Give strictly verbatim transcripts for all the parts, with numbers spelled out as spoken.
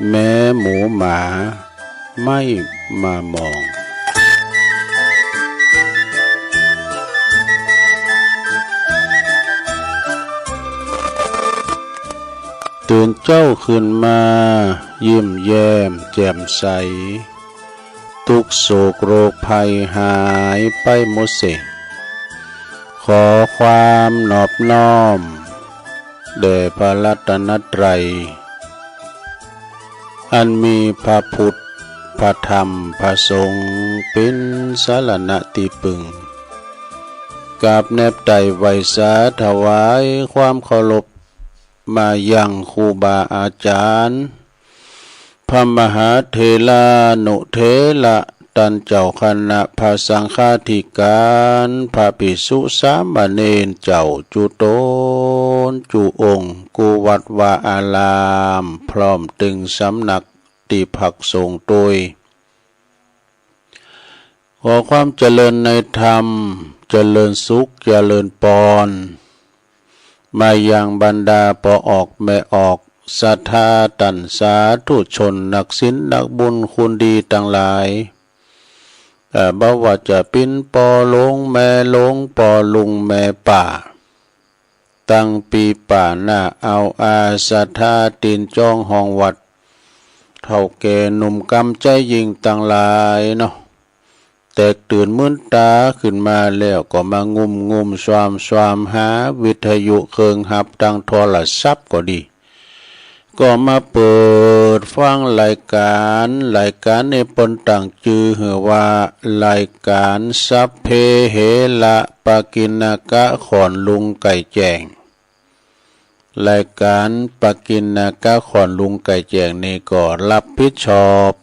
แม้หมูหมาไม่มามอง ตื่นเจ๊าขึ้นมา ยิ้มแย้มแจ่มใส ตุ๊กข์โศกโรคภัยหายไปหมดเสีย ขอความนอบน้อม แด่พระรัตนตรัย อันมีพระพุทธ พระธรรม พระสงฆ์ เป๋นสรณะตี้ปึง กราบแนบไตร่ไหว้สาถวายความเคารพ มายังครูบาอาจารย์ พระมหาเถรานุเถระ ต้านเจ้าคณะพระสังฆาธิการ พระภิกษุสามเณรเจ้าจุ๊ต๋นจุ๊องค์ กู้วัดวาอาราม พร้อมตึงสำนักตี้พักสงฆ์ตวย ขอความเจริญในธรรม เจริญสุข เจริญปอน มายังบรรดาป้อออกแม่ออก ศรัทธาต้านสาธุชน นักศีลนักบุญคุณดีตังหลาย เอ่อ บ่ว่าจะเป๋นป้อหลวงแม่หลวง ป้อลุงแม่ป้า ตังปี้ป้าน้าอาวอา ศรัทธาตี๋นจ๊องฮองวัด เฒ่าแก่หนุ่มกำใจ๊ญิงตังหลายเนาะ แตกตื่นมืนต๋าขึ้นมาแล้วก็มางุ่มงุ่มซวามซวามหาวิทยุเคิงหับ ตังโทรศัพท์ก็ดี ก็มาเปิดฟังรายก๋าน รายก๋านนี้เปิ้นตั้งจื้อหื้อว่ารายก๋านสัพเพเหระปกิณณกะ ขอนลุงไก่แจ้ง รายก๋านปกิณณกะ ขอนลุงไก่แจ้งนี้ก็ฮับผิดชอบ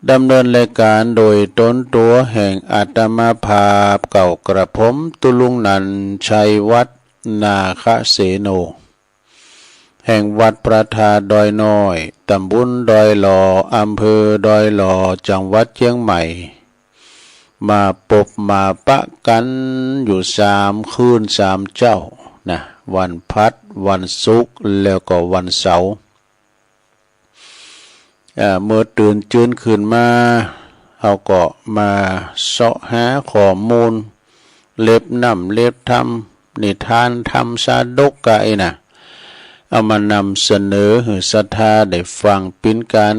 ดำเนินรายก๋านโดยต๋นตั๋วแห่งอาตมาภาพเก่ากระผม ตุ๊ลุงนันท์ ชัยวัฒน์ นาคเสโน แห่งวัดพระธาตุดอยน้อย ตำบลดอยหล่อ อำเภอดอยหล่อ จังหวัดเจียงใหม่ มาปบมาปะกั๋นอยู่สามคืนสามเจ๊านะ วันพัด วันศุกร์ แล้วก็วันเสาร์ เอ่อ เมื่อตื่นจื้นขึ้นมา เฮาก็มาเซาะหาข้อมูล เล็บน้ำเล็บธรรม นิทานธรรมชาดกกะอี้นะ เอามานำเสนอหื้อศรัทธาได้ฟัง เป๋นก๋าน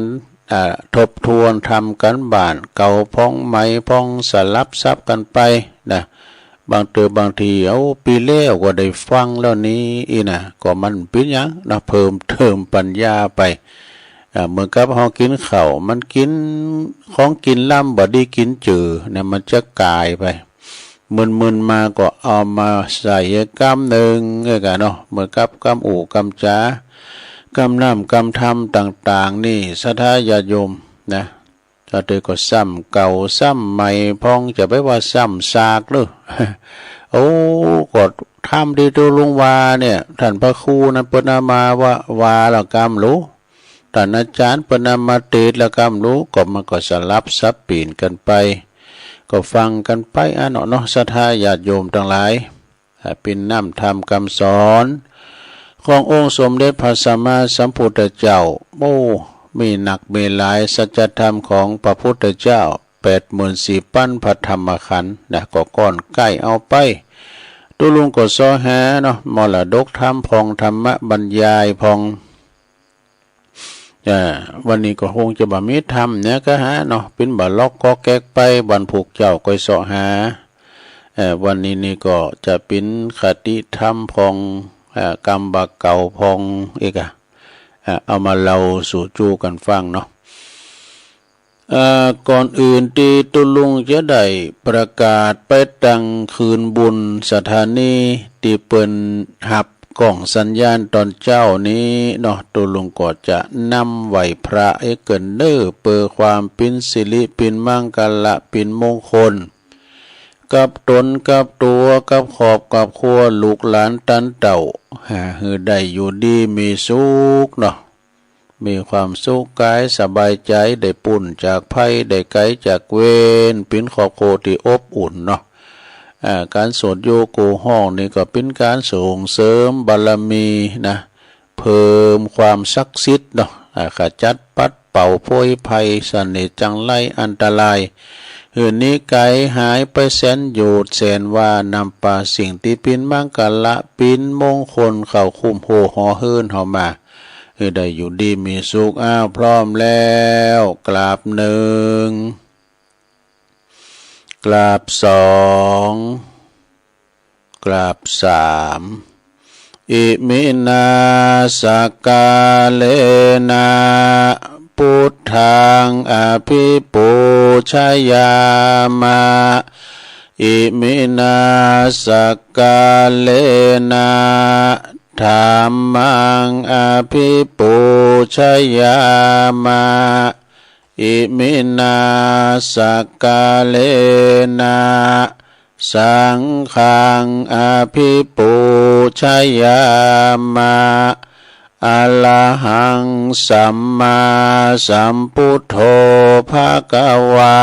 อ่า ทบทวนทำก๋านบ้านเก่าพ่องใหม่พ่อง สลับสับกั๋นไปนะ บางเตื้อบางที เอ้า ปี๋แล้วก็ได้ฟังแล้วนี่ อี้นะ ก็มันเป๋นหยังนะ เพิ่มเติมปัญญาไป อ่า เหมือนกับเฮากิ๋นข้าว มันกิ๋นของกิ๋นล้ำบ่ดีกิ๋นจื้อนะ มันจะก๋ายไป มึนๆ มาก็เอามาใส่กำนึ่ง เอ้ยกะเนาะ เหมือนกับกำอู้กำจ๋า กำน้ำกำธรรมต่างๆ นี่ ศรัทธาญาติโยมนะ ถ้าเตื้อก็ซ้ำเก่าซ้ำใหม่พ่อง จะไปว่าซ้ำซากเลย โอ้ ก็ธรรมตี้ตุ๊ลุงว่าเนี่ย ต้านพระครูนั้นเปิ้นเอามาว่า ว่าละกำลู ต้านอาจ๋ารย์เปิ้นเอามาเตสน์ละกำลู ก็มันก็สลับสับเป๋นกั๋นไป ก็ฟังกั๋นไปอะเนาะ เนาะ ศรัทธาญาติโยมตังหลาย อ่า เป๋นน้ำธรรมกำสอน ขององค์สมเด็จพระสัมมาสัมพุทธเจ้า โอ้ มีนักมีหลาย สัจธรรมของพระพุทธเจ้า แปดหมื่นสี่ปั๋นพระธรรมขันธ์นะ ก็ก้อนใก้เอาไป ตุ๊ลุงก็เซาะหาเนาะ มรดกธรรมพ่อง ธรรมบรรยายพ่อง อ่า วันนี้ก็คงจะบ่มีธรรมเนี่ยก็หาเนาะ เป๋นบ่าล็อกก็แก๊กไป วันพูกเจ๊าก็เซาะหา เอ่อ วันนี้นี่ก็จะเป๋นคติธรรมพ่อง เอ่อ กำบ่าเก่าพ่อง เอ้ยกะ อ่า เอามาเล่าสู่จู้กั๋นฟังเนาะ เอ่อ ก่อนอื่นตี้ตุ๊ลุงจะได้ประกาศไปตังคืนบุญสถานีตี้เปิ้นฮับกล้องสัญญาณต๋อนเจ๊านี้เนาะ ตุ๊ลุงก็จะนำไหว้พระเอ้ยเกิ่นเน้อ เปื้อความเป๋นสิริ เป๋นมังคละ เป๋นมงคล กับต๋น กับตั๋ว กับครอบ กับครัว ลูกหลานตันเต้า หาหื้อได้อยู่ดีมีสุขเนาะ มีความสุขก๋ายสบายใจ๋ ได้ป๊นจากภัย ได้ไก๋จากเวร เป๋นครอบครัวตี้อบอุ่นเนาะ อ่า ก๋านสวดโยโกห้องนี่ก็เป๋นก๋านส่งเสริมบารมีนะ เพิ่มความศักดิ์สิทธิ์เนาะ อ่า ขจัดปัดเป่าโพยภัย เสน่ห์จังไรอันตรายหื้อหนีไก๋หายไปแสนโยชน์แสนวา นำปาสิ่งตี้เป๋นมังคละ เป๋นมงคล เข้าคุ้มโฮหอเฮือนเฮามา หื้อได้อยู่ดีมีสุข อ้าว พร้อมแล้ว กราบหนึ่ง กราบสอง กราบสาม อิมินา สักกาเลนะ ปุทธัง อภิปูชยามะ อิมินา สักกาเลนะ ธัมมัง อภิปูชยามะ อิมินา สักกาเลนะ สังฆัง อภิปูชยามะ อะระหัง สัมมาสัมพุทโธ ภะคะวา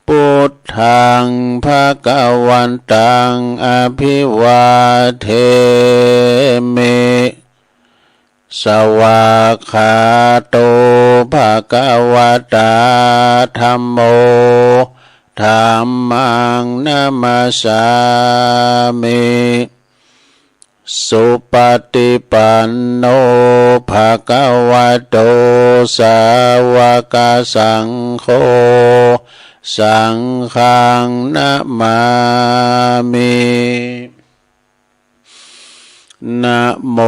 พุทธัง ภะคะวันตัง อภิวาเทมิ สวากขาโต ภะคะวะตา ธัมโม ธัมมัง นะมัสสามิ สุปะติปันโน ภะคะวะโต สาวะกะสังโฆ สังฆัง นะมามิ นะโม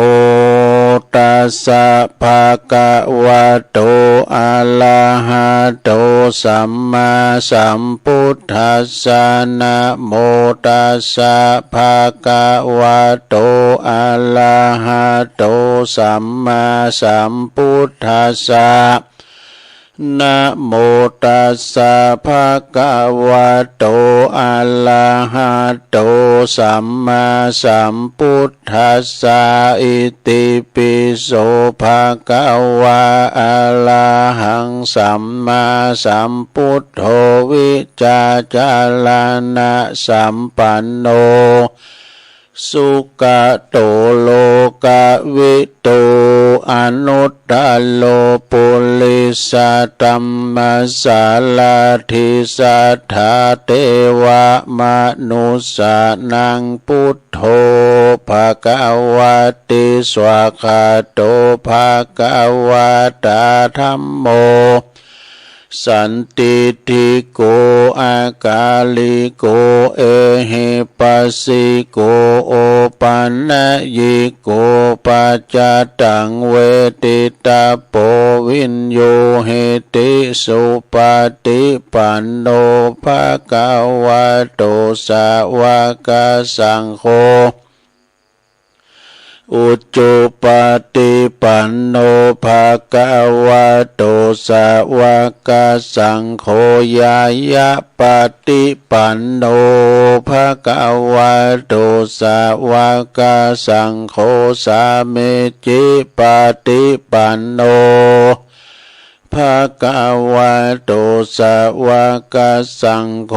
ตัสสะ ภะคะวะโต อะระหะโต สัมมาสัมพุทธัสสะ นะโมตัสสะ ภะคะวะโต อะระหะโต สัมมาสัมพุทธัสสะ นะโมตัสสะ ภะคะวะโต อะระหะโต สัมมาสัมพุทธัสสะ อิติปิโส ภะคะวะ อะระหัง สัมมาสัมพุทโธ วิชชาจารณะสัมปันโน สุกะโต โลกะวิทู อนุตตะโร ปุริสะธัมมะสารถิ สัทธาเทวะมะนุสสานัง พุทโธ ภะคะวะติ สวากขาโต ภะคะวะตา ธัมโม สันทิฏฐิโก อะกาลิโก เอหิปัสสิโก โอปันนยิโก ปัจจตัง เวทิตาโป วิญญูหิติ สุปะติปันโน ภะคะวะโต สาวะกะสังโฆ อุจุปะติปันโน ภะคะวะโต สาวะกะสังโฆ ญาณะปะติปันโน ภะคะวะโต สาวะกะสังโฆ สามีจิปะติปันโน ภะคะวะโต สาวะกะสังโฆ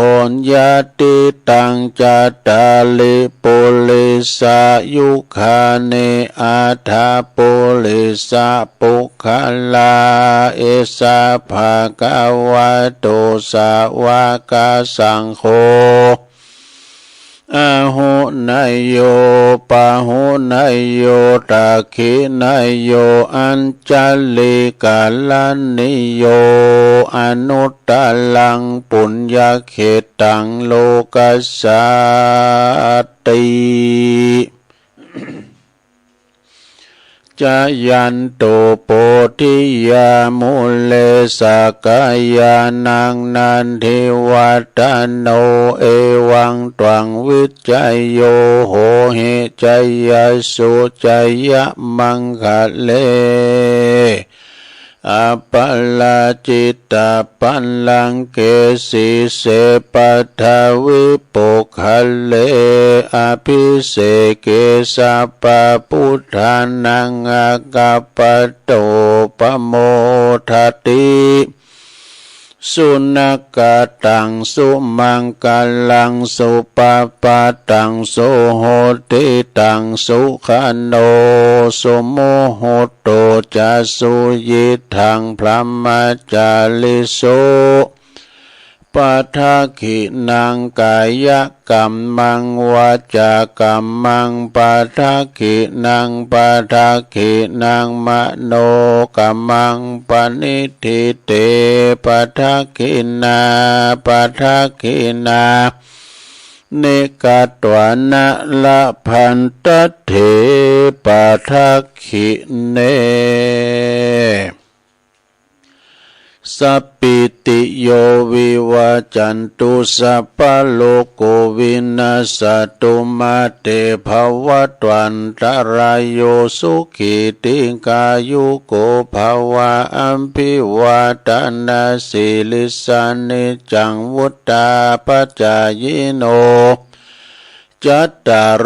ยะติตัง จัตตาริ ปุริสายุคานิ อัตถะ ปุริสะปุคคลา เอสะ ภะคะวะโต สาวะกะสังโฆ อาหุเนยโย ปาหุเนยโย ทักขิเนยโย อัญชลีกะรณีโย อนุตตะรัง ปุญญะเขตตัง โลกัสสาติ จายันโต โพธิยา มูเล สะกะยานัง นันทิวัตถะโน เอวังตวัง วิชชะโย โหหิ จายะสุ จายะมังคะเล อัปปะราจิตตะปัลลังเก สีเส ปัทวิปุคคะเล อะภิเสเก สัพพะปุทธานัง อะคัปปะโต ปะโมทะติ สุนักกะตัง สุมังกะลัง สุปะปะตัง สุโหติตัง สุขะโณ สุมุหุตโต จะ สุยิตถัง พรหมจาริสุ ปะทักขิณัง กายะกัมมัง วาจากัมมัง ปะทักขิณัง ปะทักขิณัง มโนกัมมัง ปะณิฏฐิเต ปะทักขิณา ปะทักขิณา นิกัตวานะ ละพันตะเถ ปะทักขิเณ สัปปีติโย วิวัจจันตุ สัพพะโรโค วินัสสะตุ มา เต ภะวัตวันตะราโย สุขี ทีฆายุโก ภะวะ อะภิวาทะนะสีลิสสะ นิจจัง วุฑฒาปะจายิโน จัตตาโร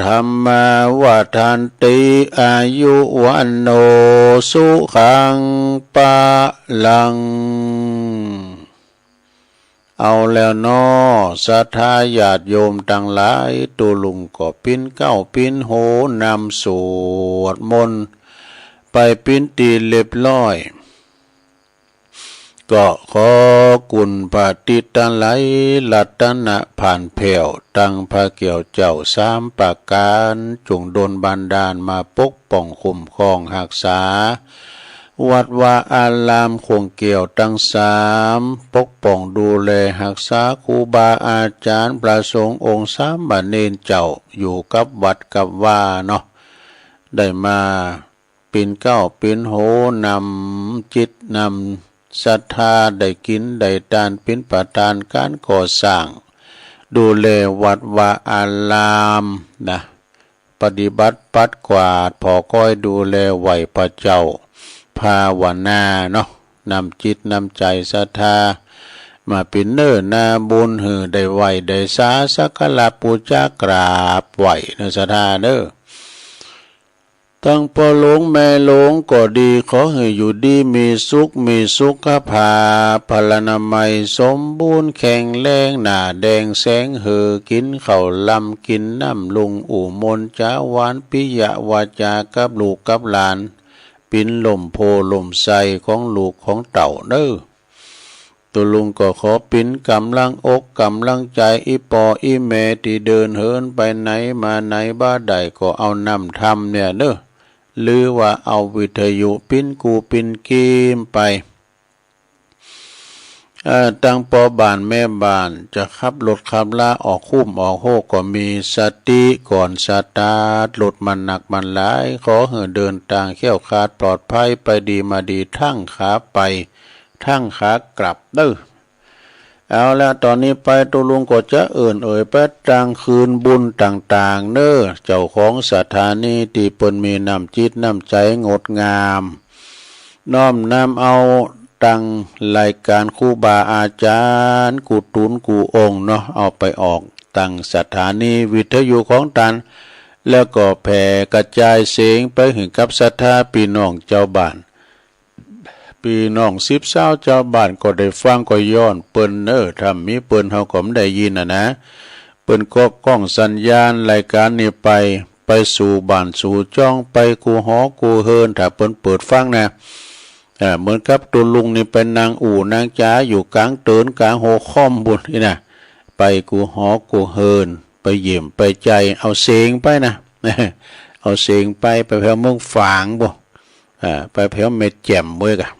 ธัมมา วัฑฒันติ อายุ วัณโณ สุขัง พะลัง เอาแล้วเนาะ ศรัทธาญาติโยมตังหลาย ตุ๊ลุงก็ปิ๊นเก๊าปิ๊นโหนำสวดมนต์ไปปิ๊นตี้เรียบร้อย ก็ขอคุณพระติตะไลยรัตนะผ่านแผ้ว ตังพระแก้วเจ้าสามประก๋าน จงดลบันดาลมาปกป้องคุ้มครองฮักษา วัดวาอารามขว้งแก้วตังสาม ปกป้องดูแลฮักษาครูบาอาจ๋ารย์ พระสงฆ์องค์สามเณรเจ้า อยู่กับวัดกับวาเนาะ ได้มา ปิ๊นเก๊าปิ๊นโหนำจิตนำศรัทธา ได้กิ๋นได้ตาน ปิ๊นประธานก๋านก่อสร้าง ดูแลวัดวาอารามนะ ปฏิบัติปัดกวาด ผ่อก๊อยดูแลไหว้พระเจ้า ภาวนาเนาะ นำจิตนำใจ๋ศรัทธา มาปิ๊นเน่อนาบุญ หื้อได้ไหว้ได้สาสักการะปู๋จากราบไหว้เน่อศรัทธาเน่อ ตังป้อหลวงแม่หลวงก็ดี ขอหื้ออยู่ดีมีสุข มีสุขภาพพลานามัยสมบูรณ์แข็งแรง หน้าแด่งแสงเหือ กิ๋นข้าวลำกิ๋นน้ำลุ่ง อู้มนจ๋าหวานปิยวาจากับลูกกับหลาน ปิ๊นล่มโพธิ์ล่มไทรของลูกของเต้าเน่อ ตุ๊ลุงก็ขอปิ๊นก๋ำลังอกก๋ำลังใจ๋ อี่ป้ออี่แม่ตี้เดินเหินไปไหนมาไหนบ่ได้ ก็เอาน้ำธรรมเนี่ยเน่อ หรือว่าเอาวิทยุปิ๊นกู้ปิ๊นกีมไป เอ่อ ตังป้อบ้านแม่บ้าน จะขับรถขับลาออกคุ้มออกโฮกก็มีสติก่อนสตาร์ทรถ มันหนักมันหลาย ขอหื้อเดินตางแคล้วคลาดปลอดภัย ไปดีมาดี ตึงขาไป ตึงขากลับเน่อ เอาละ ต๋อนนี้ไปตุ๊ลุงก็จะเอิ้นเอ่ยไปตังคืนบุญต่างๆ เน่อ เจ้าของสถานีตี้เปิ้นมีน้ำจิตน้ำใจ๋งดงาม น้อมนำเอาตังรายก๋านครูบาอาจ๋ารย์กู้ตุ๊นกู้องค์เนาะ เอาไปออกตังสถานีวิทยุของต้าน แล้วก็แผ่กระจายเสียงไปหื้อกับศรัทธาปี้น้องจาวบ้าน ปี้น้องสิบสาวจาวบ้านก็ได้ฟังก็ย้อนเปิ้นเน่อ ถ้าบ่มีเปิ้นเฮาก็บ่ได้ยินน่ะนะ เปิ้นก็ก้องสัญญาณรายก๋านนี้ไป ไปสู่บ้านสู่จ้อง ไปกู้หอกู้เฮือน ถ้าเปิ้นเปิดฟังนะ เอ่อ เหมือนกับตุ๊ลุงนี่ไปนั่งอู้นั่งจ๋าอยู่ก๋างเตินก๋างหอคอมปู้นอี้นะ ไปกู้หอกู้เฮือน ไปเยี่ยมไปใจ๋ เอาเสียงไปนะ เอาเสียงไป ไปแผวเมืองฝางปู้น อ่า ไปแผวแม่แจ่มเว้ยกะ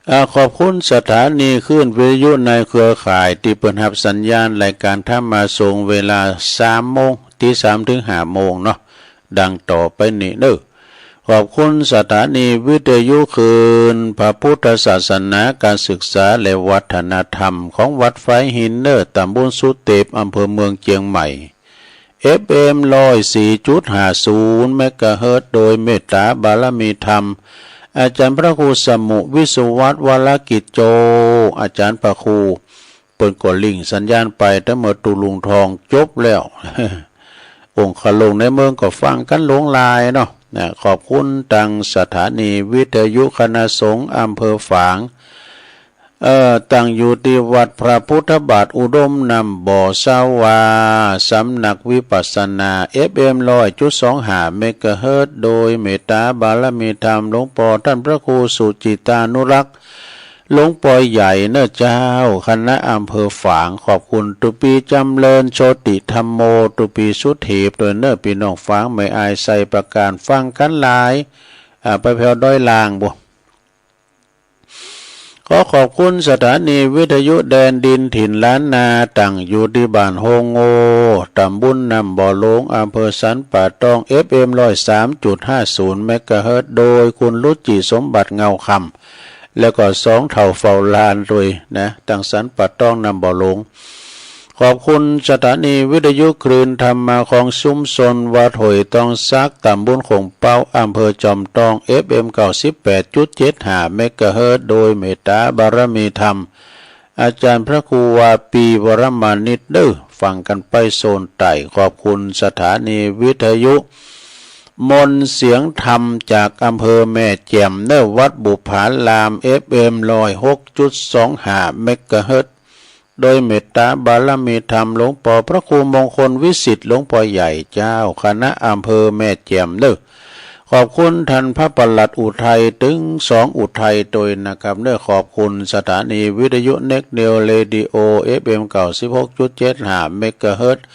อ่า ขอบคุณสถานีคลื่นวิทยุในเครือข่ายตี้เปิ้นฮับสัญญาณรายก๋านธรรมะสงฆ์เวลาสามโมง ตี้สามเถิงห้าโมงเนาะ ดังต่อไปนี้เน่อ ขอบคุณสถานีวิทยุคลื่นพระพุทธศาสนา ก๋านศึกษาและวัฒนธรรมของวัดฝายหินเน่อ ต๋ำบลสุเต็ป อำเภอเมืองเจียงใหม่ เอฟเอ็ม ร้อยสี่จุดห้าศูนย์ เมกะเฮิรตซ์ โดยเมตต๋าบารมีธรรม อาจ๋ารย์พระครูสมุห์ วิศวัฒน์ วรกิจโจ อาจ๋ารย์พระครู เปิ้นก็ลิงก์สัญญาณไปตั้งเมื่อตุ๊ลุงท่องจบแล้ว องคลุงในเมืองก็ฟังกั๋นหลงหลายเนาะ นะ ขอบคุณตังสถานีวิทยุคณะสงฆ์อำเภอฝาง เอ่อ ตั้งอยู่ตี้วัดพระพุทธบาทอุดมน้ำบ่อสาวา สำนักวิปัสสนา เอฟเอ็ม ร้อยจุดสองห้า เมกะเฮิรตซ์ โดยเมตตาบารมีธรรมหลวงป้อต้านพระครูสุจิตานุรักษ์ หลวงป้อใหญ่เน่อเจ้า คณะอำเภอฝาง ขอบคุณ ตุ๊ปี๋จ๋ำเริญ โชติธัมโม ตุ๊ปี๋สุเทพ โดยเน่อ ปี้น้องฝางแม่อายไซประการ ฟังกั๋นหลาย อ่า ไปแผวดอยล่างปู้น ขอขอบคุณสถานีวิทยุแดนดินถิ่นล้านนา ตั้งอยู่ตี้บ้านโฮงโง่ ตำบลน้ำบ่อหลวง อำเภอสันป่าตอง เอฟเอ็ม ร้อยสามจุดห้าศูนย์ เมกะเฮิรตซ์ โดยคุณรุจิสมบัติเงาคำ แล้วก็สองเฒ่าเฝ้าลานตวยนะ ตังสันป่าตอง น้ำบ่อหลวง ขอบคุณสถานีวิทยุคลื่นธรรมะของชุมชนวัดห้วยตองสัก ตำบลโข่งเป๊า อำเภอจอมตอง เอฟเอ็ม เก้าสิบแปดจุดเจ็ดห้า เมกะเฮิรตซ์ โดยเมตตาบารมีธรรม อาจารย์พระครูวาปี วรมานิตย์เน่อ ฟังกั๋นไปโซนใต้ ขอบคุณสถานีวิทยุมนต์เสียงธรรมจากอำเภอแม่แจ่มเน่อ วัดบุปผาราม เอฟเอ็ม ร้อยหกจุดสองห้า เมกะเฮิรตซ์ โดยเมตตาบารมีธรรมหลวงป้อพระครูมงคลวิสิทธิ์ หลวงป้อใหญ่เจ้าคณะอำเภอแม่แจ่มเน่อ ขอบคุณต้านพระปลัดอุทัย ตึงสองอุทัยตวยนะครับเน่อ ขอบคุณสถานีวิทยุเน็กนิวเรดิโอ เอฟเอ็ม เก้าสิบหกจุดเจ็ดห้า เมกะเฮิรตซ์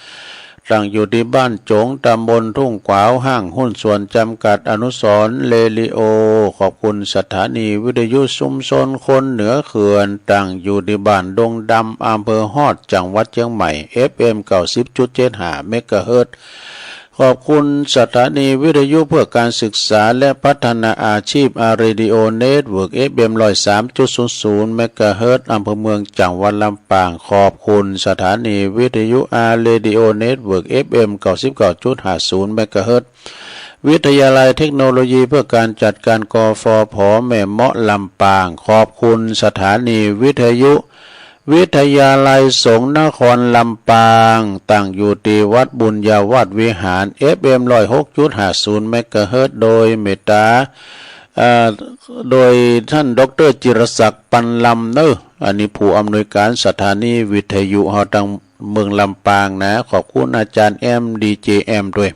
ตั้งอยู่ตี้บ้านโจ๋ง ตำบลทุ่งขวาว ห้างหุ้นส่วนจำกัดอนุสรณ์เรดิโอ ขอบคุณสถานีวิทยุชุมชนคนเหนือเขื่อน ตั้งอยู่ตี้บ้านดงดำ อำเภอฮอด จังหวัดเจียงใหม่ เอฟเอ็ม เก้าสิบจุดเจ็ดห้า เมกะเฮิรตซ์ ขอบคุณสถานีวิทยุเพื่อการศึกษาและพัฒนาอาชีพ อาเรดิโอเน็ตเวิร์ก เอฟเอ็ม ร้อยสามจุดศูนย์ศูนย์ เมกะเฮิรตซ์ อำเภอเมือง จังหวัดลำปาง ขอบคุณสถานีวิทยุ อาเรดิโอเน็ตเวิร์ก เอฟเอ็ม เก้าสิบเก้าจุดห้าศูนย์ เมกะเฮิรตซ์ วิทยาลัยเทคโนโลยีเพื่อการจัดการ กฟผ แม่เมาะ ลำปาง ขอบคุณสถานีวิทยุ วิทยาลัยสงฆ์นครลำปาง ตั้งอยู่ตี้วัดบุญญาวาสวิหาร เอฟเอ็ม ร้อยหกจุดห้าศูนย์ เมกะเฮิรตซ์ โดยเมตตา เอ่อ โดยต้านด็อกเตอร์จิรศักดิ์ ปันลำเน่อ อันนี้ผู้อำนวยการสถานีวิทยุเฮาตังเมืองลำปางนะ ขอบคุณอาจารย์แอม ดีเจแอม ตวย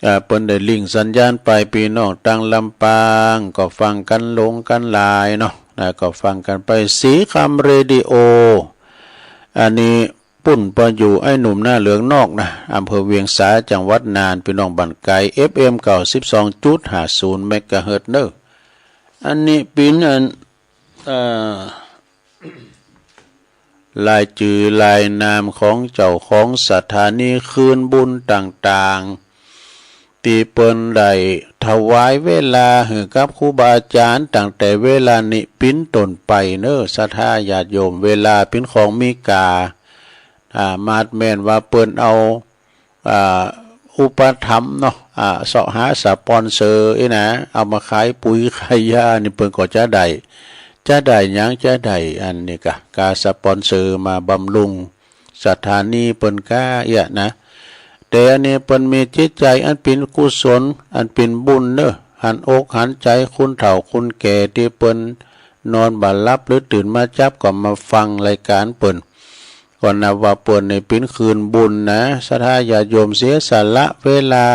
อ่า เปิ้นได้ลิงก์สัญญาณไป ปี้น้องตังลำปางก็ฟังกั๋นหลงกั๋นหลายเนาะ นะ ก็ฟังกั๋นไป สีคำเรดิโอ อันนี้ปุ้นปออยู่ไอ้หนุ่มหน้าเหลืองนอกนะ อำเภอเวียงสา จังหวัดน่าน ปี้น้องบ้านไก๋ เอฟเอ็ม เก้าสิบสองจุดห้าศูนย์ เมกะเฮิรตซ์ เน่อ อันนี้เป๋นอัน เอ่อ รายจื้อรายนามของเจ้าของสถานีคืนบุญต่างๆ ตี้เปิ้นได้ถวายเวลาหื้อกับครูบาอาจารย์ ตั้งแต่เวลานี้เป๋นต้นไปเน่อ ศรัทธาญาติโยม เวลาเป๋นของมีค่า อ่า มาดแม่นว่าเปิ้นเอา อ่า อุปถัมภ์เนาะ อ่า เซาะหาสปอนเซอร์อี้นะ เอามาขายปุ๋ยขายยานี่เปิ้นก็จะได้ จะได้หยัง จะได้อันนี้กา กาสปอนเซอร์มาบำรุงสถานีเปิ้นกาเอี้ยนะ แต่อันนี้เปิ้นมีจิตใจ๋อันเป๋นกุศล อันเป๋นบุญเน่อ หันอกหันใจ๋คนเฒ่าคนแก่ตี้เปิ้นนอนบ่หลับหรือตื่นมาจั๊บก็มาฟังรายก๋านเปิ้น ก็นับว่าเปิ้นนี่เป๋นคืนบุญนะ ศรัทธาญาติโยมเสียสละเวลา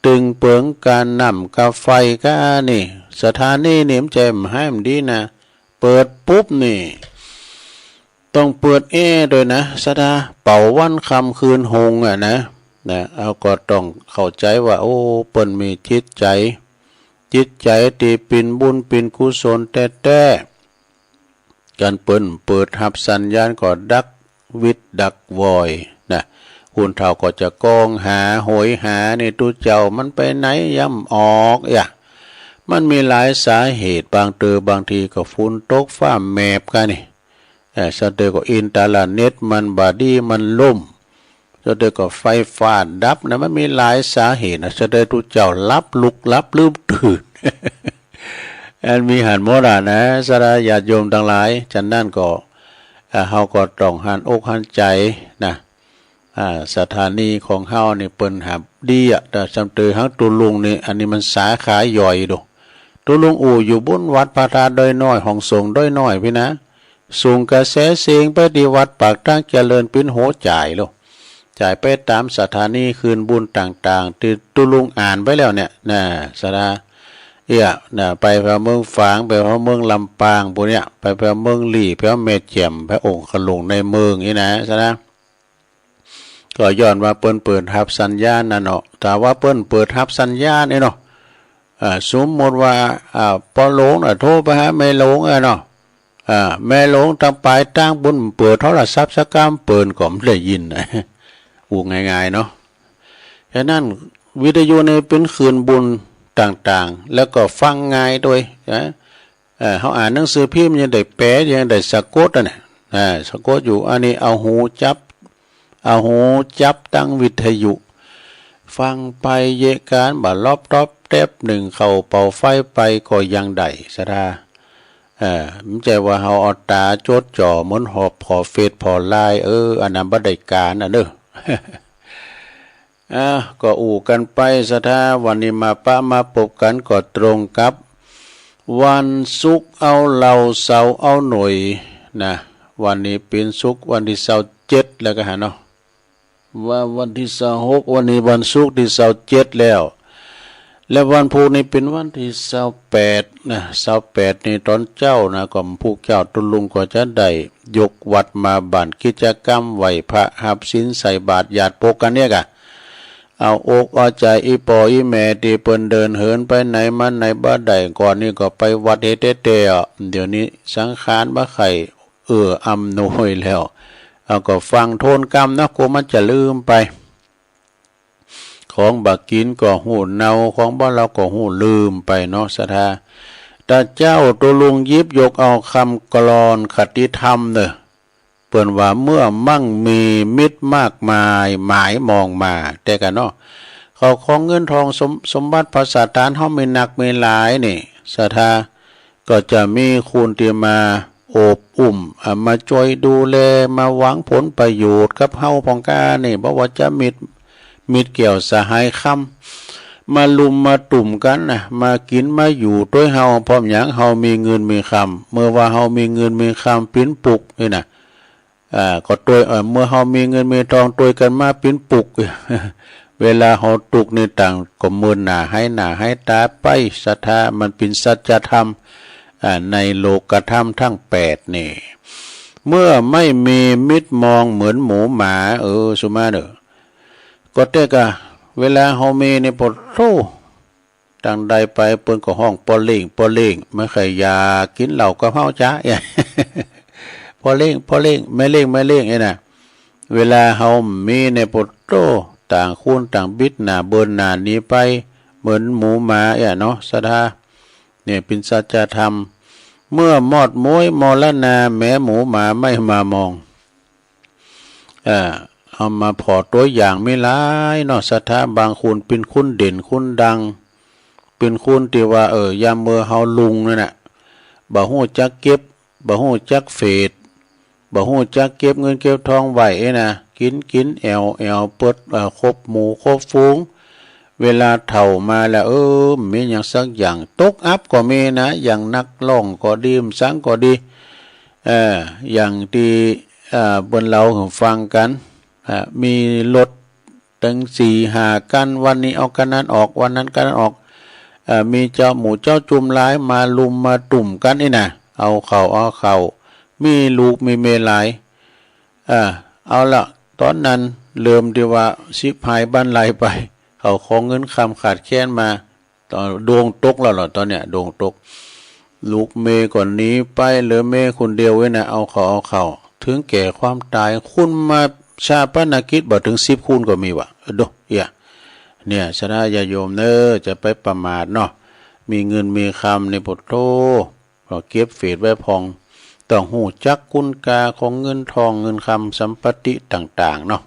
ตึงเปิงกาน้ำกาไฟกานี่ สถานีนี่มันจะบ่หื้อบ่ดีนะ เปิดปุ๊บนี่ ต้องเปิดแอร์ตวยนะ ศรัทธา เป๋าวันค่ำคืนฮงอะนะ นะ เฮาก็ต้องเข้าใจ๋ว่า โอ้ เปิ้นมีจิตใจ๋ จิตใจ๋ตี้เป๋นบุญเป๋นกุศลแต๊ๆ กันเปิ้นเปิดฮับสัญญาณก็ดักวิทย์ดักวอยนะ คนเฒ่าก็จะก้องหาโหยหา นี่ตุ๊เจ้ามันไปไหนยำออกอะ มันมีหลายสาเหตุ บางเตอ บางทีก็ฝนตกฟ้าแมบกานี่ เอ่อ สะเตอก็อินเทอร์เน็ตมันบ่ดีมันล่ม สะเตอก็ไฟฟ้าดับนะ มันมีหลายสาเหตุนะ สะเตอตุ๊เจ้าหลับลุกหลับลืมตื่น อันมีหั้นหมดอะนะ ศรัทธาญาติโยมตังหลาย ฉะนั้นก็ เอ่อ เฮาก็ต้องหันอกหันใจ๋นะ อ่า สถานีของเฮานี่เปิ้นหาบดีอะ แต่สำเต๋อหังตุ๊ลุงนี่ อันนี้มันสาขาย่อยโด ตุ๊ลุงอู้อยู่บุญวัดพระธาตุดอยน้อย ห้องสงฆ์ดอยน้อยพู้นนะ ส่งกระแสเสียงไปตี้วัดปากทางเจริญ เปิ้นโหจ่ายโลด จ่ายไปต๋ามสถานีคืนบุญต่างๆ ตี้ตุ๊ลุงอ่านไปแล้วเนี่ยนะ สถา เอี้ย นะ ไปแผวเมืองฝาง ไปแผวเมืองลำปาง ปู้นเนี่ย ไปแผวเมืองลี้ แผวแม่แจ่ม แผวองค์ขลุงในเมืองนี่นะ สถา ก็ย้อนว่าเปิ้นเปิดฮับสัญญาณนั่นเนาะ ถ้าว่าเปิ้นเปิดฮับสัญญาณนี่เนาะ อ่า สมมุติว่า อ่า ป้อหลวงน่ะโทรไปหาแม่หลวงอะเนาะ อ่า แม่หลวงตางป๋ายตางปู้นเปิดโทรศัพท์สักกำ เปิ้นก็บ่ได้ยิน อู้ง่ายๆ เนาะ ฉะนั้นวิทยุนี่เปิ้นคืนบุญต่างๆ แล้วก็ฟังง่ายตวยนะ เอ่อ เฮาอ่านหนังสือพิมพ์ยังได้แปล ยังได้สะกดอะนะ อ่า สะกดอยู่ อันนี้เอาหูจับ เอาหูจับตังวิทยุ ฟังไปเยะก๋าน บ่าลอบต๊อบแต๊บ นึ่งข้าวเป่าไฟไปก็ยังได้ สถา เอ่อ บ่ใจ้ว่าเฮาเอาต๋าจดจ่อเหมือนผ่อ ผ่อเฟซผ่อไลน์ เออ อันนั้นบ่ได้ก๋านอะเนาะ อ่า ก็อู้กั๋นไป สถา วันนี้มาปะมาปบกั๋นก็ตรงกับวันศุกร์เอาเหล้า เสาร์เอาหน่วยนะ วันนี้เป๋นศุกร์วันตี้ซาวเจ็ดแล้วก็หาเนาะ ว่าวันตี้ซาวหก วันนี้วันศุกร์ตี้ซาวเจ็ดแล้ว และวันพูกนี้เป๋นวันตี้ซาวแปดนะ ซาวแปดนี่ต๋อนเจ๊านะ ก็พูกเจ๊าตุ๊ลุงก็จะได้ยกวัดมาบั้นกิจกรรมไหว้พระ ฮับศีล ใส่บาตร หยาดปกกั๋นเนี่ยก่ะ เอาอกเอาใจ๋อี่ป้ออี่แม่ตี้เปิ้นเดินเหินไปไหนมาไหนบ่ได้ ก่อนนี้ก็ไปวัดเฮเต๊ๆ อะ เดี๋ยวนี้สังขารบ่ใค่เอื้ออำนวยแล้ว เอาก็ฟังโทนกำเนาะ กลัวมันจะลืมไป ของบ่ากิ๋นก็ฮู้เน่า ของบ่าเล่าก็ฮู้ลืมไปเนาะ สถา ตะเจ๊าตุ๊ลุงหยิบยกเอากำกลอนคติธรรมเน่อ เปิ้นว่าเมื่อมั่งมีมิตรมากมายหมายมองมา แต่ก่าเนาะ ข้าวของเงินทองสม สมบัติพระสถานเฮามีนักมีหลายนี่ สถา ก็จะมีคนตี้มาโอบอุ้ม อ่า มาจ้วยดูแล มาหวังผลประโยชน์กับเฮาพ่องก้านี่ บ่ว่าจะมิตร มิตรแก้วสหายคำ มาลุมมาตุ้มกั๋นนะ มากิ๋นมาอยู่ตวยเฮา เพราะหยัง เฮามีเงินมีคำ เมื่อว่าเฮามีเงินมีคำเป๋นปุกนี่นะ อ่า ก็ตวย เอ่อ เมื่อเฮามีเงินมีทองตวยกั๋นมาเป๋นปุก เวลาเฮาตุ๊กข์นี่ต่างก็เมินหน้าหายหน้าหายต๋าไป สถา มันเป๋นสัจธรรม อ่า ในโลกธรรมทั้งแปดนี่ เมื่อไม่มีมิตรมองเหมือนหมูหมา เออ สุมาเน่อ ก็แต่ก่า เวลาเฮามีนี่ ปะโธ่ ตังใดไปเปิ้นก็ฮ้องป้อเล่ง ป้อเล่ง บ่ใค่อยากกิ๋นเหล้ากับเฮาจ๊ะ ป้อเล่ง ป้อเล่ง แม่เล่ง แม่เล่ง นี่นะ เวลาเฮามีเนี่ย ปะโธ่ ต่างคนต่างบิดหน้าเบินหน้าหนีไป เหมือนหมูหมาอะเนาะ สถา เนี่ยเป๋นสัจธรรม เมื่อมอดม้วยมรณา แม้หมูหมาไม่มามอง เอ่อ เอามาผ่อตั๋วอย่างมีหลายเนาะ สถา บางคนเป๋นคนเด่นคนดัง เป๋นคนตี้ว่า เออ ยามเมื่อเฮาลุงนั่นน่ะ บ่ฮู้จักเก็บ บ่ฮู้จักเฟด บ่ฮู้จักเก็บเงินเก็บทองไว้นะ กิ๋นกิ๋นแอ่วแอ่วเปิด เอ่อ คบหมู่คบฝูง เวลาเฒ่ามาแล้ว เออ บ่มีหยังสักอย่าง ตกอับก็มีนะ อย่างนักร้องก็ดี หยังสังก็ดี เอ่อ อย่างตี้ เอ่อ เปิ้นเล่าหื้อฟังกั๋น อ่า มีรถ ตึงสี่ห้าคัน วันนี้เอาคันนั้นออก วันนั้นคันนั้นออก เอ่อ มีเจ้าหมู่เจ้าจุมหลายมาลุมมาตุ้มกั๋นนี่นะ เอาเข้าเอาเข้า มีลูกมีเมียหลาย เอ่อ เอาละ ต๋อนนั้นเริ่มตี้ว่าฉิบหายบั้นไลไป เข้าของเงินคำขาดแคลนมา ต๋อน ดวงตกแล้วล่ะ ต๋อนเนี้ย ดวงตก ลูกเมียก็หนีไป เหลือเมียคนเดียวไว้นะ เอาเข้าเอาเข้า ถึงแก่ความต๋าย คนมาฌาปนกิจบ่เถิงสิบคนก็มีวะ โด เอี้ย เนี่ย สถาญาติโยมเน่อ จะไปประมาทเนาะ มีเงินมีคำนี่ ปะโธ่ ก็เก็บเฟดไว้พ่อง ต้องฮู้จักคุณค่าของเงินทอง เงินคำ สัมปติต่างๆ เนาะ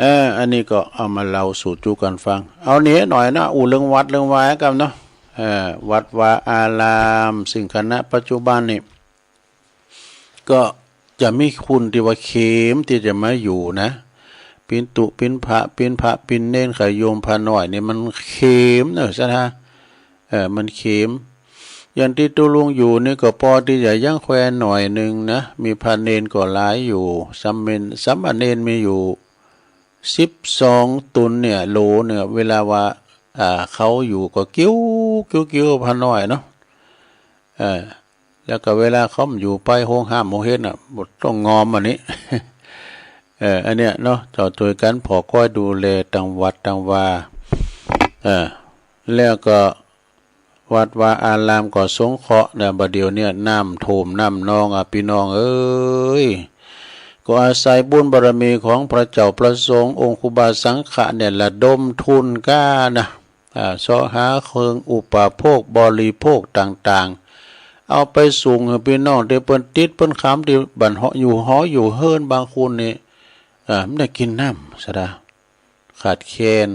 เออ อันนี้ก็เอามาเล่าสู่จุกั๋นฟัง เอาเนี่ยหน่อยนะ อู้เรื่องวัดเรื่องวากั๋นเนาะ เออ วัดวาอาราม ซึ่งขณะปัจจุบันนี่ ก็จะมีคนตี้ว่าเข็มตี้จะมาอยู่นะ ปิณฑุ ปิณฑะ ปิณฑะ ปิณเณร ขะโยม พระน้อยนี่มันเข็มเน่อ ศรัทธา เออ มันเข็ม อย่างตี้ตุ๊ลุงอยู่นี่ก็ปอตี้จะยังแคว่หน่อยนึ่งนะ มีพระเณรก็หลายอยู่ สามเณร สามเณรมีอยู่สิบสองต๋นเนี่ย โหลเนี่ย เวลาว่า อ่า เขาอยู่ก็กิ้ว กิ้ว กิ้ว พระน้อยเนาะ เออ แล้วก็เวลาเขาอยู่ไปโฮงห้ามโฮงเฮนน่ะ บ่ต้องงอมอันนี้ เออ อันเนี้ยเนาะ เจ้าช่วยกั๋นผ่อคอยดูแลตังวัดตังวา เออ แล้วก็วัดวาอารามก็สงเคราะห์นะ บ่าเดี่ยวเนี่ยน้ำท่วมน้ำนองอ่ะ ปี้น้องเอ๋ย ก็อาศัยบุญบารมีของพระเจ้าพระสงฆ์ องค์ครูบาสังฆะเนี่ยระดมทุนก้านะ อ่า เซาะหาเครื่องอุปโภคบริโภคต่างๆ เอาไปส่งหื้อปี้น้องตี้เปิ้นติดเปิ้นขังตี้บ่อนหอ อยู่หออยู่เฮือน บางคนนี่ อ่า บ่ได้กิ๋นน้ำ ศรัทธา ขาดแคลน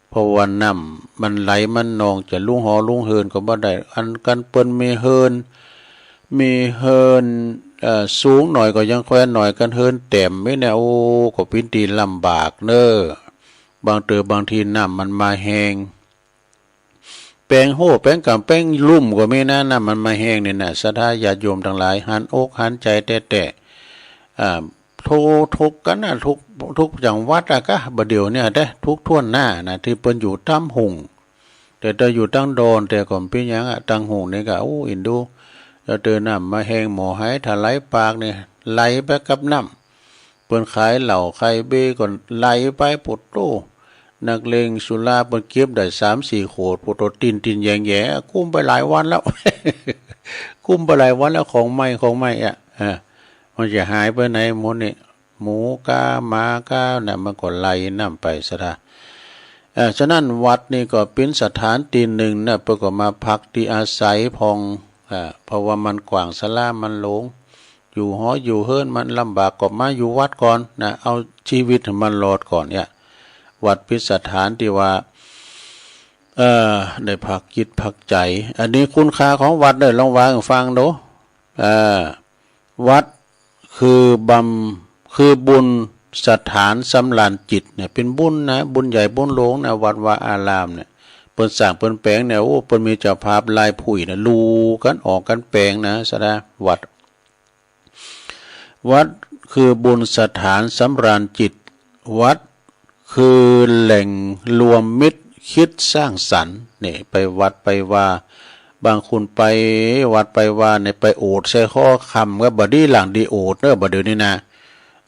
เพราะว่าน้ำมันไหลมันนอง จะลุงหอลุงเฮือนก็บ่ได้ อันคันเปิ้นมีเฮือน มีเฮือน เอ่อ สูงหน่อยก็ยังแคว่หน่อย คันเฮือนแต้มไว้เนี่ย โอ้ ก็เป๋นตี้ลำบากเน่อ บางเตื้อบางทีน้ำมันมาแฮง แป๋งโฮ่ แป๋งก๋ำ แป๋งลุ่มก็มีนะ น้ำมันมาแฮงนี่นะ ศรัทธาญาติโยมตังหลาย หันอกหันใจ๋แต๊ๆ อ่า ทุก ทุกข์กั๋นนะ ทุก ทุกจังหวัดอะกะ บ่าเดี่ยวเนี่ยแต๊ ทุกถ้วนหน้านะ ตี้เปิ้นอยู่ต๋ามหุ่ง แต่ถ้าอยู่ตังดอนแต่ก็บ่เป๋นหยังอะ ตังหุ่งนี่กะ โอ้ อินดู แล้วเตื้อน้ำมาแฮง หมอหายถลายปากนี่ ไหลไปกับน้ำ เปิ้นขายเหล้าขายเบียร์ก็ไหลไป โผดโต้ นักเลงสุราเปิ้นเก็บได้สามสี่ขวด โผดโต้ ติ้นๆ แหย่ๆ กุ้มไปหลายวันแล้ว กุ้มไปหลายวันแล้ว ของใหม่ ของใหม่อะ อ่า มันจะหายไปไหนหมดนี่ หมูก้า หมาก้าน่ะ มันก็ไหลน้ำไป ศรัทธา เอ่อ ฉะนั้นวัดนี่ก็เป๋นสถานตี้นึ่งนะ เปิ้นก็มาพักตี้อาศัยพ่อง อ่า เพราะว่ามันกว้าง ศาลามันโล่ง อยู่หออยู่เฮือนมันลำบาก ก็มาอยู่วัดก่อนนะ เอาชีวิตหื้อมันรอดก่อนเนี่ย วัดเป๋นสถานตี้ว่า เอ่อ ได้พักจิตพักใจ๋ อันนี้คุณค่าของวัดเน่อ ลองว่าหื้อฟังดู เอ่อ วัดคือบำ คือบุญสถานสำราญจิตเนี่ย เป๋นบุญนะ บุญใหญ่บุญหลวงนะ วัดวาอารามเนี่ย เปิ้นสร้างเปิ้นแป๋งเนี่ย โอ้ เปิ้นมีเจ้าภาพหลายผู้นะ ลู่กั๋นออกกั๋นแป๋งนะ ศรัทธา วัด วัดคือบุญสถานสำราญจิต วัดคือแหล่งรวมมิตรคิดสร้างสรรค์ นี่ ไปวัดไปวา บางคนไปวัดไปวาเนี่ย ไปโอษใส่คอคำก็บ่ดี หลังดีโอษเน่อ บ่าเดี่ยวนี้นะ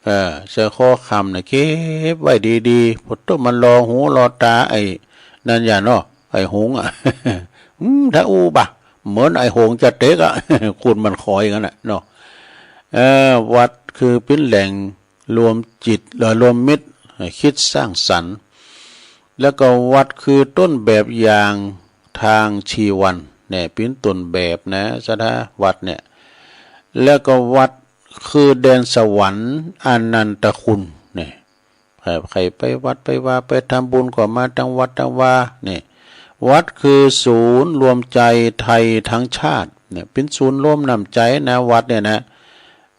เออ ใส่คอคำเนี่ย เก็บไว้ดีๆ โผดโต้ มันลอหูลอต๋าไอ้นั่นอย่าเนาะ ไอ้หงส์อะ อืม ถ้าอู้บ่า เหมือนไอ้หงส์จะเต๊กอะ คนมันคอยกั๋นน่ะเนาะ เอ่อ วัดคือเป๋นแหล่งรวมจิต เอ่อ รวมมิตร คิดสร้างสรรค์ แล้วก็วัดคือต้นแบบอย่างทางชีวัน เนี่ย เป๋นต้นแบบนะ ศรัทธา วัดเนี่ย แล้วก็วัดคือแดนสวรรค์อนันตคุณ เนี่ย ใผ ใผไปวัดไปวา ไปทำบุญก็มาตังวัดตังวา นี่ วัดคือศูนย์รวมใจ๋ไทยทั้งชาติ เนี่ย เป๋นศูนย์รวมน้ำใจ๋นะ วัดเนี่ยนะ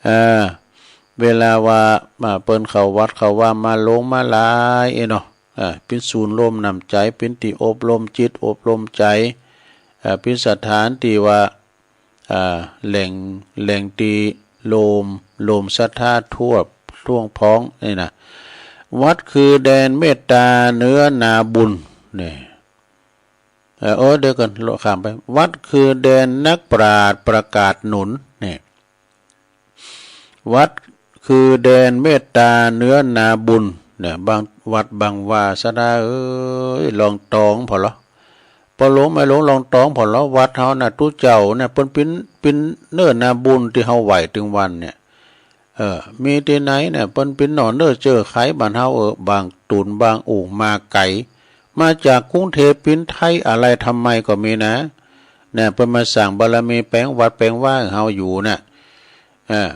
เอ่อ เวลาว่า มา เปิ้นเข้าวัดเข้าวามา หลงมาหลายเนาะ เอ่อ เป๋นศูนย์รวมน้ำใจ๋ เป๋นตี้อบรมจิตอบรมใจ๋ เอ่อ เป๋นสถานตี้ว่า อ่า แหล่ง แหล่งตี้รวม รวมศรัทธาทั่ว ทั่วพ้องนี่นะ วัดคือแดนเมตต๋าเนื้อนาบุญ นี่ เอ่อ โอ้ เดี๋ยวก่อน ข้ามไป วัดคือแดนนักปราชญ์ประกาศหนุน นี่ วัดคือแดนเมตต๋าเนื้อนาบุญ เนี่ย บางวัดบางวา ศรัทธาเอ๋ย ลองตองผ่อลอ ปอหลงแม่หลงลองตองผ่อลอ วัดเฮาน่ะ ตุ๊เจ้าเนี่ย เปิ้นเป๋น เป๋นเนื้อนาบุญตี้เฮาไหว้ตึงวันเนี่ย เออ มีตี้ไหนเนี่ย เปิ้นเป๋นหน่อเนื้อเจื้อไขบ้านเฮา เออ บางต๋นบางองค์มาไก๋ มาจากกรุงเทพฯ เป๋นไทยอะไรทำไมก็มีนะ เนี่ย เปิ้นมาสร้างบารมีแป๋งวัดแป๋งวาหื้อเฮาอยู่น่ะ เออ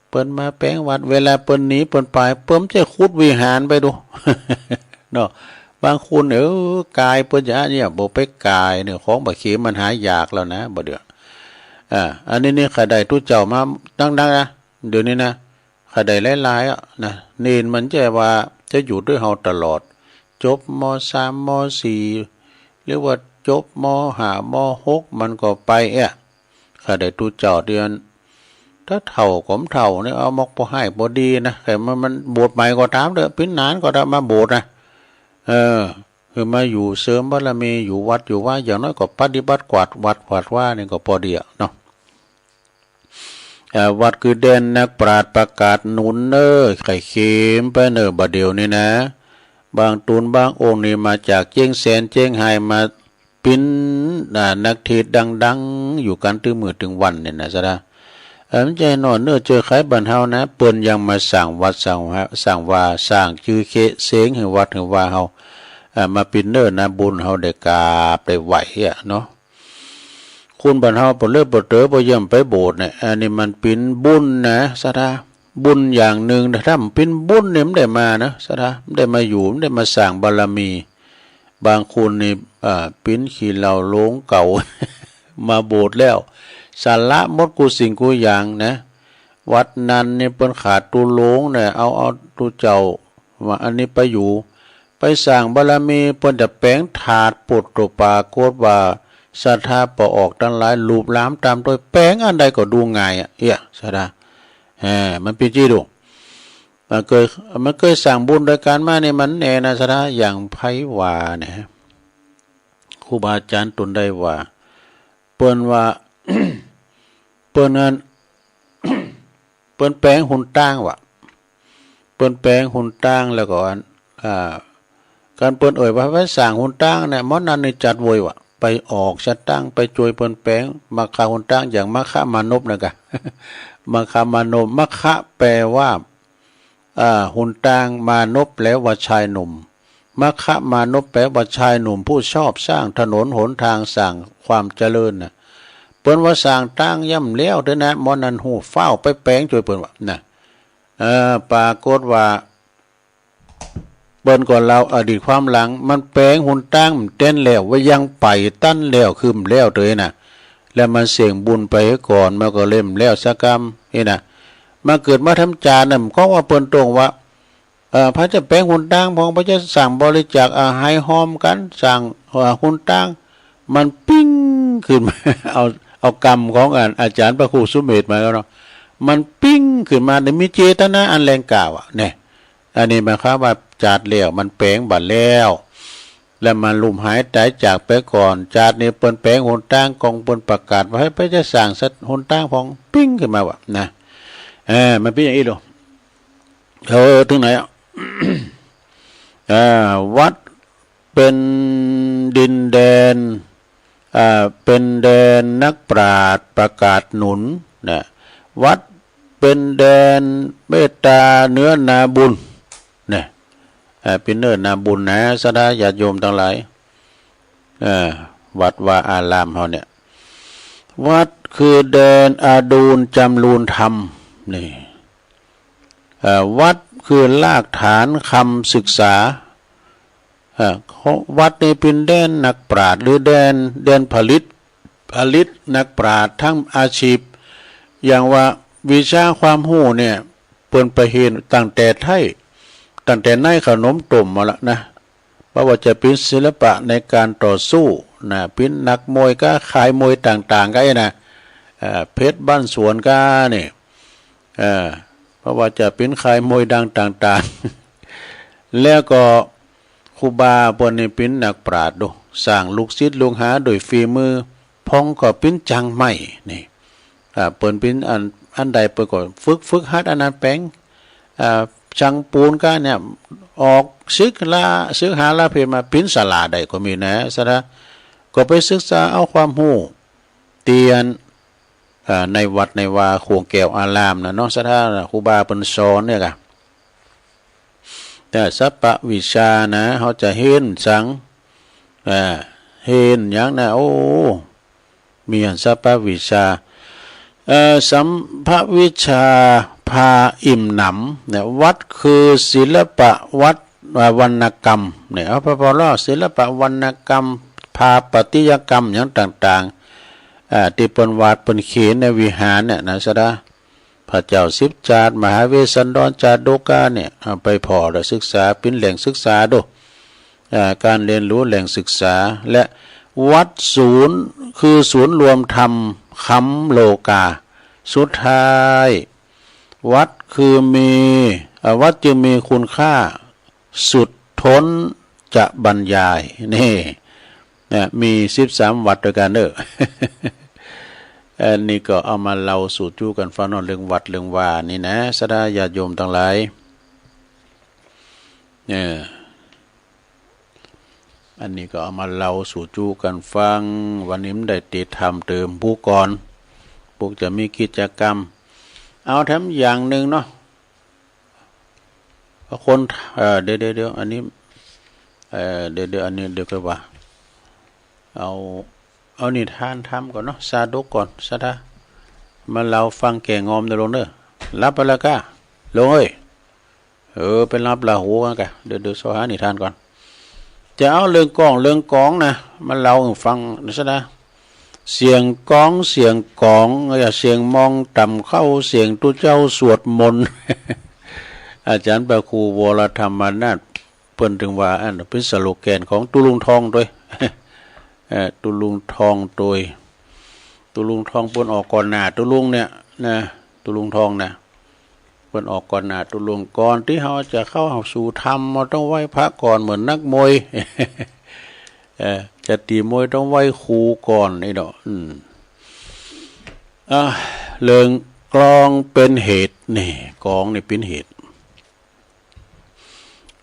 เปิ้นมาแป๋งวัด เวลาเปิ้นหนีเปิ้นไป เปิ้นจะขุดวิหารไปดู เนาะ บางคน เออ ก๋ายเปิ้นจะเนี่ย บ่ไปก๋ายเนี่ย ของบ่าเขมมันหายากแล้วนะ บ่าเดี่ยว อ่า อันนี้นี่ใค่ได้ตุ๊เจ้ามานักๆ นะ เดี๋ยวนี้นะ ใค่ได้หลายๆ อะนะ เณรมันจะว่า จะอยู่ตวยเฮาตลอด จบ ม.สาม ม.สี่ หรือว่าจบ ม.ห้า ม.หก มันก็ไปเอะ ข้าได้ตุ๊เจ้าเดียน ถ้าเฒ่าก็บ่เฒ่าเนี่ย เอามอกปอฮ้ายปอดีนะ แต่มัน มันบวชใหม่ก็ต๋ามเต๊อะ ปิ๋นหนานก็ต๋ามมาบวชนะ เออ คือมาอยู่เสริมบารมี อยู่วัดอยู่วา อย่างน้อยก็ปฏิบัติกวาดวัดกวาดวานี่ก็ปอดีอะเนาะ อ่า วัดคือแดนนักปราชญ์ประกาศหนุนเน่อ ใค่เข็มไปเน่อ บ่าเดี่ยวนี้นะ บางตูนบางองค์นี่มาจากเจียงแสนเจียงฮายมา ปิ๋น อ่า นักเทศน์ดังๆ อยู่กั๋นตึงมื้อตึงวันเนี่ยนะ สะดา เอ่อ มันจะน้อยเน่อเจ้อใคบ้านเฮานะ เปิ้นยังมาสร้างวัดสร้างวา สร้างวา สร้างจื้อเสียงหื้อวัดหื้อวาเฮา เอ่อ มาปิ๋นเน่อนาบุญเฮาได้กราบได้ไหว้อะเนาะ คนบ้านเฮาปอเลิกปอเต๋อปอย่ำไปโบสถ์เนี่ย อันนี้มันปิ๋นบุญนะ สะดา บุญอย่างนึ่ง ถ้าบ่ปิ๋นบุญเนี่ยบ่ได้มานะ สะดา บ่ได้มาอยู่ บ่ได้มาสร้างบารมี บางคนนี่ อ่า ปิ๋นขี้เหล้าโลงเก่า มาโบสถ์แล้ว สละหมดกู้สิ่งกู้อย่างนะ วัดนั้นนี่เปิ้นขาดตุ๊โลงเนี่ย เอา เอาตุ๊เจ้าว่าอันนี้ไปอยู่ ไปสร้างบารมี เปิ้นจะแป๋งถาด โปดโต ปรากฏว่าศรัทธาป้อออกตังหลาย ลูบหลามต๋ามตวย แป๋งอันใดก็ดูง่ายอะ เอี้ย สะดา แหม มันเป๋นจี้ดู มันเกย มันเกยสร้างบุญตวยกั๋นมานี่มันแน่นะ สะดา อย่างใผว่าเนี่ย ครูบาอาจ๋ารย์ตนใดว่า เปิ้นว่า เปิ้นอัน เปิ้นแป๋งหนตางว่ะ เปิ้นแป๋งหนตางแล้วก็อัน อ่า กั๋นเปิ้นเอ่ยว่าไปสร้างหนตางเนี่ย หมอนั้นนี่จัดเว้ยว่ะ ไปออกสตางค์ไปจ้วยเปิ้นแป๋ง มัคคะหนตาง อย่างมัคคะมานพนะกะ มัคคะมานพ มัคคะแปลว่า อ่า หนตาง มานพแปลว่าชายหนุ่ม มัคคะมานพแปลว่าชายหนุ่มผู้ชอบสร้างถนนหนตาง สร้างความเจริญน่ะ เปิ้นว่าสร้างตางยังบ่แล้วเต๊อะนะ หมอนั้นฮู้ ฟ้าวไปแป๋งจ้วยเปิ้นว่ะนะ เออ ปรากฏว่า เปิ้นก็เล่าอดีตความหลัง มันแป๋งหนตางบ่เต้นแล้ว ว่ายังไปตันแล้ว คือบ่แล้วเต๊อะนะ แล้วมันเสี่ยงบุญไปก่อน มันก็เลยบ่แล้วสักกำ นี่นะ มาเกิดมาทำจานน่ะ ก็ว่าเปิ้นตรงว่า เอ่อ ใผจะแป๋งหนตางพ่อง ใผจะสร้างบริจาคอาหารฮอมกั๋น สร้าง เอ่อ หนตาง มันปิ๊งขึ้นมา เอา เอากำของอันอาจ๋ารย์พระครูสุเมธมาแล้วเนาะ มันปิ๊งขึ้นมา ได้มีเจตนาอันแลงกล้าอะ เนี่ย อันนี้หมายความว่าจาติแล้วมันแป๋งบ่าแล้ว แล้วมันลุ่มหายต๋ายจากไปก่อน จาตินี้เปิ้นแป๋งหนตาง ก่องเปิ้นประกาศว่าใผจะสร้างสักหนตางพ่อง ปิ๊งขึ้นมาว่ะนะ เออ มันเป๋นอย่างอี้ลูก เออ เถิงไหนอะ อ่า วัดเป๋นดินแดน อ่า เป๋นแดนนักปราชญ์ประกาศหนุนนะ วัดเป๋นแดนเมตต๋าเนื้อนาบุญนะ อ่า เป๋นเนื้อนาบุญนะ ศรัทธาญาติโยมตังหลาย เอ่อ วัดวาอารามเฮาเนี่ย วัดคือแดนอดูลจำรูนธรรม นี่ เอ่อ วัดคือรากฐานคำศึกษา เอ่อ วัดนี้เป๋นแดนนักปราชญ์ หรือแดน แดนผลิต ผลิตนักปราชญ์ทั้งอาชีพ อย่างว่าวิชาความฮู้เนี่ย เปิ้นไปเฮียนตั้งแต่ไท้ ตั้งแต่ในขนมต้มมาละนะ บ่ว่าจะเป๋นศิลปะในการต่อสู้นะ เป๋นนักมวยก้า ค่ายมวยต่างๆ ก้าอี้นะ เอ่อ เพชรบ้านสวนก้านี่ เอ่อ บ่ว่าจะเป๋นค่ายมวยดังต่างๆ แล้วก็ครูบาเปิ้นนี่เป๋นนักปราชญ์ดู สร้างลูกศิษย์ลูกหาโดยฝีมือ พ่องก็เป๋นจางไม้นี่ อ่า เปิ้นเป๋นอัน อันใดเปิ้นก็ฝึก ฝึกหัดอันนั้นแป๋ง อ่า ช่างปูนก้าเนี่ย ออกศึกลา ศึกหาลาเพลมาเป๋นศาลาได้ก็มีนะ ศรัทธา ก็ไปศึกษาเอาความฮู้ เตียน อ่า ในวัดในวา ขวงแก้วอารามนะเนาะ ศรัทธา ครูบาเปิ้นสอนเนี่ยกะ แต่สัพพวิชานะ เฮาจะเฮียนสัง อ่า เฮียนหยังนะ โอ้ มีอันสัพพวิชา เอ่อ สัพพวิชาพาอิ่มหนำเนี่ย วัดคือศิลปะวัด อ่า วรรณกรรมเนี่ย เอาพอๆ แล้ว ศิลปะวรรณกรรม สถาปัตยกรรมหยังต่างๆ อ่า ตี้เปิ้นวาดเปิ้นเขียนในวิหารเนี่ยนะ ศรัทธา พ พระเจ้าสิบจาตุ มหาเวสสันดร จาตุโดกาเนี่ย เอาไปผ่อและศึกษา เป๋นแหล่งศึกษาดู อ่า ก๋านเฮียนฮู้แหล่งศึกษา และวัดศูนย์ คือศูนย์รวมธรรม คำโลกา สุดท้าย วัดคือมี อ่า วัดจึงมีคุณค่า สุดท้นจะบรรยาย นี่ นะ มีสิบสามวัดตวยกั๋นเน่อ อันนี้ก็เอามาเล่าสู่จู้กั๋นฟังเนาะ เรื่องวัดเรื่องวานี่นะ ศรัทธาญาติโยมตังหลาย เออ อันนี้ก็เอามาเล่าสู่จู้กั๋นฟัง วันนี้มันได้ติดธรรมเติมผู้ก่อน พวกจะมีกิจกรรม เอาแถมอย่างนึ่งเนาะ คน เอ่อ เดี๋ยว เดี๋ยว เดี๋ยว อันนี้ เอ่อ เดี๋ยว เดี๋ยว อันนี้ เดี๋ยวก่อนว่า เอา เอานิทานธรรมก่อนเนาะ สาดกก่อน ศรัทธา มาเล่าฟังแก่งอมเน่อลุงเน่อ หลับไปแล้วก้า ลุงเอ้ย เออ ไปหลับละหูกั๋นก้า เดี๋ยว เดี๋ยวเซาะหานิทานก่อน จะเอาเรื่องกอง เรื่องกองนะ มาเล่าหื้อฟังนะ ศรัทธา เสียงกอง เสียงกอง เสียงมองต่ำเข้า เสียงตุ๊เจ้าสวดมนต์ อาจ๋ารย์พระครูวรธรรมนาถ เปิ้นตึงว่า อัน เป๋นสโลแกนของตุ๊ลุงทองตวย เอ่อ ตุ๊ลุงทองตวย ตุ๊ลุงทองเปิ้นออกก่อนหน้าตุ๊ลุงเนี่ยนะ ตุ๊ลุงทองนะ เปิ้นออกก่อนหน้าตุ๊ลุง ก่อนตี้เฮาจะเข้าสู่ธรรม เฮาต้องไหว้พระก่อนเหมือนนักมวย เอ่อ จะตี๋มวยต้องไหว้ครูก่อนนี่เนาะ อืม อ่ะ เรื่องกองเป๋นเหตุ นี่ กองนี่เป๋นเหตุ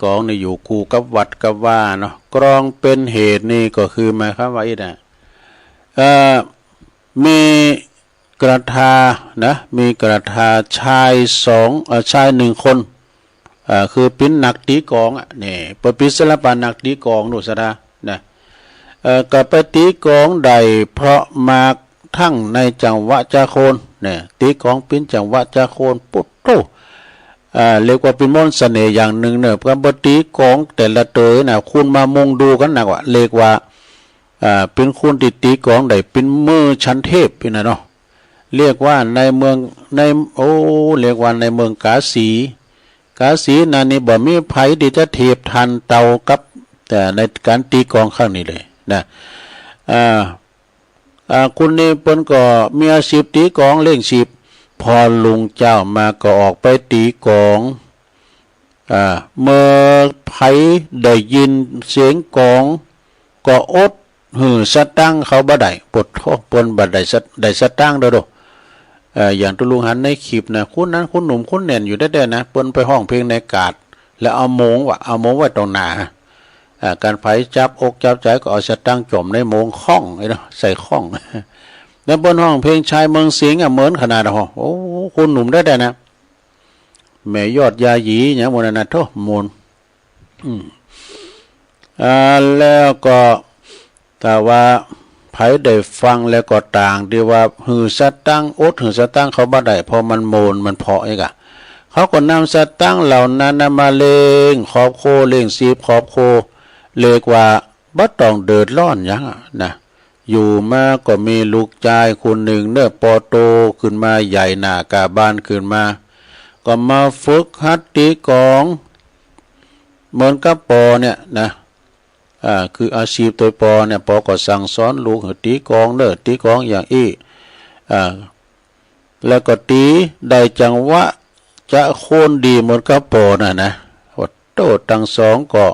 กองนี่อยู่คู่กับวัดกับวาเนาะ กองเป๋นเหตุนี่ก็คือหมายความว่าอี้นะ เอ่อ มีกระทานะ มีกระทาชายสอง เอ่อ ชายหนึ่งคน เอ่อ คือเป๋นนักตี๋กองอะ นี่ เปิ้นเป๋นศิลปะนักตี๋กอง ดูศรัทธานะ เอ่อ ก็ไปตี๋กองได้เพราะมากทั้งในจังหวะจ๊ะโคน เนี่ย ตี๋กองเป๋นจังหวะจ๊ะโคน ปุ๊ดโธ่ อ่า เรียกว่าเป๋นมนต์เสน่ห์อย่างนึ่งเน่อ ก๋านไปตี๋กองแต่ละเต๋อนะ คนมามุงดูกั๋นนักว่า เรียกว่า อ่า เป๋นคนตี้ตี๋กองได้เป๋นมือชั้นเทพนี่นะเนาะ เรียกว่าในเมือง ใน โอ้ เรียกว่าในเมืองกาสี กาสีนั้นนี่บ่มีใผตี้จะเทียบทันเต้ากับ เอ่อ ในก๋านตี๋กองครั้งนี้เลยนะ อ่า อ่า คนนี้เปิ้นก็มีอาชีพตี๋กองเลี้ยงชีพ ผ่อรุ่งเจ๊ามาก็ออกไปตี๋กอง อ่า เมื่อใผได้ยินเสียงกอง ก็อดหื้อสตางค์เขาบ่ได้ ปุ๊ดโธ่ เปิ้นบ่ได้สะ ได้สตางค์เด้อโด เอ่อ อย่างตุ๊ลุงหันในคลิปนะ คนนั้นคนหนุ่มคนแน่นอยู่แต๊ๆ นะ เปิ้นไปฮ้องเพลงในกาด แล้วเอาโมงว่ะ เอาโมงไว้ตรงหน้า อ่า ก๋านใผจับอกจับใจ๋ก็เอาสตางค์จ๋มในโมง ข้องไอ้เนาะ ใส่ข้อง แล้วเปิ้นฮ้องเพลงชายเมืองสิงห์อะ เหมือนขนาด โอ้โห คนหนุ่มแต๊ๆ นะ แม่ยอดยาหยีหยังหมู่นั้นนะ โธ่ ม่วน อืม อ่า แล้วก็ ถ้าว่าใผได้ฟังแล้วก็ต่าง ตี้ว่าหื้อสตางค์ อดหื้อสตางค์เขาบ่ได้ เพราะมันม่วน มันเพราะเองอะ เขาก็นำสตางค์เหล่านั้นนะมาเลี้ยงครอบครัว เลี้ยงชีพครอบครัว เรียกว่าบ่ต้องเดือดร้อนหยังอะนะ อยู่มาก็มีลูกจายคนนึ่งเน่อ ปอโตขึ้นมาใหญ่หน้ากล้าบานขึ้นมา ก็มาฝึกหัดตี๋กอง เหมือนกับปอเนี่ยนะ อ่า คืออาชีพตวยปอเนี่ย ปอก็สั่งสอนลูกหื้อตี๋กองเน่อ ตี๋กองอย่างอี้ อ่า แล้วก็ตี๋ได้จังหวะจ๊ะโคนดีเหมือนกับปอน่ะนะ โอ้โธ่ ตึงสองก็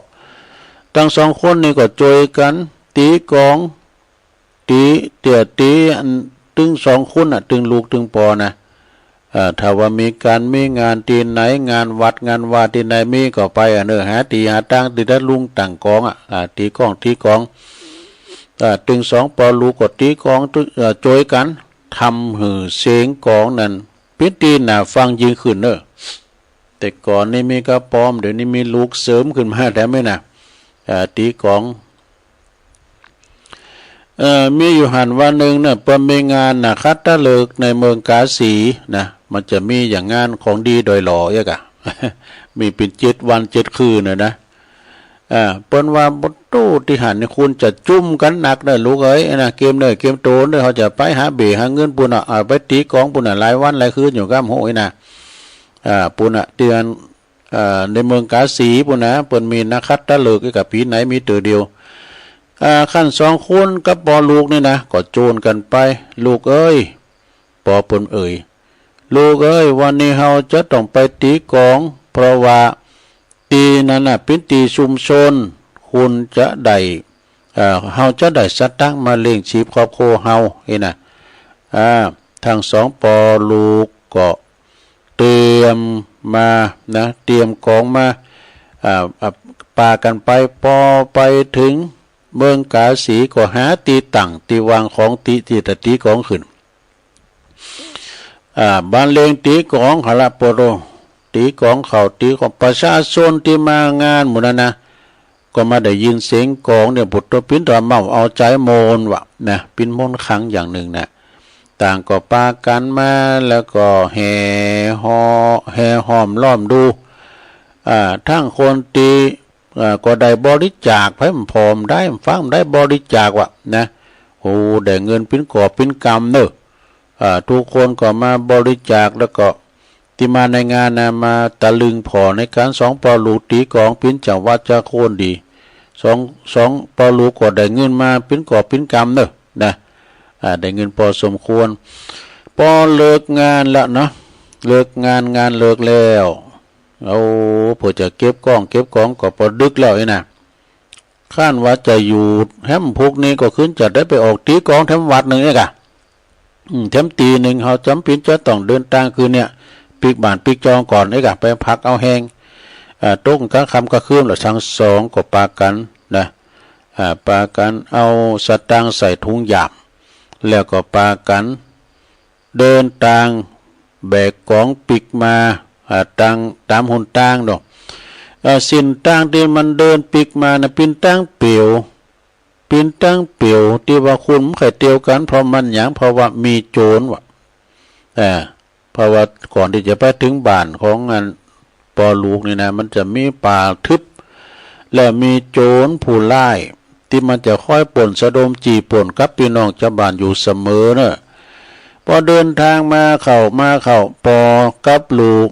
ตึงสองคนนี่ก็จ้วยกั๋นตี๋กอง ตี๋ เตื้อตี๋อัน ตึงสองคนน่ะ ตึงลูกตึงปอนะ เอ่อ ถ้าว่ามีก๋านมีงานตี้ไหน งานวัดงานวาตี้ไหนมีก็ไปอะเน่อ หาตี๋หาตางตี้ตะลุงตั้งกองอะ อ่า ตี๋กอง ตี๋กอง อ่า ตึงสองปอลูกก็ตี๋กอง เอ่อ จ้วยกั๋น ทำหื้อเสียงกองนั้นเป๋นตี้น่าฟังยิ่งขึ้นเน่อ แต่ก่อนนี่มีกระป๋อม เดี๋ยวนี้มีลูกเสริมขึ้นมาแถมนี่นะ เอ่อ ตี๋กอง เอ่อ มีอยู่หั้นวันนึ่งเน่อ เปิ้นมีงานนะ ขัตฤกษ์ในเมืองกาสีนะ มันจะมีอย่างงานของดีดอยหล่อเอี้ยกะ มีเป๋นเจ็ดวันเจ็ดคืนน่ะนะ เ อ่า เปิ้นว่า โอ้ ตี้หั้นนี่คุณจะจุ้มกั๋นนักเน่อลูกเอ๋ย นะ เกียมเนื้อเกียมตั๋วเน่อ เฮาจะไปหาเบ้หาเงินปู้นน่ะ อ่า ไปตี๋ก๋องปู้นน่ะ หลายวันหลายคืนอยู่ก้ำ โหยนะ อ่า ปู้นน่ะ ตี้อัน อ่า ในเมืองกาสีปู้นน่ะ เปิ้นมีนขัตตฤกษ์กับปี๋ไหนมีเตื้อเดียว อ่า คันสองคนกับป้อลูกนี่นะ ก็โจนกั๋นไป ลูกเอ๋ย ป้อเปิ้นเอ๋ย ลูกเอ๋ย วันนี้เฮาจะต้องไปตี๋ก๋อง เพราะว่าตี้นั้นน่ะ เป๋นตี้ชุมชน คุณจะได้ เอ่อ เฮาจะได้สตางค์มาเลี้ยงชีพครอบครัวเฮา นี่นะ อ่า ตึงสองป้อลูกก็เตรียมมานะ เตรียมก๋องมา อ่า อ่า ปากั๋นไป ปอไปเถิงเมืองกาสีก็หาตี้ตั้งตี้วางของตี้ ตี้จะตี๋ก๋องขึ้น อ่า บรรเลงตี๋ก๋องหั้นละ โปโต ตี๋ก๋องเข้า ตี๋ก๋อง ประชาชนตี้มางานหมู่นั้นนะ ก็มาได้ยินเสียงก๋องเนี่ย โปโต เป๋นต๋าเม้าเอาใจ๋โมนวะนะ เป๋นมนต์ขลังอย่างนึ่งนะ ต่างก็ปากั๋นมา แล้วก็แห่ฮอ แห่ห้อมล้อมดู อ่า ตึงคนตี้ อ่า ก็ได้บริจาค ไผบ่พอได้ ฟังได้บริจาควะนะ โอ้ ได้เงินเป๋นกอบเป๋นกำเน่อ อ่า กู้คนก็มาบริจาค แล้วก็ตี้มาในงานนะ มาตะลึงผ่อในก๋านสองป้อลูกตี๋ก๋อง เป๋นจังหวะจะโค่นดี สอง สองป้อลูกก็ได้เงินมาเป๋นกอบเป๋นกำเน่อนะ อ่า ได้เงินพอสมควร ปอเลิกงานละเนาะ เลิกงาน งานเลิกแล้ว โอ้ เปื้อจะเก็บก้องเก็บก๋องก็ปอดึกแล้วนี่นะ คันว่าจะอยู่แฮมพูกนี้ก็ขึ้นจะได้ไปออกตี๋ก๋องแถมวัดนึ่งเอกอะ อืม แถมตี๋นึ่ง เฮาจ๋ำเป๋นจะต้องเดินตางคืนเนี่ย ปิ๊กบ้านปิ๊กจองก่อนเอกอะ ไปพักเอาแฮง อ่า ตกก๋างค่ำก๋างคืนแล้ว ตึงสองก็ปากั๋นนะ อ่า ปากั๋นเอาสตางค์ใส่ถุงยาม แล้วก็ปากั๋น เดินตางแบกก๋องปิ๊กมา อ่า ตาง ต๋ามหนตางเนาะ อ่า เส้นตางตี้มันเดินปิ๊กมานะ เป๋นตางเปียว เป๋นตางเปียวตี้ว่าคนบ่ใค่เตียวกั๋น เพราะมันหยัง เพราะว่ามีโจรวะ อ่า เพราะว่าก่อนตี้จะไปเถิงบ้านของอัน ป้อลูกนี่นะ มันจะมีป่าทึบ แล้วมีโจรผู้ร้ายตี้มันจะคอยป้นสะดมจี้ป้นกับปี้น้องจาวบ้านอยู่เสมอเนาะ ปอเดินตางมาเข้า มาเข้า ปอกับลูก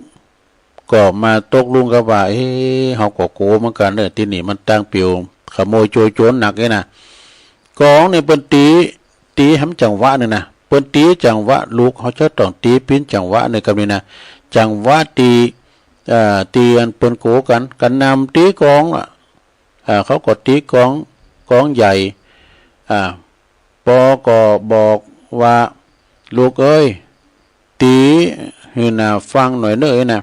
ก็มาตกลงกั๋นว่า เอ๊ะ เฮาก็กั๋วเหมือนกั๋นเนาะ ตี้นี่มันตางเปียว ขโมยโจร โจรหนักนี่นะ ก๋องนี่เปิ้นตี๋ ตี๋แหมจังหวะนึ่งนะ เปิ้นตี๋จังหวะ ลูกเฮาจะต้องตี๋เป๋นจังหวะนึ่งกำนี้นะ จังหวะตี้ เอ่อ ตี้อันเปิ้นกั๋วกั๋น กระหน่ำตี๋ก๋องอะ อ่า เขาก็ตี๋ก๋อง ก๋องใหญ่ อ่า ปอก็บอกว่า ลูกเอ๋ย ตี๋หื้อหน้าฟั่งหน่อยเน่อนะ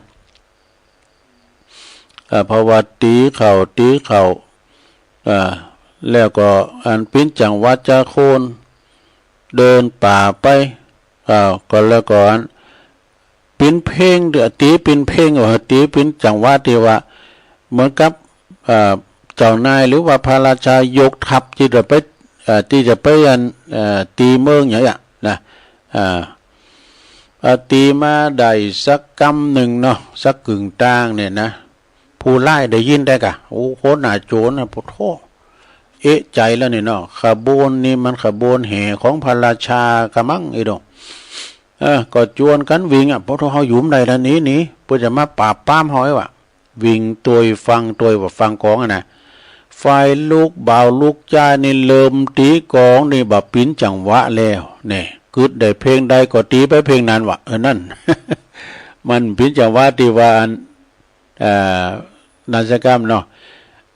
อ่า เพราะว่าตี๋เข้า ตี๋เข้า อ่า แล้วก็อันเป๋นจังหวะจะโค่น เดินป่าไป อ่า ก็แล้วก็อัน เป๋นเพลง ตี๋เป๋นเพลง ว่าตี๋เป๋นจังหวะตี้ว่า เหมือนกับ อ่า เจ้านายหรือว่าพระราชายกทัพตี้จะไป อ่า ตี้จะไปอัน อ่า ตี๋เมืองอย่างเนี้ยนะ อ่า อ่า ตี๋มาได้สักกำนึ่งเนาะ สักกึ่งตางเนี่ยนะ ผู้ร้ายได้ยินได้ก่ะ โอ้ หัวหน้าโจรนะ โอ้โธ่ เอะใจ๋แล้วนี่เนาะ ขบวนนี่มันขบวนแห่ของพระราชาก่ะมั้ง ไอ้ดง เออ ก็จวนกั๋นวิ่งอะ โอ้โธ่ เฮาอยู่บ่ได้แล้ว หนี หนี เปื้อจะมาปราบปรามเฮาไอ้วะ วิ่งตวยฟั่งตวยว่าฟั่งก๋องอะนะ ฝ่ายลูกบ่าวลูกจ้ายนี่เริ่มตี๋ก๋องนี่บ่าเป๋นจังหวะแล้ว เนี่ย กึ๊ดได้เพลงใดก็ตี๋ไปเพลงนั้นวะ เออ นั่น มันเป๋นจังหวะตี้ว่าอัน เอ่อ นั้นสักกำเนาะ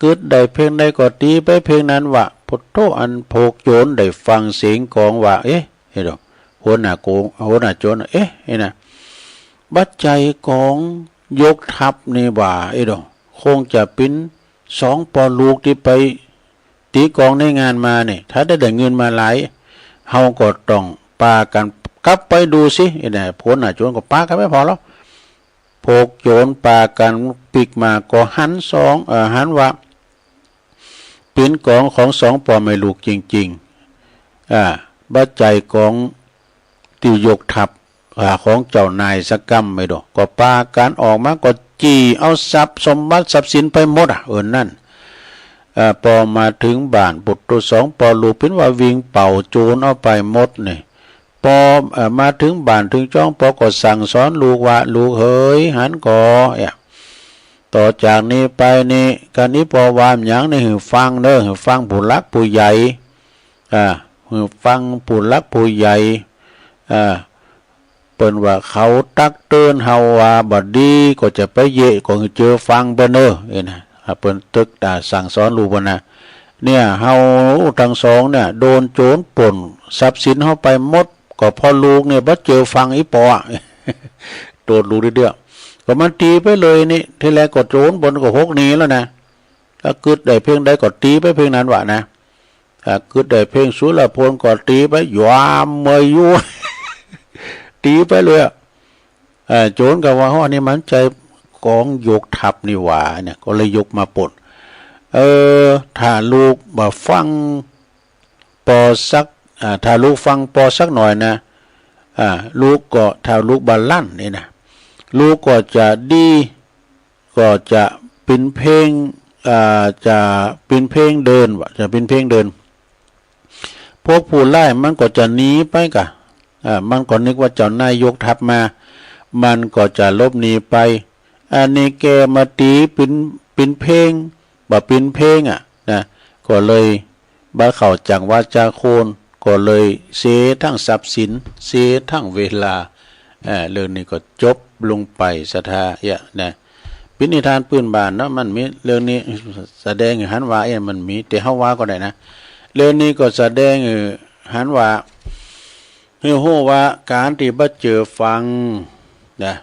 กึ๊ดได้เพลงใดก็ตี๋ไปเพลงนั้นวะ โอ้โธ่ อันพวกโจรได้ฟั่งเสียงก๋องว่า เอ๊ะ ไอ้ดง หัวหน้าโกง หัวหน้าโจร เอ๊ะ ไอ้นะ บ่ใจ้ก๋องยกทัพนี่หว่า ไอ้ดง คงจะเป๋นสองป้อลูกตี้ไปตี๋ก๋องในงานมาเนี่ย ถ้าได้ ได้เงินมาหลาย เฮาก็ต้องปากั๋นกลับไปดูสิ ไอ้นะ หัวหน้าโจรก็ปากั๋นไปผ่อแล้ว พวกโจรปากั๋นปิ๊กมาก็หันสอง เอ่อ หันว่า เป๋นก๋องของสองป้อแม่ลูกจริงๆ อ่า บ่ใจ้ก๋องตี้ยกทัพ อ่า ของเจ้านายสักกำ ไอ้ดง ก็ปากั๋นออกมาก็จี้เอาทรัพย์สมบัติทรัพย์สินไปหมดอะ เออ นั่น เอ่อ ปอมาเถิงบ้าน ปุตตุสองปอลูกปิ้นว่าวิ่งเป่าโจ๋รเอาไปหมดนี่ ปอ เอ่อ มาเถิงบ้านเถิงจ้อง ปอก็สั่งสอนลูกว่า "ลูกเหย หันก่อ เอ่อ ต่อจากนี้ไปนี่ กั๋นอี้ปอว่าหยังนี่ หื้อฟังเน่อ หื้อฟังผู้หลักผู้ใหญ่ อ่า หื้อฟังผู้หลักผู้ใหญ่ อ่า เปิ้นว่าเขาตักเตือนเฮาว่าบ่ดี ก็จะไปเยะ ก็หื้อเจอฟังเปิ้นเน่อ" เอ้ยนะ อ่า เปิ้นตึก อ่า สั่งสอนลูกเปิ้นนะ เนี่ย เฮาตังสองเนี่ย โดนโจ๋รป้นทรัพย์สินเฮาไปหมด ก็เพราะลูกเนี่ยบ่เจอฟังอี้ปอ โต้ษลูกเตื้อๆ ก็มันตี๋ไปเลยนี่ ทีแรกก็โจ๋รป้นก็หกหนีแล้วนะ ถ้ากึ๊ดได้เพ่งใดก็ตี๋ไปเพ่งนั้นวะนะ ถ้ากึ๊ดได้เพ่งสุรพลก็ตี๋ไป ยามเมยอยู่ ตี๋ไปเลยอะ เอ่อ โจ๋รก็ว่า "ฮ้อ นี่มันใจ้ก๋องยกทัพนี่หว่า" เนี่ย ก็เลยยกมาป้น เออ ถ้าลูกบ่ฟังปอสัก อ่า ถ้าลูกฟังปอสักหน่อยนะ อ่า ลูกก็ ถ้าลูกบ่ลั่นนี่นะ ลูกก็จะดี ก็จะเป๋นเพ่ง อ่า จะเป๋นเพ่งเดินวะ จะเป๋นเพ่งเดิน พวกผู้ร้ายมันก็จะหนีไปก่ะ อ่า มันก็นึกว่าเจ้านายยกทัพมา มันก็จะหลบหนีไป อันนี้แกมาตี๋เป๋น เป๋นเพ่ง บ่เป๋นเพ่งอะนะ ก็เลยบ่เข้าจังหวะจาโคน ก็เลยเสียตึงทรัพย์สิน เสียตึงเวลา เอ่อ เรื่องนี้ก็จบลงไป ศรัทธาเอ๊ยะนะ เป๋นนิทานปื้นบ้านเนาะ มันมีเรื่องนี้แสดงหื้อหันว่า เอ๊ะ มันมี แต่เฮาว่าก็ได้นะ เรื่องนี้ก็แสดงหื้อหันว่า หื้อฮู้ว่าก๋านตี้บ่เจอฟังนะ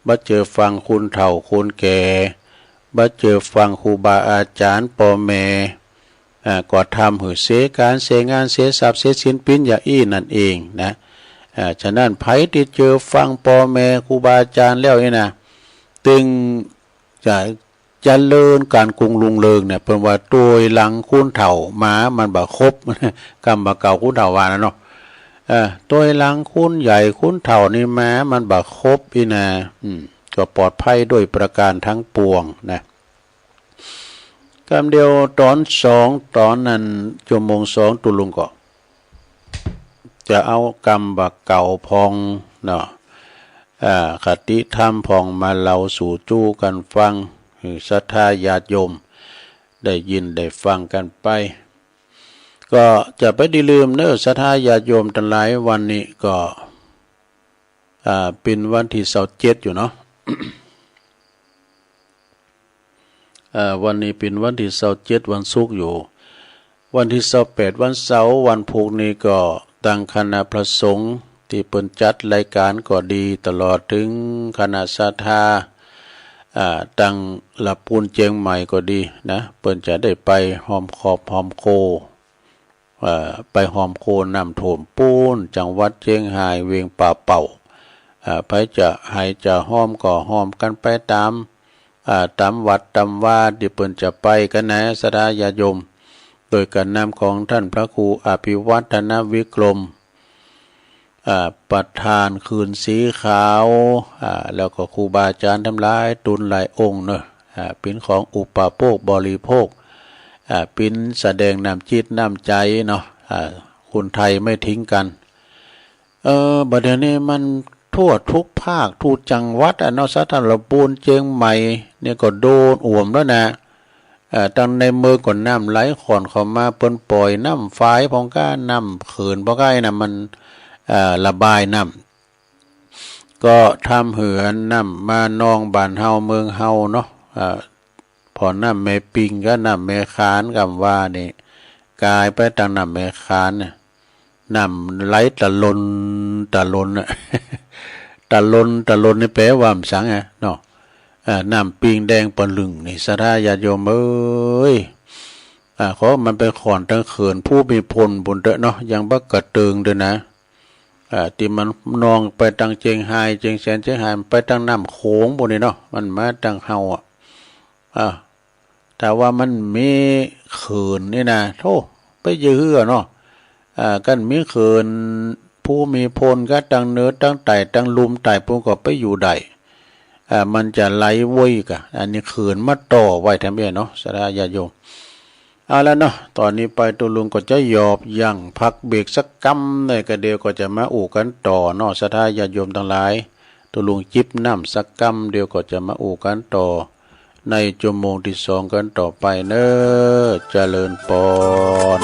บ่เจอฟังคนเฒ่าคนแก่ บ่เจอฟังครูบาอาจ๋ารย์ป้อแม่ อ่า ก็ทำหื้อเสียก๋านเสียงาน เสียทรัพย์เสียสินปิ้นอย่างอี้นั่นเองนะ อ่า ฉะนั้นใผตี้เจอฟังป้อแม่ครูบาอาจ๋ารย์แล้วนี่นะ ตึงจะเจริญก๋านกุ่งรุงเริงเนี่ย เปิ้นว่าตวยหลังคนเฒ่ามามันบ่ครบ กำบ่าเก่าคนเฒ่าว่านะเนาะ เออ ตวยหลังคนใหญ่คนเฒ่านี่มามันบ่ครบอี้นะ อืม ก็ปลอดภัยโดยประก๋านตังปวงนะ กำเดียวต๋อนสองต๋อนนั้น จั่วโมงสอง ตุ๊ลุงก็จะเอากำบ่าเก่าพ่องเนาะ อ่า คติธรรมพ่องมาเล่าสู่จู้กั๋นฟัง หื้อศรัทธาญาติโยมได้ยินได้ฟังกั๋นไป ก็จะไปได้ลืมเน่อ ศรัทธาญาติโยมตังหลาย วันนี้ก็ อ่า เป๋นวันตี้ซาวเจ็ดอยู่เนาะ เอ่อ วันนี้เป๋นวันตี้ซาวเจ็ด วันศุกร์อยู่ วันตี้ซาวแปด วันเสาร์ วันพูกนี้ก็ตังคณะพระสงฆ์ตี้เปิ้นจัดรายก๋านก็ดี ตลอดเถิงคณะศรัทธา อ่า ตังละปูนเจียงใหม่ก็ดีนะ เปิ้นจะได้ไปฮอมครอบฮอมครัว เอ่อ ไปฮอมโคน้ำท่วมปู๊น จังหวัดเจียงฮาย เวียงป่าเป่า เอ่อ ใผจะไห้จะฮอมก็ฮอมกั๋นไปต๋าม อ่า ต๋ามวัดต๋ามวาตี้เปิ้นจะไปกั๋นนะ ศรัทธาญาติโยม โดยก๋านนำของต้านพระครูอภิวัฒนวิกรม อ่า ประธานคืนสีขาว อ่า แล้วก็ครูบาอาจ๋ารย์ตังหลายตุ๊นหลายองค์เนาะ อ่า เป๋นของอุปโภคบริโภค อ่า เป๋นแสดงน้ำจิตน้ำใจ๋เนาะ อ่า คนไทยไม่ทิ้งกัน เออ บ่าเดี่ยวนี้มันทั่วกู้ภาคกู้จังหวัดอะเนาะ สาธารณะปูนเจียงใหม่เนี่ยก็โดนอ่วมแล้วนะ เอ่อ ตังในเมืองก็น้ำไหลข้อนเข้ามา เปิ้นป่อยน้ำฝายพ่องก้า น้ำเขื่อนพ่องก้านะ มัน เอ่อ ระบายน้ำ ก็ทำหื้อน้ำมาน้องบ้านเฮาเมืองเฮาเนาะ เอ่อ ผ่อน้ำแม่ปิงกับน้ำแม่ขานกำว่านี่ ก๋ายไปตังน้ำแม่ขานเนี่ย น้ำไหลตะลอนตะลอนน่ะ ตะลอนตะลอนนี่แปลว่าหยังอะเนาะ เอ่อ น้ำปิงแดงปะลึ่งนี่ ศรัทธาญาติโยมเอ้ย อ่า ขอมันไปข้อนตังเขื่อนภูมิพลปู้นเต๊อะเนาะ ยังบ่กระเติงเต๊อะนะ อ่า ตี้มันนองไปตังเจียงฮาย เจียงแสน เจียงฮาย ไปตังน้ำโขงปู้นนี่เนาะ มันมาตังเฮาอะ อ่า ถ้าว่ามันมีเขื่อนนี่นะ โธ่ ไปจะเหือเนาะ อ่า กั๋นมีเขื่อนภูมิพลก็ตังเหนือตังใต้ตังลุ่มใต้ปู้นก็ไปอยู่ได้ อ่า มันจะไหลเว้ยกะ อันนี้เขื่อนมาต่อไว้แถมเองเนาะ ศรัทธาญาติโยม เอาละเนาะ ต๋อนนี้ไปตุ๊ลุงก็จะหยอบยั้งพักเบรกสักกำหน่อย ก็เดี๋ยวก็จะมาอู้กั๋นต่อเนาะ ศรัทธาญาติโยมตังหลาย ตุ๊ลุงจิบน้ำสักกำ เดี๋ยวก็จะมาอู้กั๋นต่อ ในจั่วโมงตี้สองกั๋นต่อไปเนาะ เจริญปอน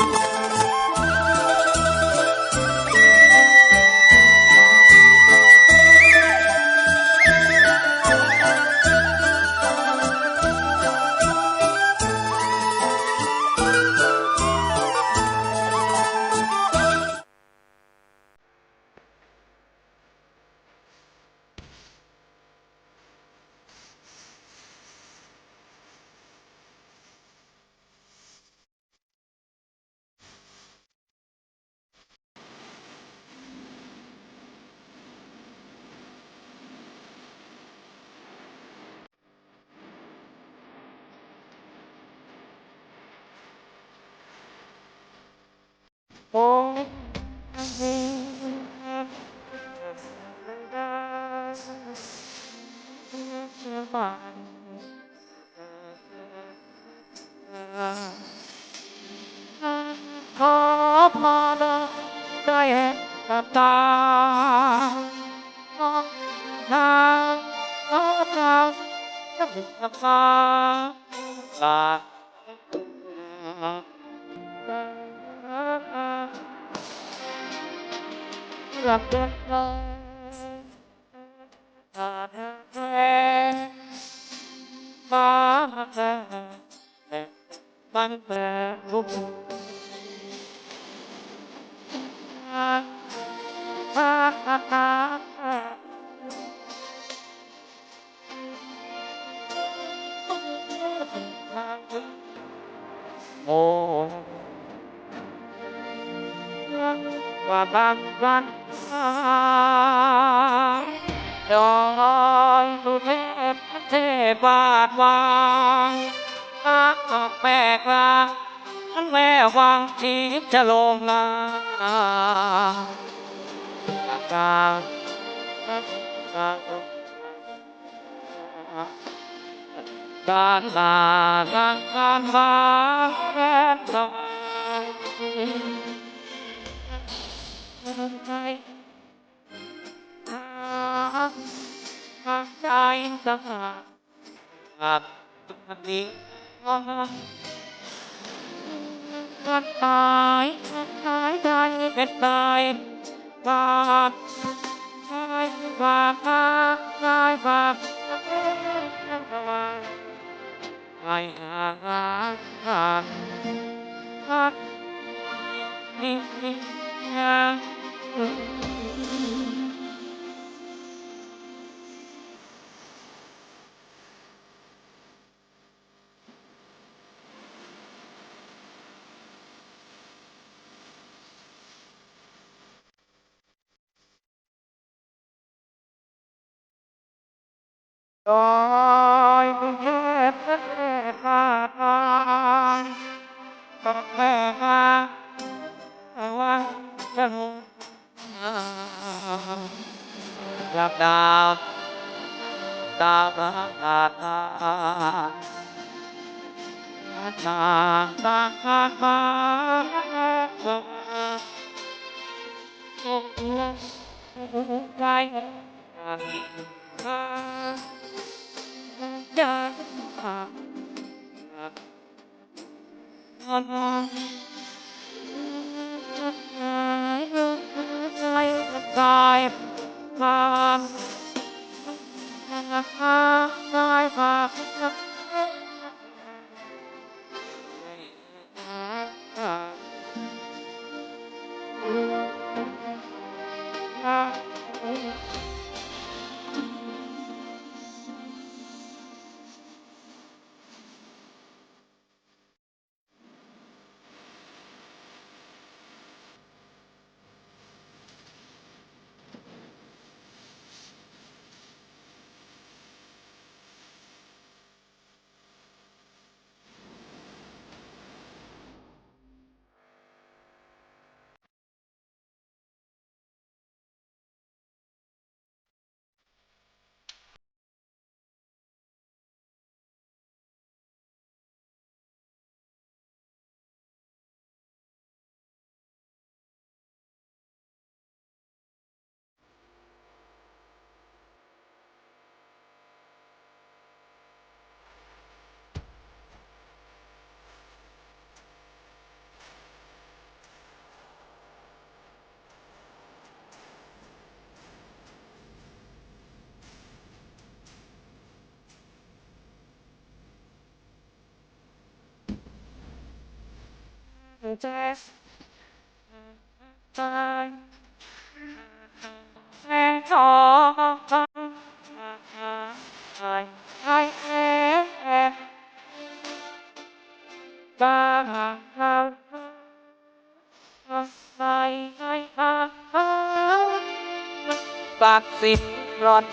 ตัดสินหล่อน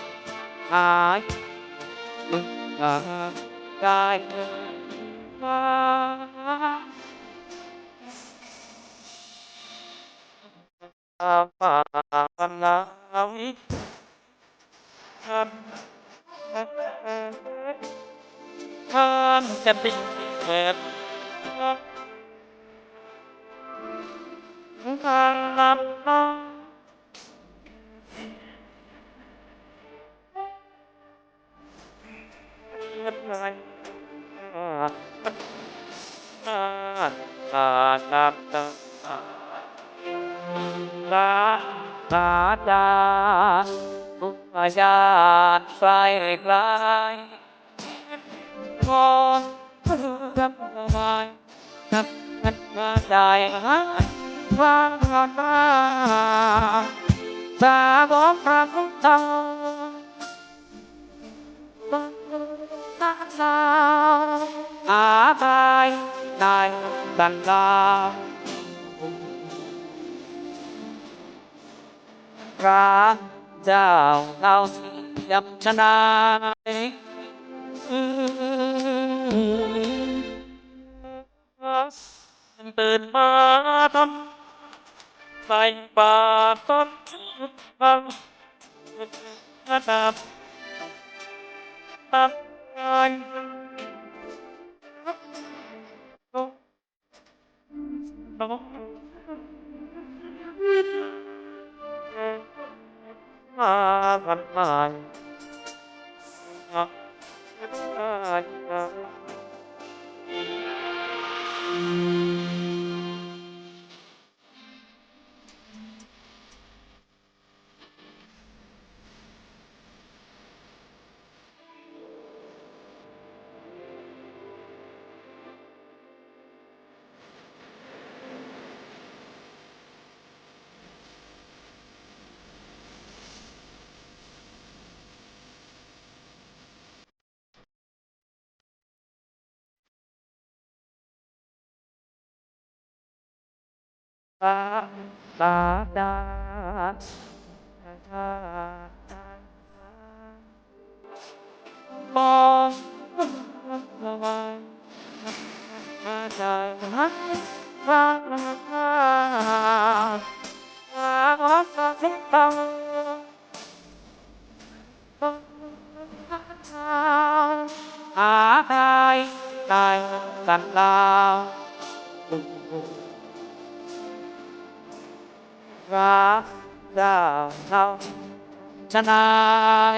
หาย ได้ พระเจ้าเฮาเสียมชนาย ตื่นมาทำใส่บาตรตนทำ ทำ ทำ หาได้ ได้กันแล้ว พระเจ้าเฮาชนาย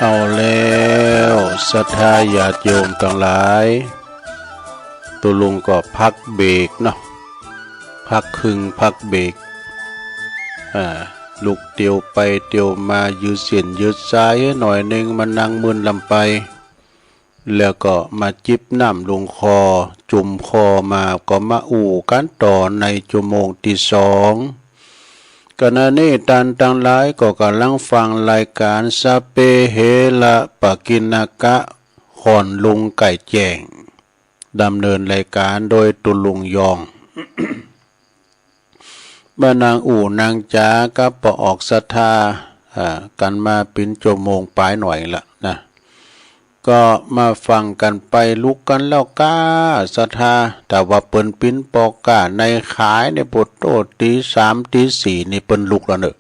เอาแล้ว ศรัทธาญาติโยมตังหลาย ตุ๊ลุงก็พักเบรกเนาะ พักครึ่ง พักเบรก อ่า ลุกเตียวไปเตียวมา ยืดเส้นยืดสายหน่อยนึ่ง มานั่งมึนลำไป แล้วก็มาจิบน้ำลงคอ จุ่มคอมา ก็มาอู้กั๋นต่อในชั่วโมงตี้สอง ขณะนี้ต้านตังหลายก็ก่ำลังฟังรายก๋านสัพเพเหระปะกิณณกะ ของลุงไก่แจ้ง ดำเนินรายก๋านโดยตุ๊ลุงยอง บ่านางอู้นางจ๋ากับป้อออกศรัทธา อ่า กั๋นมาเป๋นจั่วโมงป๋ายหน่อยละนะ ก็มาฟังกั๋นไป ลุกกั๋นแล้วก้าศรัทธา ถ้าว่าเปิ้นเป๋นป้อก้าในขายเนี่ย โผโต้ ตี๋สามตี๋สี่นี่เปิ้นลุกแล้วเน่อ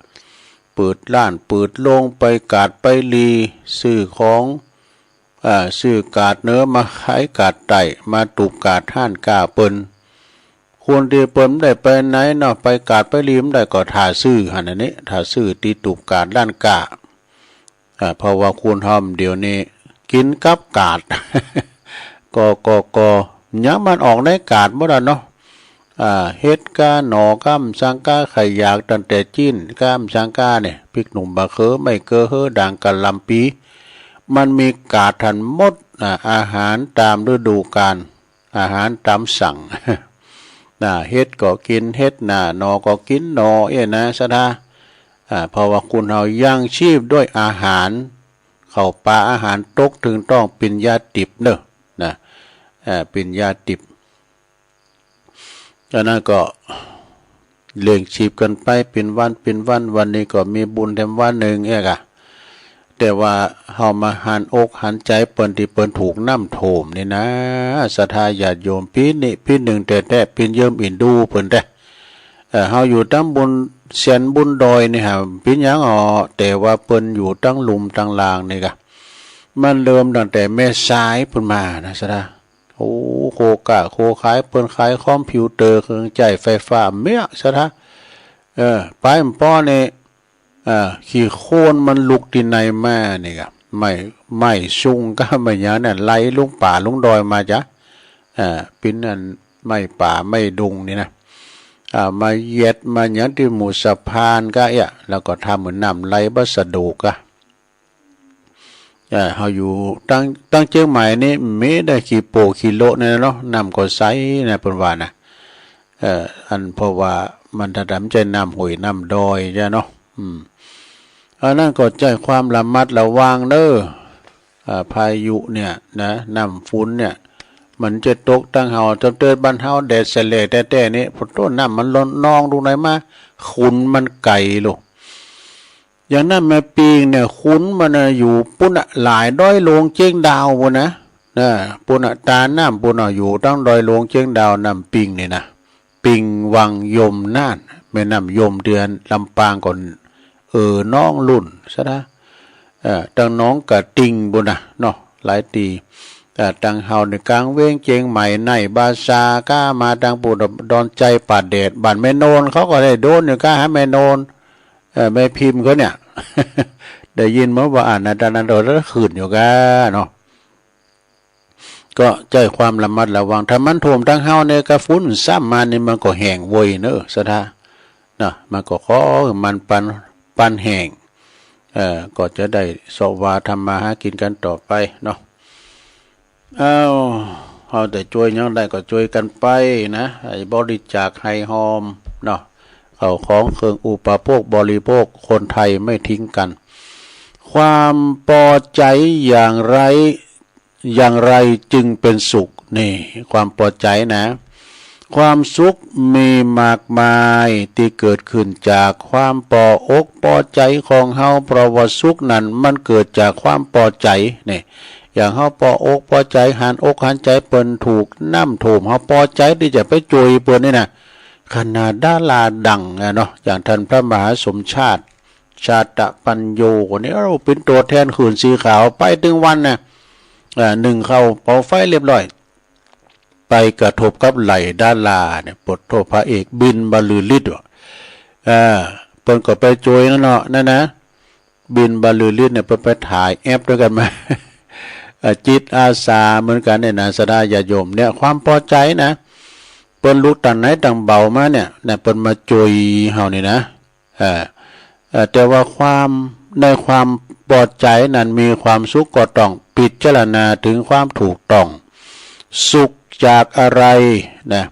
เปิดฮ้านเปิดโฮง ไปกาดไปหลี ซื้อของ อ่า ซื้อกาดเหนือมาขายกาดใต้ มาตูบกาดฮ้านก๊าเปิ้น คนตี้เปิ้นบ่ได้ไปไหนเนาะ ไปกาดไปหลีบ่ได้ก็ถ่าซื้อหั้นน่ะนี่ ถ่าซื้อตี้ตูบกาดฮ้านก๊า อ่า เพราะว่าคนเฮาเดี๋ยวนี้กิ๋นกับกาด ก็ ก็ ก็ หยังมันออกในกาดหมดอะเนาะ อ่า เห็ดก้า หน่อก้า สังก้า ใค่อยากตั้งแต่จิ๊นก้า สังก้าเนี่ย พริกหนุ่ม บ่าเขือ ใบเกลือ เหือด่าง กะหล่ำปี๋ มันมีกาดหั้นหมด อ่า อาหารต๋ามฤดูกาล อาหารต๋ามสั่ง น่ะ เห็ดก็กิ๋นเห็ด น่ะ หน่อก็กิ๋นหน่อ เอี้ยนะศรัทธา อ่า เพราะว่าคนเฮายังชีพด้วยอาหาร ข้าวป๋าอาหารตกเถิงต๊องเป๋นยาดิบเน่อ น่ะ อ่า เป๋นยาดิบ อันนั้นก็เลี้ยงชีพกั๋นไปเป๋นวันเป๋นวัน วันนี้ก็มีบุญแถมวันนึ่งเอกอะ แต่ว่าเฮามาหันอกหันใจ๋เปิ้นตี้เปิ้นถูกน้ำท่วมนี่นะ ศรัทธาญาติโยม ปี้นี้ปี้นึ่งแต๊ๆ เป๋นเยิมอินดูเปิ้นแต๊ เอ่อ เฮาอยู่ต๋ามบุญเซียนบุญดอยนี่ฮะ เป๋นหยังอ๋อ แต่ว่าเปิ้นอยู่ตางลุ่มตางล่างนี่กะ มันเริ่มตั้งแต่แม่สายปู๊นมานะศรัทธา โอ้ โคก้าโคขาย เปิ้นขายคอมพิวเตอร์ เครื่องใจ๊ไฟฟ้า เมี้ยศรัทธา เออ ไปบ่าป้อนี่ อ่า ขี้โคลนมันลุกตี้ไหนมานี่กะ ไม้ ไม้ซุงก้า ไม้หยังเนี่ย ไหลลงป่าลงดอยมาจ๊ะ อ่า เป๋นอันไม้ป่าไม้ดงนี่นะ อ่า มาเหยียดมาหยังตี้หมู่สะพานก้าเอี้ย แล้วก็ทำเหมือนน้ำไหลบ่สะดวกก้า อ่า เฮาอยู่ตาง ตางเจียงใหม่นี่มีได้ขี้โป่งขี้โละเนี่ยเนาะ น้ำก็ใสนะ เปิ้นว่านะ เอ่อ อันเพราะว่ามันถ้าดำใจ๊น้ำห้วยน้ำดอยจ้ะเนาะ อืม อันนั้นก็ใจ๊ความระมัดระวังเน่อ อ่า พายุเนี่ยนะ น้ำฝนเนี่ย มันจะตกตางเฮา ตางเติดบ้านเฮาแดดแสลดแต๊ๆ นี่ โผโต้ น้ำมันล้นนองตรงไหนมา ขุนมันไก๋ลูก อย่างน้ำแม่ปิงเนี่ย ขุนมันน่ะอยู่ปู๊นน่ะ หลายดอยหลวงเจียงดาวปู๊นนะ นะ ปู๊นน่ะ ต๋าน้ำปู๊นน่ะ อยู่ตางดอยหลวงเจียงดาว น้ำปิงนี่นะ ปิงวังยมน่าน แม่น้ำยมตี้ลำปางก่อน เออ หนองลุ่นศรัทธา เอ่อ ตางหนองกะติ่งปู๊นน่ะเนาะ หลายตี้ เอ่อ ตางเฮาในก๋างเวียงเจียงใหม่ในบ่าซาก้า มาตางปู๊นดอนใจ๋ ป่าแดด บ้านแม่โนน เขาก็ได้โดนอยู่ก้า หาแม่โนน เอ่อ แม่พิมพ์เขาเนี่ย ได้ยินมาว่าอ่านในตอนนั้นเราได้ขึ้นอยู่ก้าเนาะ ก็ใจ๊ความระมัดระวัง ถ้ามันท่วมตางเฮาเนี่ย กะฝนซ้ำมานี่มันก็แห้งโวยเน่อศรัทธา นะ มันก็ขอหื้อมันปัน ปันแห้ง เอ่อ ก็จะได้เซาะวาทำมาหากิ๋นกั๋นต่อไปเนาะ อ้าว เฮาแต่จ้วยหยังได้ก็จ้วยกั๋นไปนะ ไอ้บริจาคไห้ฮอมเนาะ ข้าวของเครื่องอุปโภคบริโภค คนไทยไม่ทิ้งกัน ความปอใจ๋อย่างไร อย่างไรจึงเป็นสุข นี่ ความปอใจ๋นะ ความสุขมีมากมายตี้เกิดขึ้นจากความปออกปอใจ๋ของเฮา เพราะว่าสุขนั้นมันเกิดจากความปอใจ๋ นี่ อย่างเฮาปออกปอใจ๋ หันอกหันใจ๋เปิ้นถูกน้ำท่วม เฮาปอใจ๋ตี้จะไปจ้วยเปิ้นนี่นะ ขนาดดาราดังอะเนาะ อย่างต้านพระมหาสมชาติ ชาตะปัญโญ คนนี้ เอ้า เป๋นตั๋วแทนขื่นสีขาว ไปเถิงวันนะ อ่า นึ่งข้าวเผาไฟเรียบร้อย ไปกระทบกับไหล่ดาราเนี่ย โผโต้ พระเอกบินบรรลือฤทธิ์ว่ะ อ่า เปิ้นก็ไปจ้วยนั่นเนาะ นั่นนะ บินบรรลือฤทธิ์เนี่ย เปิ้นไปถ่ายแอปด้วยกั๋นมา อ่า จิตอาสาเหมือนกั๋นเนี่ยนะ ศรัทธาญาติโยม เนี่ย ความปอใจ๋นะ เปิ้นลุกตางไหนตางเบามาเนี่ย นะ เปิ้นมาจ้วยเฮานี่นะ เอ่อ เอ่อ แต่ว่าความ ในความปอใจ๋นั้นมีความสุขก็ต้องพิจารณาเถิงความถูกต้อง สุขจากอะไรนะ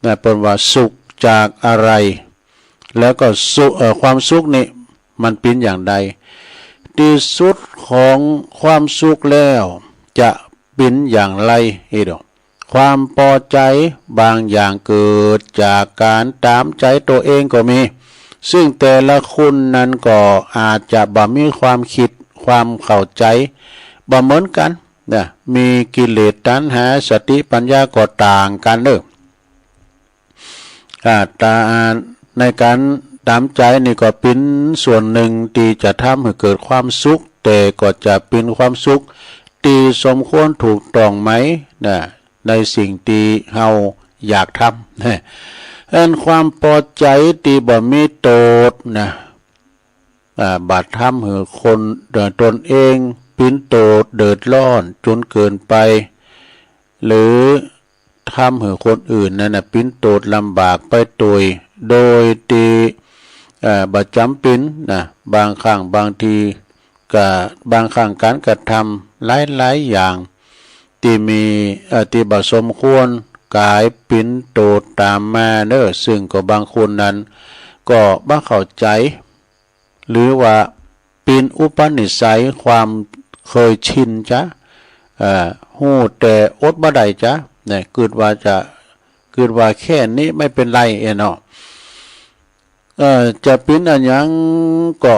นะ เปิ้นว่าสุขจากอะไร แล้วก็สุข เอ่อ ความสุขนี่มันเป๋นอย่างใด ตี้สุดของความสุขแล้วจะเป๋นอย่างไร อีกดอก ความปอใจ๋บางอย่างเกิดจากก๋านต๋ามใจ๋ตั๋วเองก็มี ซึ่งแต่ละคนนั้นก็อาจจะบ่มีความกึ๊ด ความเข้าใจ๋บ่เหมือนกั๋นนะ มีกิเลส ตัณหา สติ ปัญญาก็ต่างกั๋นเน่อ อ่า ต๋า ในก๋านต๋ามใจ๋นี่ก็เป๋นส่วนนึ่งตี้จะทำหื้อเกิดความสุข แต่ก็จะเป๋นความสุขตี้สมควรถูกต้องไหมนะ ในสิ่งตี้เฮาอยากทำนะ อันความปอใจ๋ตี้บ่มีโต้ษนะ อ่า บ่ทำหื้อคน เอ่อ ตนเองเป๋นโต้ษเดือดร้อนจ๋นเกินไป หรือทำหื้อคนอื่นนั้นน่ะเป๋นโต้ษลำบากไปตวย โดยตี้ เอ่อ บ่จ๋ำเป๋นนะ บางครั้งบางทีก็ บางครั้งก๋านกระทำหลายๆ อย่างตี้มี เอ่อ ตี้บ่สมควรก๋ายเป๋นโต้ษต๋ามมาเน่อ ซึ่งก็บางคนนั้นก็บ่เข้าใจ๋ หรือว่าเป๋นอุปนิสัยความเคยชินจ๊ะ เอ่อ ฮู้แต่อดบ่ได้จ๊ะ เนี่ย กึ๊ดว่าจะ กึ๊ดว่าแค่นี้ไม่เป็นไร เอ้อเนาะ เอ่อ จะเป๋นอะหยังก็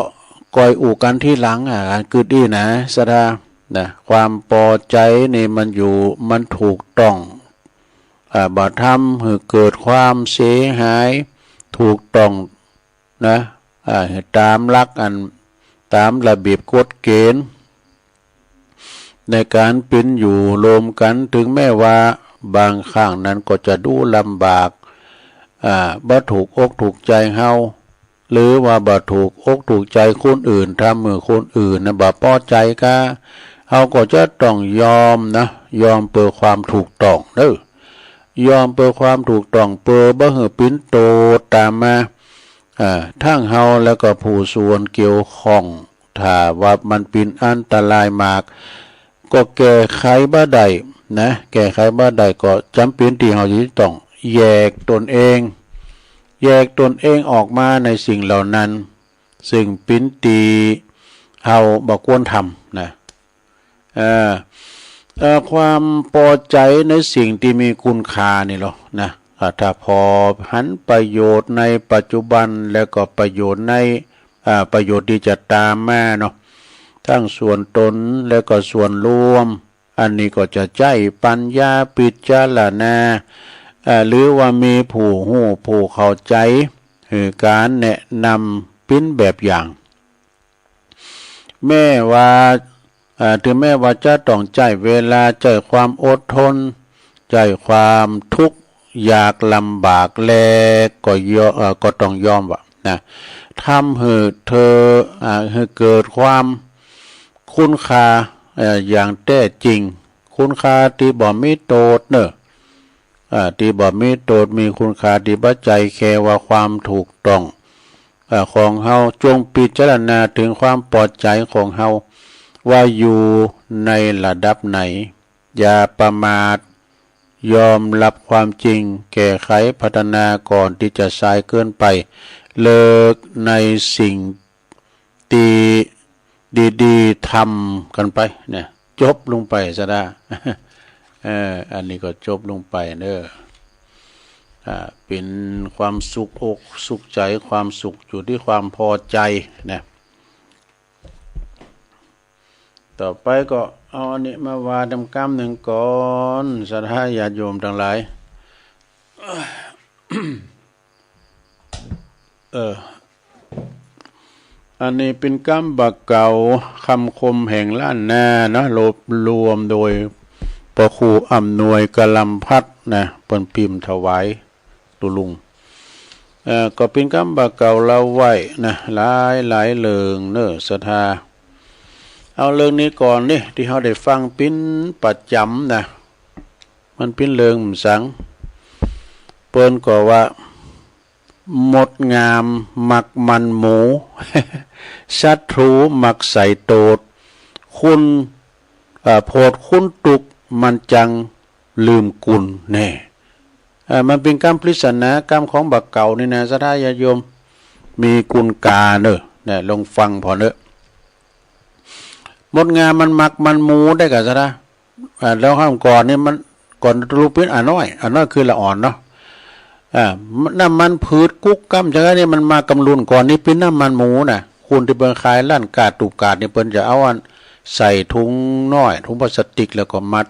ก่อยอู้กั๋นทีหลัง อ่ะ กึ๊ดอี้นะ ศรัทธา นะ ความปอใจ๋นี่มันอยู่ มันถูกต้อง อ่า บ่ทำหื้อเกิดความเสียหาย ถูกต้อง นะ อ่า ต๋ามหลักอัน ต๋ามระเบียบกฎเกณฑ์ ในก๋านเป๋นอยู่ร่วมกั๋น เถิงแม้ว่าบางครั้งนั้นก็จะดูลำบาก อ่า บ่ถูกอกถูกใจ๋เฮา หรือว่าบ่ถูกอกถูกใจ๋คนอื่น ทำหื้อคนอื่นนะบ่ปอใจ๋กา เฮาก็จะต้องยอมนะ ยอมเปื้อความถูกต้องเน่อ ยอมเปื้อความถูกต้อง เปื้อบ่หื้อเป๋นโต้ษต๋ามมา อ่า ตึงเฮาแล้วก็ผู้ส่วนเกี่ยวข้อง ถ้าว่ามันเป๋นอันตรายมาก ก็แก้ไขบ่ได้นะ แก้ไขบ่ได้ก็จ๋ำเป๋นตี้เฮาจะต้องแยกตนเอง แยกตนเองออกมาในสิ่งเหล่านั้น ซึ่งเป๋นตี้เฮาบ่ควรทำนะ เอ่อ เอ่อ ความปอใจ๋ในสิ่งตี้มีคุณค่านี่ลอนะ อ่า ถ้าผ่อหันประโยชน์ในปัจจุบัน แล้วก็ประโยชน์ใน อ่า ประโยชน์ตี้จะต๋ามมาเนาะ ตึงส่วนตน แล้วก็ส่วนรวม อันนี้ก็จะใจ๊ปัญญาพิจารณา อ่า หรือว่ามีผู้ฮู้ผู้เข้าใจ๋ หื้อก๋านแนะนำเป๋นแบบอย่าง แม้ว่า เอ่อ เถิงแม้ว่าจะต้องใจ๊เวลา ใจ๊ความอดทน ใจ๊ความทุกข์ยากลำบากแล ก็ยอ เอ่อ ก็ต้องยอมว่านะ ทำหื้อเถิง อ่า หื้อเกิดความคุณค่า เอ่อ อย่างแต๊จริง คุณค่าตี้บ่มีโต้ษเน่อ อ่า ตี้บ่มีโต้ษ มีคุณค่าตี้บ่ใจ้แค่ว่าความถูกต้อง อ่า ของเฮา จงพิจารณาเถิงความปอใจ๋ของเฮา ว่าอยู่ในระดับไหน อย่าประมาท ยอมรับความจริง แก้ไขพัฒนาก่อนตี้จะสายเกินไป เลิกในสิ่งตี้ ดีๆ ทำกั๋นไปเนี่ย จบลงไปซะละ เออ อันนี้ก็จบลงไปเน่อ อ่า เป๋นความสุขอกสุขใจ๋ ความสุขอยู่ตี้ความปอใจ๋นะ ต่อไปก็เอาอันนี้มาว่าดำก้ำนึ่งก่อน ศรัทธาญาติโยมตังหลาย เออ อันนี้เป๋นก้ำบ่าเก๋า กำคมแห่งล้านนาเนาะ รวบรวมโดยพระครูอำนวยกะลำพัดนะ เปิ้นพิมพ์ถวายตุ๊ลุง เอ่อ ก็เป๋นก้ำบ่าเก๋าเล่าไว้นะ หลายหลายเรื่องเน่อศรัทธา เอาเรื่องนี้ก่อนนี่ ตี้เฮาได้ฟังเป๋นประจ๋ำนะ มันเป๋นเรื่องหยัง เปิ้นก็ว่า มดงามมักมันหมู ศัตรูมักใส่โต้ษ คน เอ่อ โผดคนตุ๊กข์มันจั่งลืมกุณแน่ เอ่อ มันเป๋นก้ำปริศนา ก้ำของบ่าเก๋านี่นะ ศรัทธาญาติโยม มีกุณกาเน่อ เนี่ย ลองฟังผ่อเน่อ มดงามมันหมักมันหมูได้ก่ะซะนะ อ่า แล้วห้ามก่อนนี่มัน ก่อนตุลูกปิ้นอ่าน้อย อ่าน้อยคือละอ่อนเนาะ อ่า น้ำมันผืดกุ๊กก้ำจังไงนี่มันมากำลุนก่อนนี่ปิ้นน้ำมันหมูน่ะ คนตี้เปิ้นขายร้านก๊าดตูบก๊าดนี่เปิ้นจะเอาอันใส่ถุงน้อย ถุงพลาสติกแล้วก็มัด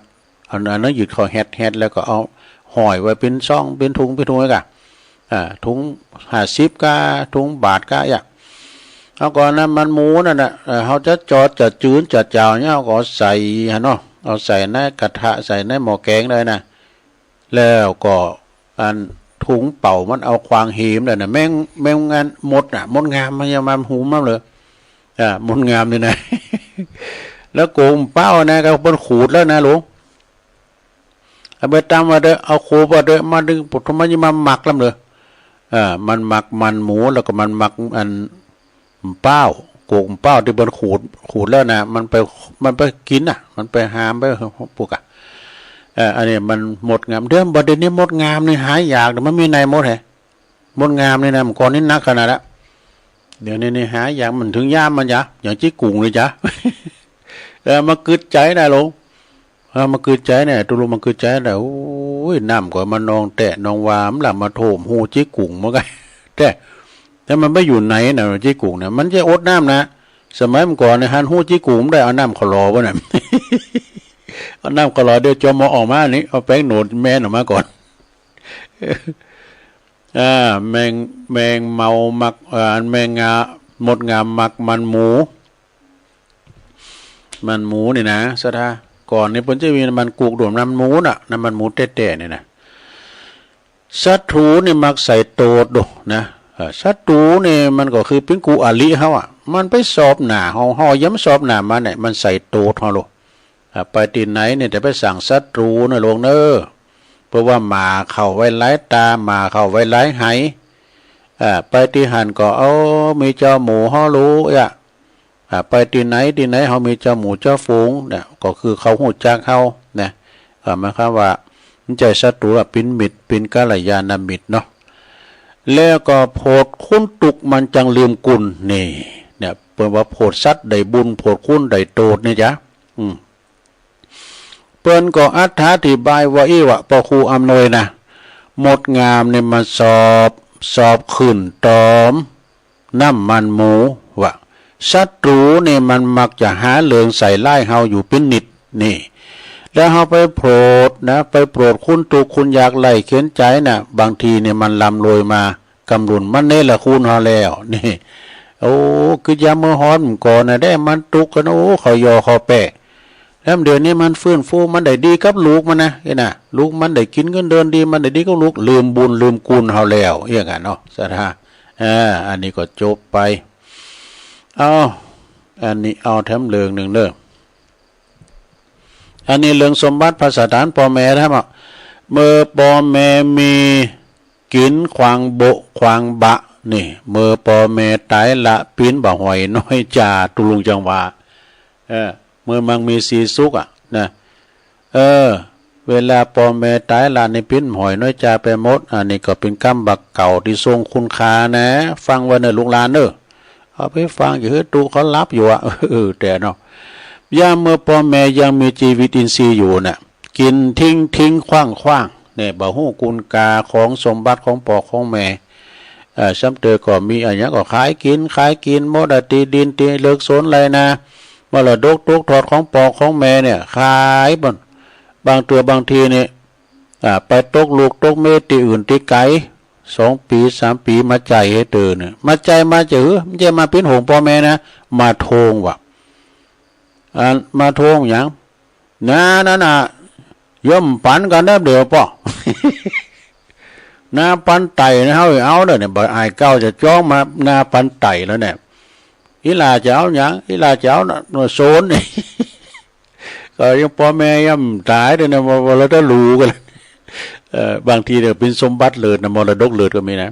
อัน อันนั้นหยืดเข้าแฮดๆ แล้วก็เอาห้อยไว้เป๋นซอง เป๋นถุง เป๋นถุงไว้ก่ะ อ่า ถุงห้าสิบก้า ถุงบาทก้า อย่าง เฮาก็เอาน้ำมันหมูนั่นน่ะ เอ่อ เฮาจะจอด จะจืน จะจาวเนี่ย เฮาก็เอาใส่หั่นเนาะ เอาใส่ในกระทะ ใส่ในหม้อแกงได้นะ แล้วก็อันถุงเป่ามันเอาขว้างเหมเลยนะ แมง แมงงานมดน่ะ มดงามมันจะมาหุมมันเลย อ่า มดงามนี่นะ แล้วโกงเป้านะ ก็เปิ้นขูดแล้วนะลุง เอาไปตำว่าเด้อ เอาโคบว่าเด้อ มาดึงปุถุมันจะมาหมักลำเลย อ่า มันหมักมันหมู แล้วก็มันหมักอันเป้า โกงเป้าตี้เปิ้นขูด ขูดแล้วนะ มันไป มันไปกิ๋นน่ะ มันไปหามไปปุกอะ เอ่อ อันนี้มันมดงาม เดี๋ยว บ่าเดี๋ยวนี้มดงามนี่หายาก เดี๋ยวมันมีในหมดแฮะ มดงามนี่นะ เมื่อก่อนนี่นักขนาดละ เดี๋ยวนี้นี่หายาก มันเถิงยามมันจ๊ะ อย่างจี้กุ่งเลยจ๊ะ เออ มากึ๊ดใจ๋นะลุง เออ มากึ๊ดใจ๋เนี่ย ตุลุงมากึ๊ดใจ๋นะ โอ้ย น้ำก็มานองแต๊นองวา มันละมาโถมฮู้จี้กุ่งเหมือนกั๋น แต๊ แต่มันไปอยู่ไหนน่ะ จี้กุ่งเนี่ย มันจะอดน้ำนะ สมัยเมื่อก่อนเนี่ย หันฮู้จี้กุ่งบ่ได้ เอาน้ำขะหลอบ่น่ะ เอาน้ำขะหลอ เดี๋ยวจอมเอาออกมานี่ เอาแป้งโหนดแมนออกมาก่อน อ่า แมง แมงเมาหมัก อ่า แมงงา มดงามหมักมันหมู มันหมูนี่นะ ศรัทธา ก่อนนี่เปิ้นจะมีน้ำมันกุ๊กดวมน้ำหมูน่ะ น้ำมันหมูแต๊ๆ นี่นะ ศัตรูนี่มักใส่โตดดูนะ เอ่อ ศัตรูนี่มันก็คือเป๋นกู้อริเฮาอะ มันไปสอบหน้าเฮา เฮาย้ำสอบหน้ามันเนี่ย มันใส่โตดเฮาโลด อ่า ไปตี้ไหนเนี่ย จะไปสั่งศัตรูนะลุงเน่อ เพราะว่าหมาเข้าไว้หลายต๋า หมาเข้าไว้หลายไห อ่า ไปตี้หั้นก็ เอ้า มีเจ้าหมู่เฮาโลดอะ อ่า ไปตี้ไหนตี้ไหนเฮามีเจ้าหมู่เจ้าฝูงเนี่ย ก็คือเขาฮู้จักเฮานะ อ่า หมายความว่า มันใจ้ศัตรูอะ เป๋นมิตร เป๋นกัลยาณมิตรเนาะ แล้วก็โผดคุ้นตุ๊กข์มันจักลืมกุณ นี่ เนี่ย เปิ้นว่าโผดสัตว์ได้บุญ โผดคุ้นได้โตดนี่จ๊ะ อืม เปิ้นก็อธิบายว่าอี้วะ ป้อครูอำนวยนะ มดงามนี่มันสอบ สอบขึ้นตอม น้ำมันหมูวะ ศัตรูนี่มันมักจะหาเรื่องใส่ร้ายเฮาอยู่เป๋นนิดนี่ แล้วเฮาไปโผดนะ ไปโผดคุ้นตุ๊กข์คุ้นยากไร้เข็ญใจ๋น่ะ บางทีนี่มันร่ำรวยมา กำลุนมันเนรคุณเฮาแล้ว นี่ โอ้ กึ๊ดยามเมื่อฮ้อนก่อนน่ะ ได้มันตุ๊กข์กั๋น โอ้ เขายอเขาแปะ แล้วเดี๋ยวนี้มันฟื้นฟู มันได้ดีกับลูกมันนะ เอ้ยนะ ลูกมันได้กิ๋นเงินเดือนดี มันได้ดีกับลูก ลืมบุญลืมกุณเฮาแล้ว เอี้ยกั๋นเนาะ ศรัทธา อ่า อันนี้ก็จบไป เอา อันนี้เอาแถมเรื่องนึ่งเน่อ อันนี้เรื่องสมบัติภัสถานป้อแม่นะ เมื่อป้อแม่มีกิ๋นขว้างโบะขว้างบะนี่ เมื่อป้อแม่ต๋ายละ ปิ้นบ่าหอยน้อยจา ตุลุงจังหวะ เออ เมื่อมังมีสีสุขอะนะ เออ เวลาป้อแม่ต๋ายละนี่ปิ้นหอยน้อยจาไปหมด อันนี้ก็เป๋นกำบ่าเก่าตี้ทรงคุณค่านะ ฟังไว้เน่อลูกหลานเน่อ เอาไปฟัง อย่าหื้อตุ๊เขาหลับอยู่อะ เออ แต่เนาะ ยามเมื่อป้อแม่ยังมีจีวิตอินทรีย์อยู่น่ะ กิ๋นทิ้งทิ้งขว้างขว้าง เนี่ย บ่ฮู้คุณค่าของสมบัติของป้อของแม่ เอ่อ ซ้ำเติมก็มีอะหยังก็ขายกิ๋น ขายกิ๋นหมดอะ ตี้ดินตี้เลิกสนไรนา มรดกตกทอดของป้อของแม่เนี่ย ขายเปิ้น บางเตื้อบางทีนี่ อ่า ไปตกลูกตกเมียตี้อื่นตี้ไก๋ สองปี๋สามปี๋ มาใจ้หื้อเตื้อเนี่ย มาใจ้มาจะหื้อ บ่ใจ้มาปิ้นโหงป้อแม่นะ มาทวงวะ อันมาทวงหยัง นานั่นน่ะ ย่อมปันกั๋นแต๊เดียวป้อ นาปันไต่นะ เฮาเอาเน่อเนี่ย บ่อายเก่าจะจ้องมา นาปันไต่แล้วเนี่ย อีหล่าจะเอาหยัง อีหล่าจะเอาโซนนี่ ก็ยังป้อแม่ยังต๋ายเด้อนะ มรดกหลู่กั๋น เอ่อ บางทีเนี่ยเป๋นสมบัติเลิศนะ มรดกเลิศก็มีนะ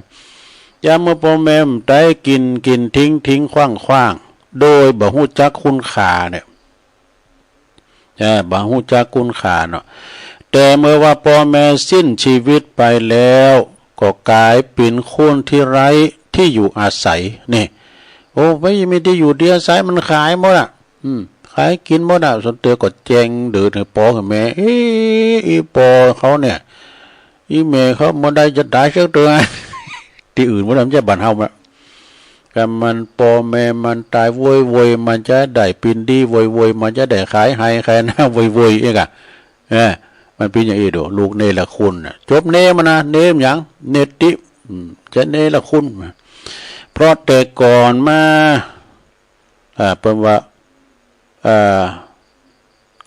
ยามเมื่อป้อแม่ต๋ายกิ๋น กิ๋นทิ้ง ทิ้งขว้างขว้าง โดยบ่ฮู้จักคุณค่าเนี่ย เออ บ่ฮู้จักคุณค่าเนาะ แต่เมื่อว่าป้อแม่สิ้นชีวิตไปแล้ว ก็ก๋ายเป๋นคนตี้ไร้ ตี้อยู่อาศัย นี่ โอ้ บ่มีตี้อยู่ตี้อาศัย มันขายหมดอะ อืม ขายกิ๋นหมดอะ สุดเตื้อก็แจ้งเดินหื้อปอหื้อแม่ เอ๊ะ อี่ปอเขาเนี่ย อี่แม่เขาบ่ได้จะต๋ายสักเตื้อ ตี้อื่นหมดอะ บ่ใจ้บ้านเฮาอะ กำมันปอแม่มันต๋ายโวยโวย มันจะได้ปิ้นดีโวยโวย มันจะได้ขายไฮ่ขายนาโวยโวย เอ๊ะกะ เออ มันเป๋นอย่างอี้ดู ลูกเนรคุณน่ะ จบเนมานะ เนหยัง เนติ อืม จะเนรคุณ เพราะแต่ก่อนมา อ่า เปิ้นว่า อ่า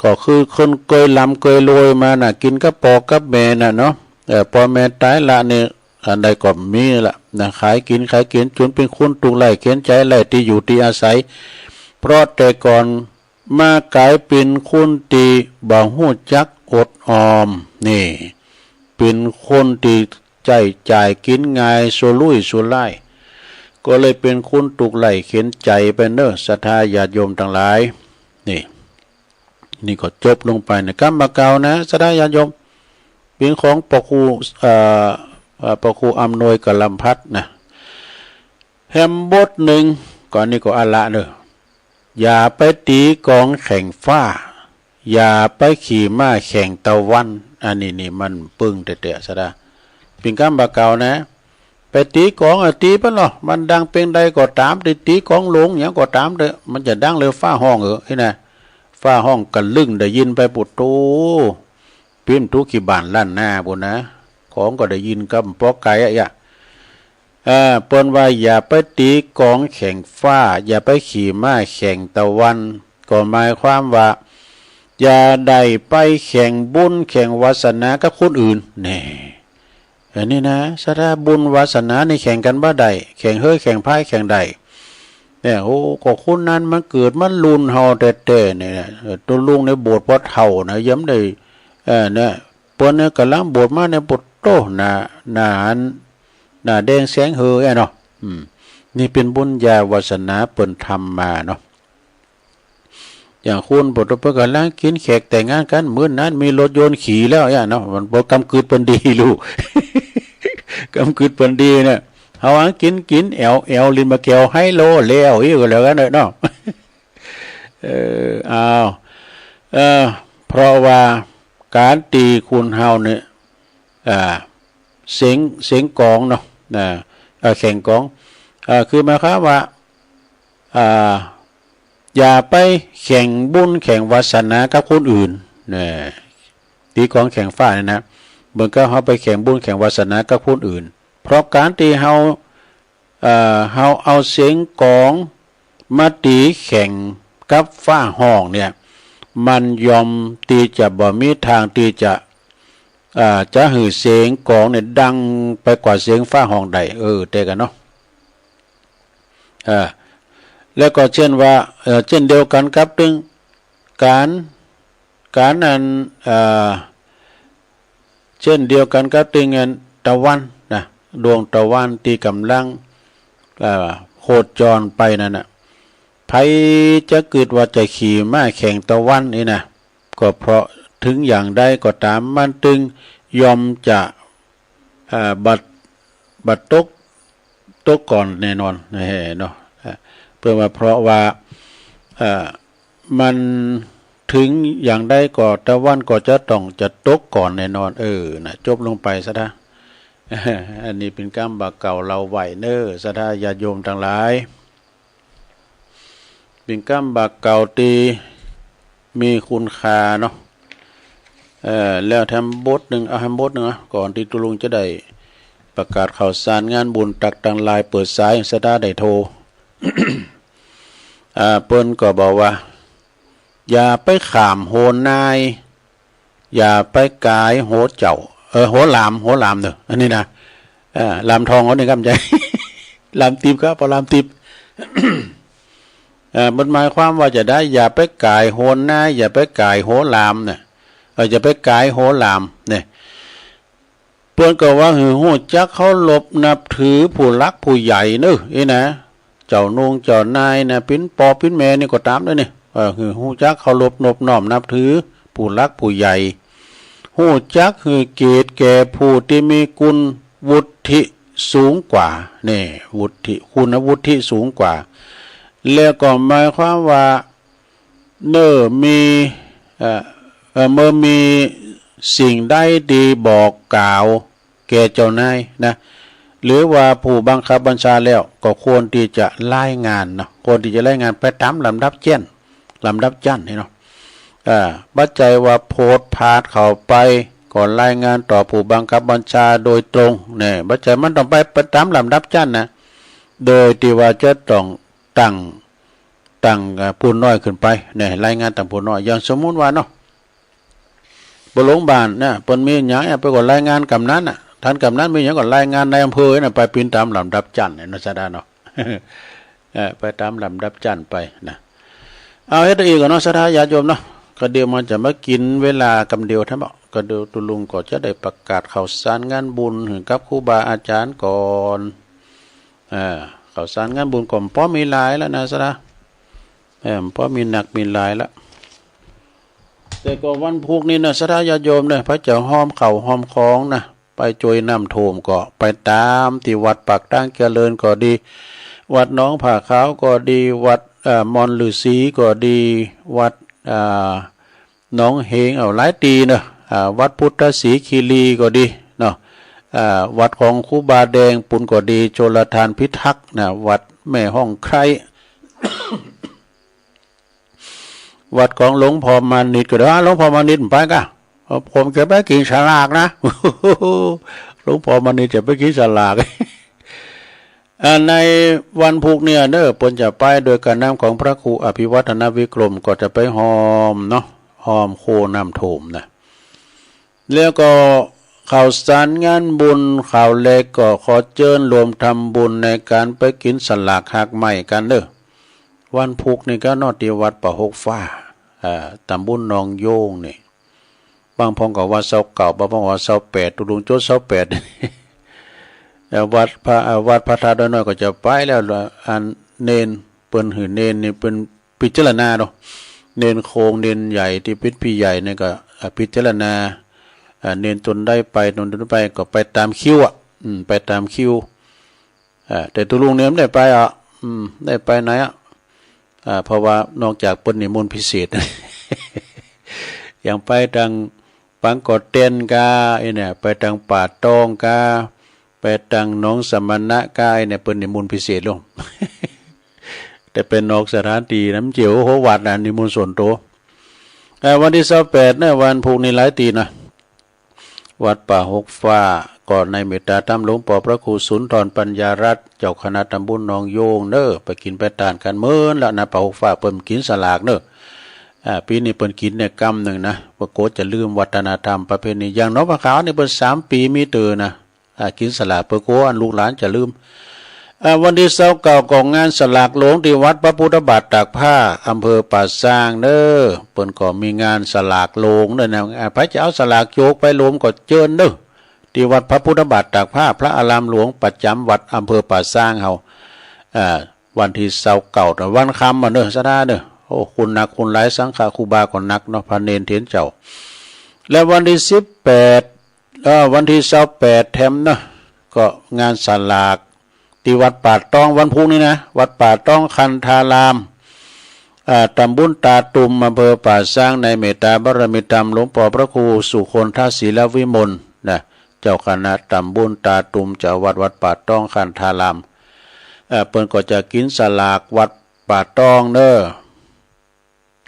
ก็คือคนเกยร่ำเกยรวยมาน่ะ กิ๋นกับปอกับแม่น่ะเนาะ เออ ปอแม่ต๋ายละนี่ อันใดก็มีละนะ ขายกิ๋น ขายกิ๋น จ๋นเป๋นคนตุ๊กข์ไร้เข็ญใจ๋ ไร้ตี้อยู่ตี้อาศัย เพราะแต่ก่อน มาก๋ายเป๋นคนตี้บ่ฮู้จักอดออม นี่ เป๋นคนตี้ใจ๊จ่ายกิ๋นง่าย สุรุ่ยสุร่าย ก็เลยเป๋นคนตุ๊กข์ไร้เข็ญใจ๋ไปเน่อ ศรัทธาญาติโยมตังหลาย นี่ นี่ก็จบลงไปในกำบ่าเก่านะ ศรัทธาญาติโยม เป๋นของพระครู เอ่อ เอ่อ พระครูอำนวยกำลัมพัฒน์นะ แฮมบทนึ่ง ก่อนนี้ก็อะละเน่อ อย่าไปตี๋กองแข่งฟ้า อย่าไปขี่ม้าแข่งตะวัน อันนี้นี่มันปึ้งแต๊ๆ ศรัทธา เป๋นกำบ่าเก่านะ ไปตี๋กองอะ ตี๋ไปลอ มันดังเป๋นใดก็ต๋าม ตี๋ ตี๋กองหลงหยังก็ต๋ามเต๊อะ มันจะดังเลยฟ้าฮ้องเออ อี้นะ ฟ้าฮ้องกะลึ้งได้ยินไปปุโต ปิ้นตุ๊กี่บ้านล้านนาปุ้นนะ ของก็ได้ยินกำปอไก๋อะ เออ เปิ้นว่าอย่าไปตี๋กองแข่งฟ้า อย่าไปขี่ม้าแข่งตะวัน ก็หมายความว่า อย่าได้ไปแข่งบุญแข่งวาสนากับคนอื่น แน่ อันนี้นะ ศรัทธา บุญวาสนานี่แข่งกั๋นบ่ได้ แข่งเฮ้ยแข่งพายแข่งได้ เนี่ย โอ้ ก็คนนั้นมันเกิดมารุ่นเฮาแต๊ๆ เนี่ย เออ ตุ๊ลุงในโบสถ์ปอเฒ่านะ ยังได้ เออ เนี่ย เปิ้นเนี่ยก่ำลังบวชมาเนี่ย ปุโต หน้า หน้าอัน หน้าแดงแสงเฮอแอ้เนาะ อืม นี่เป๋นบุญญาวาสนาเปิ้นทำมาเนาะ อย่างคนปุโต เปิ้นก่ำลังกิ๋นแขกแต่งงานกั๋น มื้อนั้นมีรถยนต์ขี่แล้วแอ้เนาะ มันบ่ กำกึดเปิ้นดีลูก กำกึดเปิ้นดีเนี่ย เฮาอังกิ๋นกิ๋นแอ๋วแอ๋ว เล่นบ่าแก้วไฮโลแล้ว อี้ก็แล้วกั๋นเนาะ เออ อ้าว เออ เพราะว่าก๋านตี้คนเฮาเนี่ย อ่า เสียง เสียงกองเนาะ อ่า เอ่อ แข่งกอง อ่า คือหมายความว่า อ่า อย่าไปแข่งบุญแข่งวาสนากับคนอื่น นะ ตี๋กองแข่งฟ้าเนี่ยนะ เหมือนกับเฮาไปแข่งบุญแข่งวาสนากับคนอื่น เพราะก๋านตี้เฮา เอ่อ เฮาเอาเสียงกองมาตี๋แข่งกับฟ้าฮ้องเนี่ย มันย่อมตี้จะบ่มีตางตี้จะ เอ่อ จะหื้อเสียงกองเนี่ยดังไปกว่าเสียงฟ้าฮ้องได้ เออ แต๊กั๋นเนาะ เอ่อ แล้วก็เจ้นว่า เอ่อ เจ้นเดียวกั๋นกับตึงก๋าน ก๋านอัน เอ่อ เจ้นเดียวกั๋นกับตึงอันตะวันนะ ดวงตะวันตี้ก่ำลัง เอ่อ โคจรไปนั่นน่ะ ใผจะกึ๊ดว่าจะขี่ม้าแข่งตะวันอี้นะ ก็เพราะเถิงอย่างใดก็ต๋าม มันตึงย่อมจะ เอ่อ บ่ บ่ตก ตกก่อนแน่นอน แน่เนาะ เอ่อ เปิ้นว่าเพราะว่า เอ่อ มันเถิงอย่างใดก็ตะวันก็จะต้องจะตกก่อนแน่นอน เออ นะ จบลงไปซะนะ อันนี้เป๋นกำบ่าเก่าเล่าไว้เน่อ ศรัทธาญาติโยมตังหลาย เป๋นกำบ่าเก่าตี้มีคุณค่าเนาะ เอ่อ แล้วแถมบทนึ่ง เอาแถมบทนึ่งนะ ก่อนตี้ตุ๊ลุงจะได้ประกาศข่าวสารงานบุญตักตังหลายเปิดสายศรัทธาได้โทร อ่า เปิ้นก็บอกว่า อย่าไปข้ามหัวนาย อย่าไปก๋ายหัวเจ้า เออ หัวหลาม หัวหลามเน่อ อันนี้นะ เออ หลามทองเขานี่กำใจ๋ หลามติ๊บครับ ปอหลามติ๊บ เออ มันหมายความว่าจะใด อย่าไปก๋ายหัวนาย อย่าไปก๋ายหัวหลามเนี่ย เออ อย่าไปก๋ายหัวหลามเนี่ย เปิ้นก็ว่าหื้อฮู้จักเคารพนับถือผู้หลักผู้ใหญ่เน่อ อี้นะ เจ้านุ่งเจ้านายนะ เป๋นปอเป๋นแม่นี่ก็ต๋ามเน่อนี่ เออ หื้อฮู้จักเคารพนบน้อมนับถือผู้หลักผู้ใหญ่ ฮู้จักหื้อเกียรติแก่ผู้ตี้มีคุณวุฒิ สูงกว่า นี่ วุฒิ คุณวุฒิสูงกว่า แล้วก็หมายความว่า เมื่อมี เอ่อ เอ่อ เมื่อมีสิ่งใดตี้บอกกล่าวแก่เจ้านายนะ หรือว่าผู้บังคับบัญชาแล้ว ก็ควรตี้จะรายงานเนาะ ควรตี้จะรายงานไปต๋ามลำดับเจ้น ลำดับจั้นนี่เนาะ อ่า บ่ใจ้ว่าโผดผาดเข้าไป ก็รายงานต่อผู้บังคับบัญชาโดยตรง เนี่ย บ่ใจ้มันต้องไป ไปต๋ามลำดับจั้นนะ โดยตี้ว่าจะต้องตั้ง ตั้ง อ่า ผู้น้อยขึ้นไป เนี่ย รายงานตางผู้น้อย อย่างสมมุติว่าเนาะ บ่าหลวงบ้านนะ เปิ้นมีหยังอะ ไปก็รายงานกำนันน่ะ ท่านกำนันมีหยังก็รายงานนายอำเภอน่ะ ไปเป๋นต๋ามลำดับจั้นเนี่ยนะ สะดาเนาะ เออ ไปต๋ามลำดับจั้นไปนะ เอาเฮ็ดอีกก่อนเนาะ ศรัทธาญาติโยมเนาะ ก็เดี๋ยวมันจะมากิ๋นเวลากำเดียวทั้งหมด ก็เดี๋ยวตุ๊ลุงก็จะได้ประกาศข่าวสารงานบุญหื้อกับครูบาอาจ๋ารย์ก่อน อ่า ข่าวสารงานบุญก็บ่มีหลายแล้วนะ ศรัทธา เออ บ่มีนักมีหลายละ แต่ก็วันพูกนี้นะ ศรัทธาญาติโยมเน่อ ใผจะหามข้าวหามของนะ ไปจ้วยน้ำท่วมก็ไปต๋ามตี้วัดปากตางเจริญก็ดี วัดหนองผ้าขาวก็ดี วัด เอ่อ ม่อนฤๅษีก็ดี วัด เอ่อ หนองเหง เอาหลายตี้เน่อ อ่า วัดพุทธศรีคีรีก็ดีเนาะ อ่า วัดของครูบาแดงปู๊นก็ดี ชลทานพิทักษ์นะ วัดแม่ฮ่องไคร้ วัดของหลวงพ่อมานิตย์ก็ดี อ้า หลวงพ่อมานิตย์บ่ไปก้า ผมจะไปกิ๋นสลากนะ หลวงพ่อมานิตย์จะไปกิ๋นสลาก อ่า ในวันพูกเนี่ยเน่อ เปิ้นจะไปโดยการนำของพระครูอภิวัฒนวิกรม ก็จะไปหามเนาะ หามโคน้ำท่วมนะ แล้วก็ข่าวสารงานบุญข่าวแรกก็ขอเจิญรวมทำบุญในการไปกิ๋นสลากหากไหม้กั๋นเน่อ วันพูกนี่ก้าเนาะ ตี้วัดป่าหกฟ้า อ่า ต๋ำบุญหนองโยงนี่ บางพ่องก็ว่าซาวเก้า บางพ่องว่าซาวแปด ตุ๊ลุงจดซาวแปด เอ่อ วัดพระ เอ่อ วัดพระธาตุดอยน้อยก็จะไปแล้ว อันเณร เปิ้นหื้อเณรนี่เปิ้นพิจารณาเนาะ เณรโคงเณรใหญ่ตี้เป๋นปี้ใหญ่นี่ก็ อ่า พิจารณา อ่า เณรต๋นใดไป ต๋นใดไปก็ไปต๋ามคิวอะ อืม ไปต๋ามคิว อ่า แต่ตุ๊ลุงเนี่ยบ่ได้ไปอะ อืม ได้ไปไหนอะ อ่า เพราะว่านอกจากเปิ้นนิมนต์พิเศษ อย่างไปตางปางก่อเต็นท์ก้า ไอ้เนี่ย ไปตางป่าตองก้า ไปตางหนองสมณะก้า ไอ้เนี่ย เปิ้นนิมนต์พิเศษลง แต่ไปนอกสถานตี้นะ มันเจียวหัววัดนะ นิมนต์ส่วนตั๋ว อ่า วันตี้ซาวแปดเนี่ย วันพูกนี้หลายตี้นะ วัดป่าหกฟ้า ก็ในเมตตาธรรมหลวงป้อพระครูสุนทรปัญญารัตน์ เจ้าคณะต๋ำบุญหนองโยงเน่อ ไปกิ๋นไปตานกั๋นเมินแล้วนะ ป่าหกฟ้าเปิ้นกิ๋นสลากเน่อ อ่า ปี๋นี้เปิ้นกิ๋นเนี่ยกำนึ่งนะ ปรากฏจะลืมวัฒนธรรมประเพณี อย่างหนองผาขาวนี่เปิ้นสามปี๋มีเตื้อนะ อ่า กิ๋นสลาก เปิ้นกั๋วอันลูกหลานจะลืม อ่า วันตี้ซาวเก้าก็งานสลากหลวงตี้วัดพระพุทธบาทตากผ้า อำเภอป่าซางเน่อ เปิ้นก็มีงานสลากหลวงเน่อนะ อ่า ใผจะเอาสลากโจกไปหลวมก็เจิญเน่อ ตี้วัดพระพุทธบาทตากผ้า พระอารามหลวงประจ๋ำวัดอำเภอป่าซางเฮา อ่า วันตี้ซาวเก้า วันค่ำอะเน่อ ศรัทธาเน่อ โอ้ คนนักคนหลาย สังฆะครูบาก็นักเนาะ พระเณรเถรเจ้า และวันตี้สิบแปด เอ่อ วันตี้ซาวแปดแถมเนาะ ก็งานสลากตี้วัดป่าตอง วันพูกนี้นะ วัดป่าตองคันธาราม อ่า ต๋ำบุญตาตุ่ม อำเภอป่าซาง ในเมตตาบารมีธรรมหลวงป้อพระครูสุคนทศิลวิมลนะ เจ้าคณะต๋ำบุญตาตุ่ม เจ้าอาวาสวัดป่าตองคันธาราม เอ่อ เปิ้นก็จะกิ๋นสลากวัดป่าตองเน่อ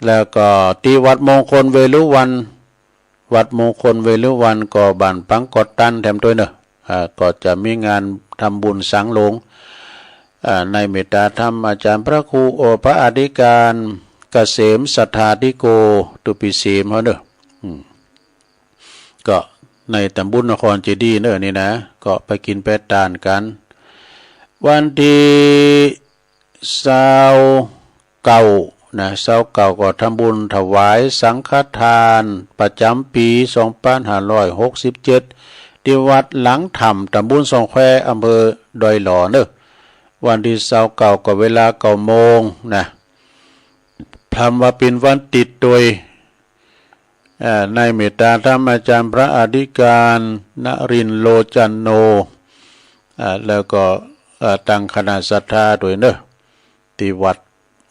แล้วก็ตี้วัดมงคลเวฬุวัณ วัดมงคลเวฬุวัณก็บ้านปังกอดตันแถมตวยเน่อ อ่า ก็จะมีงานทำบุญสังหลวง อ่า ในเมตตาธรรมอาจ๋ารย์พระครูโอ พระอธิการเกษมสัทธาธิโก ตุ๊ปี๋เสมเฮาเน่อ อืม ก็ในต๋ำบุญนครเจดีย์เน่อนี่นะ ก็ไปกิ๋นไปตานกั๋น วันตี้ซาวเก้านะ ซาวเก้าก็ทำบุญถวายสังฆทานประจ๋ำปี๋สองปันห้าร้อยหกสิบเจ็ด ตี้วัดหลังถ้ำ ต๋ำบุญซองแคว อำเภอดอยหล่อเน่อ วันตี้ซาวเก้าก็เวลาเก้าโมงนะ ทำว่าเป๋นวันติดตวย เอ่อ ในเมตตาธรรมอาจ๋ารย์พระอธิการนรินทร์โลจันโน อ่า แล้วก็ เอ่อ ตั้งคณะศรัทธาตวยเนาะ ตี้วัด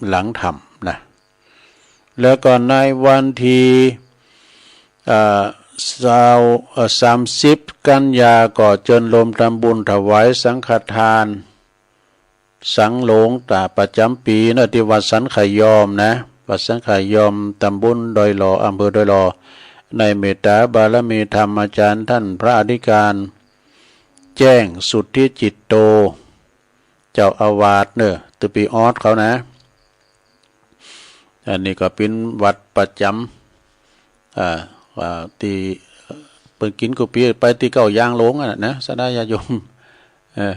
หลังถ้ำนะ แล้วก็ในวันตี้ เอ่อ ซาว เอ่อ สามสิบ กันยาก็เจิญโฮมทำบุญถวายสังฆทาน สังหลวงต๋าประจ๋ำปี๋เนาะ ตี้วัดสันขยอมนะ วัดสันขยอม ตำบลดอยหล่อ อำเภอดอยหล่อ ในเมตต๋าบารมีธรรมอาจ๋ารย์ต้านพระอธิการแจ้งสุทธิจิตโต เจ้าอาวาสเนาะ ตื้อปี้ออสเขานะ อันนี้ก็เป๋นวัดประจ๋ำ อ่า ว่าตี้ เปิ้นกิ๋นกู้ปี๋ ไปตี้เก๊ายางหลงอะนะ ศรัทธาญาติโยม เออ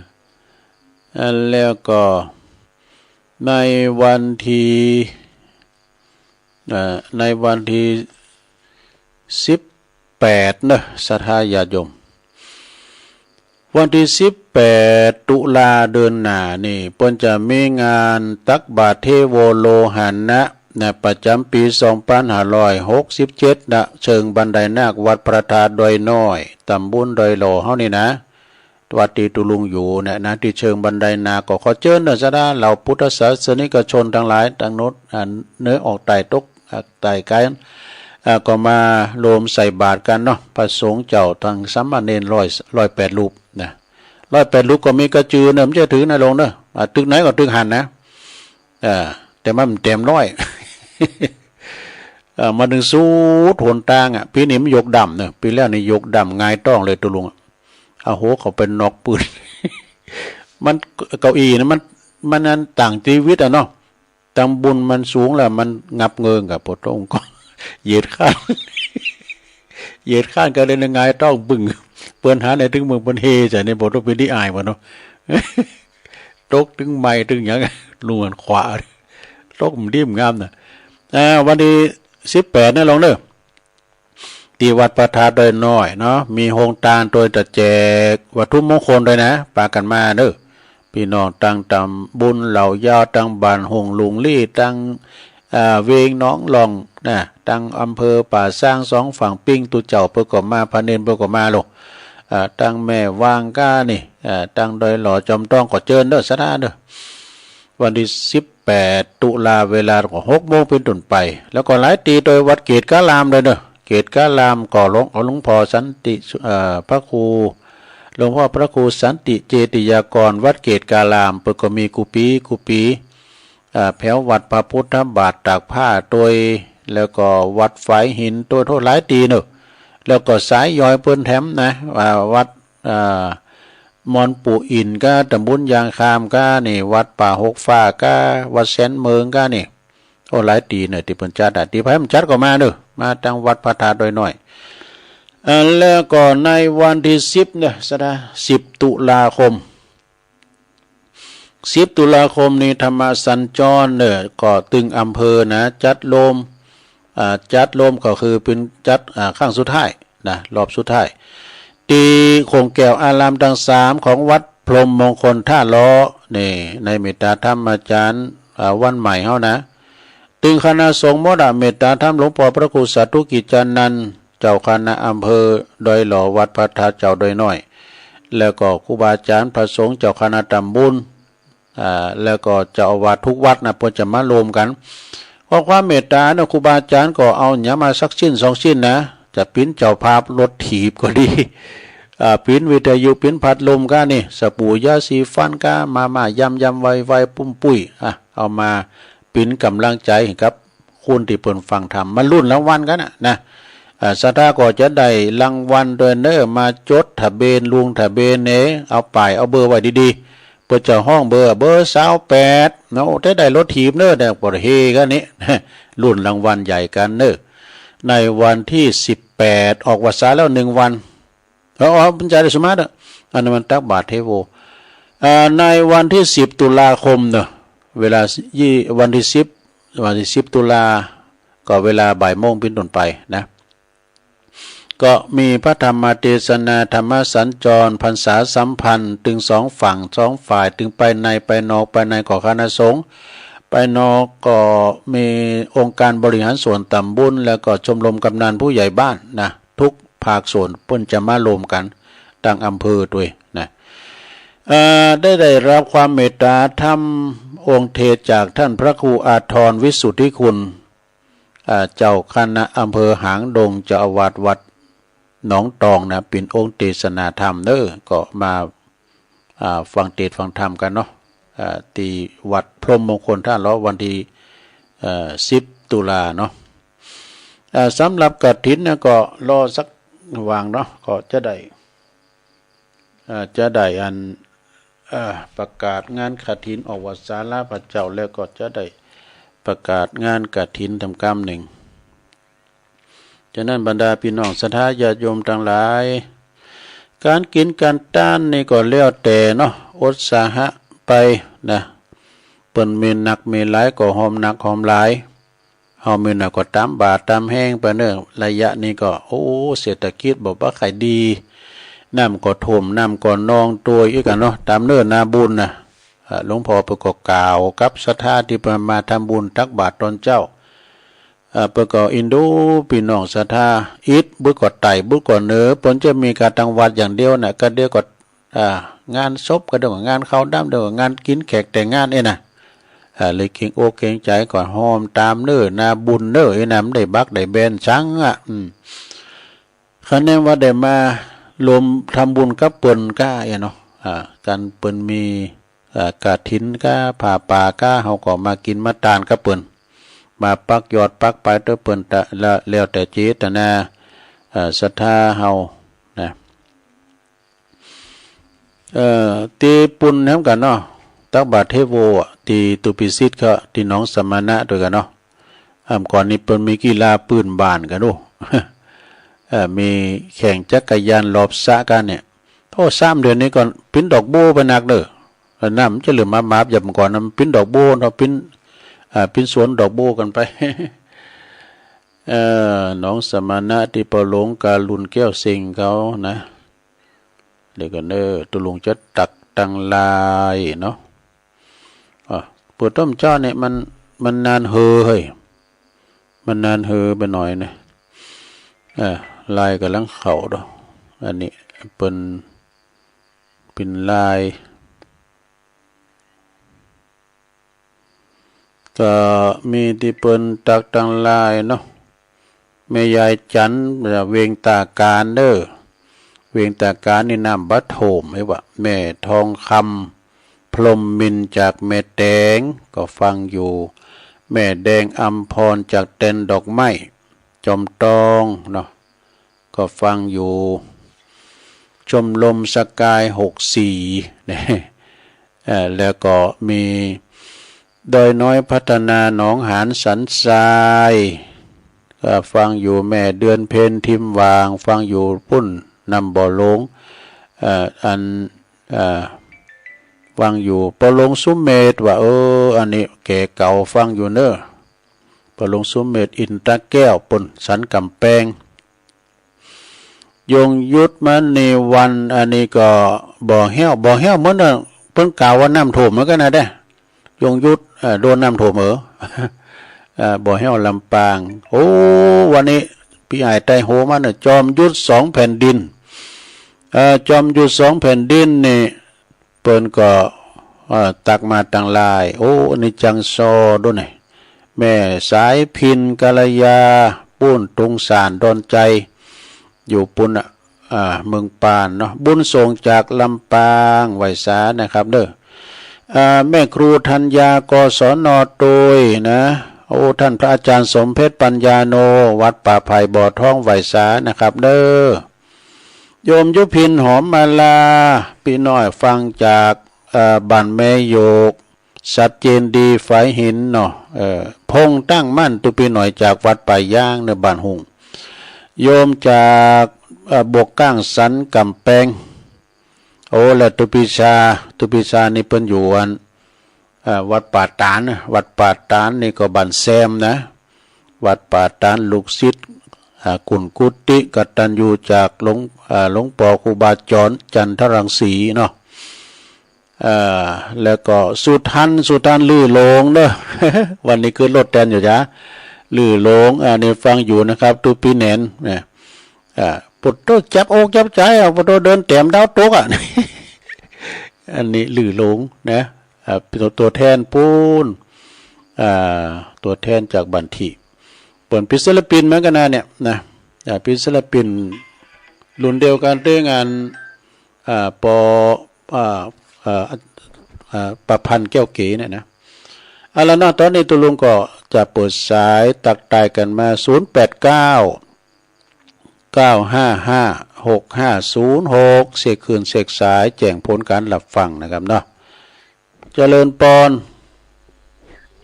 อ่า แล้วก็ในวันตี้ เอ่อ ในวันตี้สิบแปดเนาะ ศรัทธาญาติโยม วันตี้สิบแปด ตุลา เดือนหน้านี่ เปิ้นจะมีงานตักบาตรเทโวโลหณะนะ ประจ๋ำปี๋ สองปันห้าร้อยหกสิบเจ็ดนะ เชิงบันไดนาควัดพระธาตุดอยน้อย ตำบลดอยหล่อเฮานี่นะ วัดตี้ตุ๊ลุงอยู่เนี่ยนะ ตี้เชิงบันไดนาค ก็ขอเจิญเนาะ ศรัทธาเหล่าพุทธศาสนิกชนตังหลาย ตังโน้น อ่า เหนือออกใต้ ตก อ่า ใต้กั๋น อ่า ก็มาโฮมใส่บาตรกั๋นเนาะ พระสงฆ์เจ้าตังสามเณรร้อย ร้อยแปดรูปนะ ร้อยแปดรูปก็มีกระจือเนาะ บ่ใจ้ถืกนะโยมเนาะ อ่า ตึกไหนก็ตึกหั้นนะ อ่า แต่มันบ่เต๋มร้อย เอ่อ มาเถิงสุดหนตางอะ ปี๋นี้มันยกดำเนาะ ปี๋แล้วนี่ยกดำหงายต๊องเลยตุ๊ลุงอะ เอาหัวเข้าไปนอกปืน มัน เก้าอี้นะ มัน มันอันต่างจีวิตอะเนาะ ตำบลมันสูงแล้วมันงับเงิงกับปอต๊ะ ก็เหยียดข้าน เหยียดข้านก็เลยหงายต๊องบึ้ง เปิ้นหันในตึงเมืองเปิ้นเฮใส่ในปอต๊ะ เป๋นตี้อายหมดเนาะ ตกตึงไหม้ตึงหยัง ลุงอันขวา ตกมันดีมันงามน่ะ อ่า วันตี้สิบแปดนะโยมเนาะ ตี้วัดพระธาตุดอยน้อยเนาะ มีโฮงตานตวย จะแจกวัตถุมงคลตวยนะ ปากั๋นมาเนาะ ปี้น้องตังตำบลเหล่ายาว ตังบ้านโฮงลุงลี่ ตัง อ่า เวียงหนองล่องนะ ตังอำเภอป่าซางสองฝั่งปิ้ง ตุ๊เจ้าเปิ้นก็มา พระเณรเปิ้นก็มาโลด อ่า ตังแม่วางก้านี่ อ่า ตังดอยหล่อจอมต้อง ขอเจิญเนาะ ศรัทธาเนาะ วันตี้สิบแปด ตุลา เวลาก็หกโมงเป๋นต้นไป แล้วก็หลายตี้ตวยวัดเกตุการามตวยเนาะ เกตุการามก็หลวง เอาหลวงพ่อสันติสุ เอ่อ พระครู หลวงพ่อพระครูสันติเจติยากร วัดเกตุการาม เปิ้นก็มีกู้ปี๋กู้ปี๋ อ่า แผววัดพระพุทธบาทตากผ้าตวย แล้วก็วัดฝายหินตวย โถ่ หลายตี้เนาะ แล้วก็สายยอยเปิ้นแถมนะ อ่า วัด อ่า มอนปู่อินก้า ตำบลยางคามก้านี่ วัดป่าหกฟ้าก้า วัดแสนเมิงก้านี่ โอ้ หลายตี้เนาะตี้เปิ้นจัดอะ ตี้ไผบ่จัดก็มาเนาะ มาตังวัดพระธาตุดอยน้อย อ่า แล้วก็ในวันตี้สิบเนาะ ศรัทธา สิบตุลาคม สิบตุลาคมนี่ธรรมสัญจรเนาะ ก็ตึงอำเภอนะ จัดโฮม อ่า จัดโฮมก็คือเป๋นจัด อ่า ครั้งสุดท้ายนะ รอบสุดท้าย ตี้โขงแก้วอารามตังสามของวัดพรหมมงคลท่าล้อนี่ ในเมตตาธรรมอาจ๋ารย์ อ่า วันใหม่เฮานะ ตึงคณะสงฆ์หมดอะ เมตตาธรรมหลวงป้อพระครูสาธุกิจจานันท์ เจ้าคณะอำเภอดอยหล่อ วัดพระธาตุเจ้าดอยน้อย แล้วก็ครูบาอาจ๋ารย์พระสงฆ์เจ้าคณะตำบล อ่า แล้วก็เจ้าอาวาสกู้วัดนะ เปิ้นจะมาโฮมกั๋น ขอความเมตตาเนาะ ครูบาอาจ๋ารย์ก็เอาหยังมาสักชิ้นสองชิ้นนะ จะเป๋นเจ้าภาพรถถีบก็ดี อ่า เป๋นวิทยุ เป๋นพัดลมก้านี่ สบู่ ยาสีฟันก้า มาม่า ยำยำ ไวไว ปุ้มปุ้ย อ่ะ เอามาเป๋นก๋ำลังใจ๋กับ คนตี้เปิ้นฟังธรรม มาลุ้นรางวัลกั๋นน่ะนะ อ่า ศรัทธาก็จะได้รางวัลตวยเนาะ มาจดทะเบียน ลงทะเบียนเน่ เอาป้ายเอาเบอร์ไว้ดีๆ เปิ้นจะฮ้องเบอร์ เบอร์ซาวแปดเนาะ จะได้รถถีบเนาะ ได้ปอดเฮกั๋นนี่ ลุ้นรางวัลใหญ่กั๋นเนาะ ในวันตี้สิบแปด ออกพรรษาแล้วหนึ่งวัน เออ เออ ปัญจาได้สมาธิ อันนั้นมันตักบาตรเทโว อ่า ในวันตี้สิบตุลาคมเนาะ เวลายี่ วันตี้สิบ วันตี้สิบตุลา ก็เวลาบ่ายโมงเป๋นต้นไปนะ ก็มีพระธรรมเทศนา ธรรมสัญจร พรรษาสัมพันธ์ ตึงสองฝั่งสองฝ่าย ตึงไปในไปนอก ไปในก็คณะสงฆ์ ไปนอกก็มีองค์การบริหารส่วนตำบล แล้วก็ชมรมกำนันผู้ใหญ่บ้านนะ ทุกภาคส่วนเปิ้นจะมาโฮมกั๋น ตังอำเภอตวยนะ เอ่อ ได้ ได้รับความเมตตาธรรมองค์เทศน์จากต้านพระครูอาทรวิสุทธิคุณ อ่า เจ้าคณะอำเภอหางดง เจ้าอาวาสวัดหนองตองนะ เป๋นองค์เตสนาธรรมเน้อ ก็มา อ่า ฟังเตสน์ฟังธรรมกั๋นเนาะ อ่า ตี้วัดพรหมมงคลธาตุเลาะ วันตี้ เอ่อ สิบตุลาเนาะ อ่า สำหรับกฐินนะก็รอสักหว่างเนาะ ก็จะได้ อ่า จะได้อัน อ่า ประกาศงานกฐินออกวาสาลาพระเจ้า แล้วก็จะได้ประกาศงานกฐินต๋ามกำนึ่ง ฉะนั้นบรรดาปี้น้องศรัทธาญาติโยมตังหลาย ก๋านกิ๋นก๋านตานนี่ก็แล้วแต่เนาะ อุตสาหะไปนะ เปิ้นมีหนักมีหลายก็หอมหนักหอมหลาย เฮามีหน่อยก็ต๋ามบ่าต๋ามแฮงไปเน้อ ระยะนี้ก็ โอ้ เศรษฐกิจบ่ปะใค่ดี น้ำก็ท่วม น้ำก็นองตวยอี้กั๋นเนาะ ต๋ามเนื้อนาบุญนะ อ่า หลวงพ่อเปิ้นก็กล่าวกับศรัทธาตี้เปิ้นมาทำบุญตักบาตรต๋อนเจ๊า อ่า เปิ้นก็อินดูปี้น้องศรัทธา อิดบุญก็ใต้บุญก็เหนือ เปิ้นจะมีก๋านตังวัดอย่างเดียวนะ ก็เดี๋ยวก็ อ่า งานศพ ก็เดี๋ยวก็งานเข้าดำ เดี๋ยวก็งานกิ๋นแขกแต่งงานเอ้ยนะ อ่า เลยเกรงอกเกรงใจ๋ก็หอมต๋ามเนื้อนาบุญเน้อ เอ้ยนะ มันได้บักได้แบนซังอะ อืม คะแนนว่าได้มารวมทำบุญกับเปิ้นก้าเอ้ยเนาะ อ่า ก๋านเปิ้นมี อ่า กฐินก้า ผ้าป่าก้า เฮาก็มากิ๋นมาตานกับเปิ้น มาปักยอดปักปายตวยเปิ้นตะ ละ แล้วแต่เจตนา อ่า ศรัทธาเฮานะ เอ่อ ตี้ปุณแหมกั๋นเนาะ ตักบาตรเทโวอะ ตี้ตุปิสิทธิ์เขา ตี้หนองสมณะตวยกั๋นเนาะ อ่า ก่อนนี้เปิ้นมีกีฬาปื้นบ้านกั๋นดู เอ่อ มีแข่งจักรยานรอบสระกั๋นเนี่ย โอ้ สามเดือนนี้ก่อน ปิ๊นดอกบัวไปนักเน้อ เออ น้ำจะเหลือมาบๆ อย่างก่อนนะ ปิ๊นดอกบัวเนาะ ปิ๊น อ่า ปิ๊นสวนดอกบัวกั๋นไป เอ่อ หนองสมณะตี้ป้อหลวงกาลุนแก้วเซ็งเขานะ เดี๋ยวก่อนเน้อ ตกลงจะตักตังลายเนาะ อ่ะ เปิดต้นเจ้าเนี่ยมัน มันนานเฮอเฮ้ย มันนานเฮอไปหน่อยนะ อ่า ลายก่ำลังเข้าดอก อันนี้เปิ้น เป๋นลาย ก็มีตี้เปิ้นตักตังลายเนาะ แม่ยายจั๋น เวียงตาก๋านเน้อ เวียงตาก๋านนี่น้ำบ่ท่วมเฮ้ยว่า แม่ทองคำ พรหมมินทร์จากแม่แตงก็ฟังอยู่ แม่แดงอำพรจากแตนดอกไม้ จอมตองเนาะ ก็ฟังอยู่ ชมรมสกายหกสี่ เนี่ย เอ่อ แล้วก็มีดอยน้อยพัฒนาหนองหานสันทราย ก็ฟังอยู่ แม่เดือนเพ็ญทิมหว่าง ฟังอยู่ปุ้นน้ำบ่อหลวง เอ่อ อัน เอ่อ ฟังอยู่ ป้อหลวงสุเมธว่า เออ อันนี้แก่เก่าฟังอยู่เน้อ ป้อหลวงสุเมธอินตะแก้วปุ้นสันก๋ำแปง ยงยุทธมณีวรรณ อันนี้ก็บ่อแห้ว บ่อแห้วเหมือนเปิ้นกล่าวว่าน้ำท่วมเหมือนกั๋นนะเด้ ยงยุทธ เอ่อ โดนน้ำท่วมเหรอ เอ่อ บ่อแห้วลำปาง โอ้ วันนี้ปี้อ้ายไตโฮมาเน้อ จอมยุทธสองแผ่นดิน เอ่อ จอมยุทธสองแผ่นดินนี่ เปิ้นก็ เอ่อ ตักมาตังลาย โอ้ อันนี้จังซอดูหน่อย แม่สายพิณ กัลยา ปุ้น ตุงสาน ดอนไจ อยู่ปุ้นน่ะ อ่า เมืองปานเนาะ บุญส่งจากลำปาง ไหว้สานะครับเน้อ อ่า แม่ครูธัญญา กศน ตวยนะ โอ้ ต้านพระอาจ๋ารย์สมเพชรปัญญาโน วัดป่าไผ่บ่อทอง ไหว้สานะครับเน้อ โยมยุพิน หอมมาลา ปี้น้อยฟังจาก เอ่อ บ้านแม่โยก สัดเจนดี ฝายหินเนาะ เอ่อ พงษ์ตั้งมั่น ตุ๊ปี้น้อยจากวัดป่ายางเน้อ บ้านหุ่ง โยมจาก เอ่อ บวกก้างสันก๋ำแปง โอ้ แล้วตุ๊ปี้ชา ตุ๊ปี้ชานี่เปิ้นอยู่อัน เอ่อ วัดป่าตาดนะ วัดป่าตาดนี่ก็บ้านแซมนะ วัดป่าตาด ลูกศิษย์ อ่า กุณกุฏิ กตัญญูจากหลวง อ่า หลวงป้อครูบาจร จันทรังสีเนาะ อ่า แล้วก็สุทัน สุทัน ลื่อโลงเน้อ วันนี้ขึ้นรถแตนอยู่จ๊ะ ลื่อโลง อ่า นี่ฟังอยู่นะครับ ตุ๊ปี้แหนนนะ อ่า ปุโตจับอกจับใจ๋อะ ปุโตเดินแตมดาวตกอะ อันนี้หลู่หลงนะ อ่า เป๋นตั๋วแทนปู๊น อ่า ตั๋วแทนจากบ้านตี้ เปิ้นเป๋นศิลปินเหมือนกั๋นนะเนี่ยนะ อ่า เป๋นศิลปินรุ่นเดียวกั๋นเต้งอัน อ่า ปอ อ่า อ่า อ่า ประพันธ์แก้วเก๋เนี่ยนะ เอาละเนาะ ต๋อนนี้ตุ๊ลุงก็จะเปิดสายตั๊กตายกั๋นมา ศูนย์แปดเก้า เก้าห้าห้า หกห้าศูนย์หก เช็คคลื่นเช็คสาย แจ้งผลก๋านฮับฟังนะครับเนาะ เจริญปอน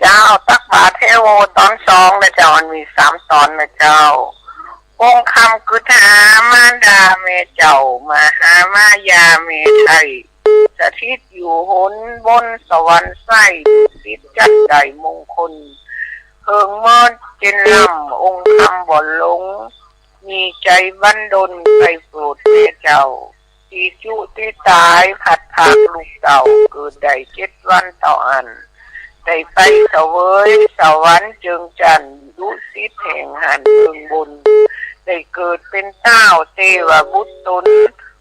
เจ้า ตักบาตรเทโวต๋อนสองนะเจ้า มันมีสามต๋อนนะเจ้า องค์คำกึ๊ดหามารดาแม่เจ้า มหามายาแม่ไทย สถิตอยู่หนบนสวรรค์ไส้ ดุสิตจักได้มงคล เหิงเมินเจนลำ องค์คำบ่หลง มีใจ๋บันดล ใค่โปรดแม่เจ้า ตี้จุติต๋าย ผลัดพรากลูกเต้า เกิดได้เจ็ดวันเต้าอั้น ได้ไปเสวยสวรรค์เจิงจั้น ดุสิตแห่งหั้นเมืองบน ได้เกิดเป๋นต้าวเตวบุตรต๋น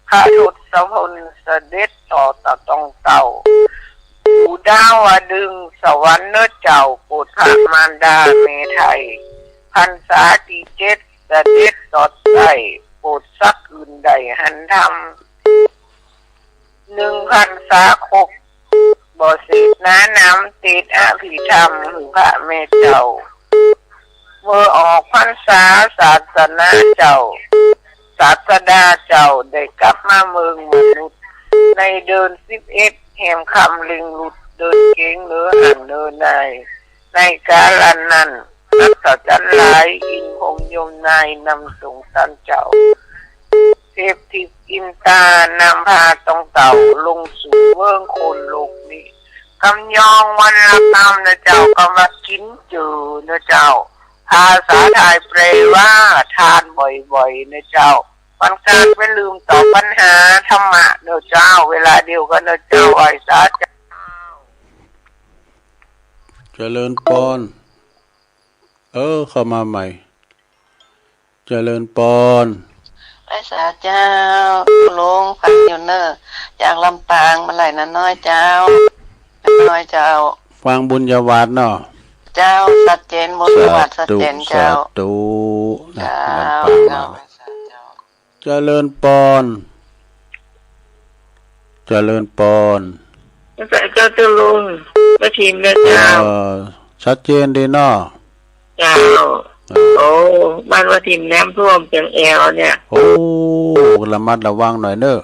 พระทศพลเสด็จต่อตะตองเต้า อยู่ดาวดึงสวรรค์เน่อเจ้า โปรดพระมารดาแม่ไทย พรรษาตี้เจ็ด เสด็จสอดใส โปรดสักอื่นได้หันธรรม หนึ่งพรรษาครบ บ่เสพหนานำ เตศน์อภิธรรมหื้อพระแม่เจ้า เมื่อออกพรรษาศาสนาเจ้า ศาสดาเจ้าได้กลับมาเมืองมนุษย์ ในเดือนสิบเอ็ด แฮมค่ำเล็งลุด เดินเก๋งเหนือหั้นเหนือนาย ในกาลนั้น อัศจรรย์หลาย อินทร์พรหมยมนาย นำส่งต้านเจ้า เทพทิพย์อินตานำพาตองเต้า ลงสู่เมืองคนโลกนี้ กำยองวรรณกรรมนะเจ้า กำว่ากิ๋นจื้อนะเจ้า ภาษาไทยแปลว่าทานบ่อยๆ นะเจ้า มันก๋านเป๋นลืมตอบปัญหาธรรมะเน่อเจ้า เวลาเดียวกั๋นเน่อเจ้า ไหว้สาเจ้า เจริญปอน เออ เข้ามาใหม่ เจริญปอน ไหว้สาเจ้า ลุงฟังอยู่เน่อ จากลำปางมาไหล่นาน้อยเจ้า นาน้อยเจ้า ฟังบุญญาวาสเนาะ เจ้า สัดเจน บุญญาวาสสัดเจนเจ้า สาธุ สาธุนะ เจ้า ลำปางมา เจ้า ไหว้สาเจ้า เจริญปอน เจริญปอน ไหว้สาเจ้าตุ๊ลุง ป้าทิมนะเจ้า เออ สัดเจนดีเนาะ เจ้า เออ โอ้ บ้านป้าทิมน้ำท่วมเจียงแอวเนี่ย โอ้ ระมัดระวังหน่อยเน่อ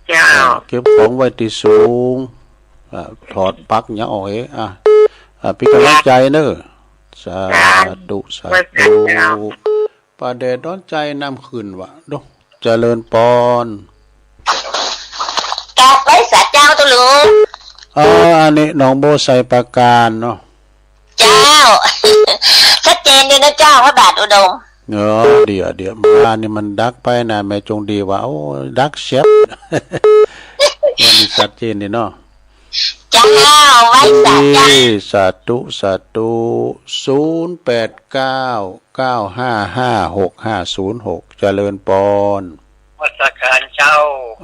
เจ้า เออ เก็บของไว้ตี้สูง อ่า ถอดปลั๊กหยังออกเฮ้ อ่ะ อ่ะ เป๋นก๋ำลังใจ๋เน่อ สาธุ สาธุ ไหว้สาเจ้า ป้าแดดดอนใจ๋น้ำขึ้นวะ ดู เจริญปอน กราบไหว้สาเจ้าตุ๊ลุง เออ อันนี้หนองบัวไชยปราการเนาะ เจ้า ชัดเจนดีนะเจ้า พระบาทอุดม เออ เดี๋ยว เดี๋ยว เมื่อวานนี่มันดักไปนะ แม่จงดีว่า โอ้ ดักแชบ วันนี้ชัดเจนดีเนาะ เจ้า ไหว้สาเจ้า ดี สาธุ สาธุ ศูนย์แปดเก้า เก้าห้าห้า หกห้าศูนย์หก เจริญปอน นมัสการเจ้า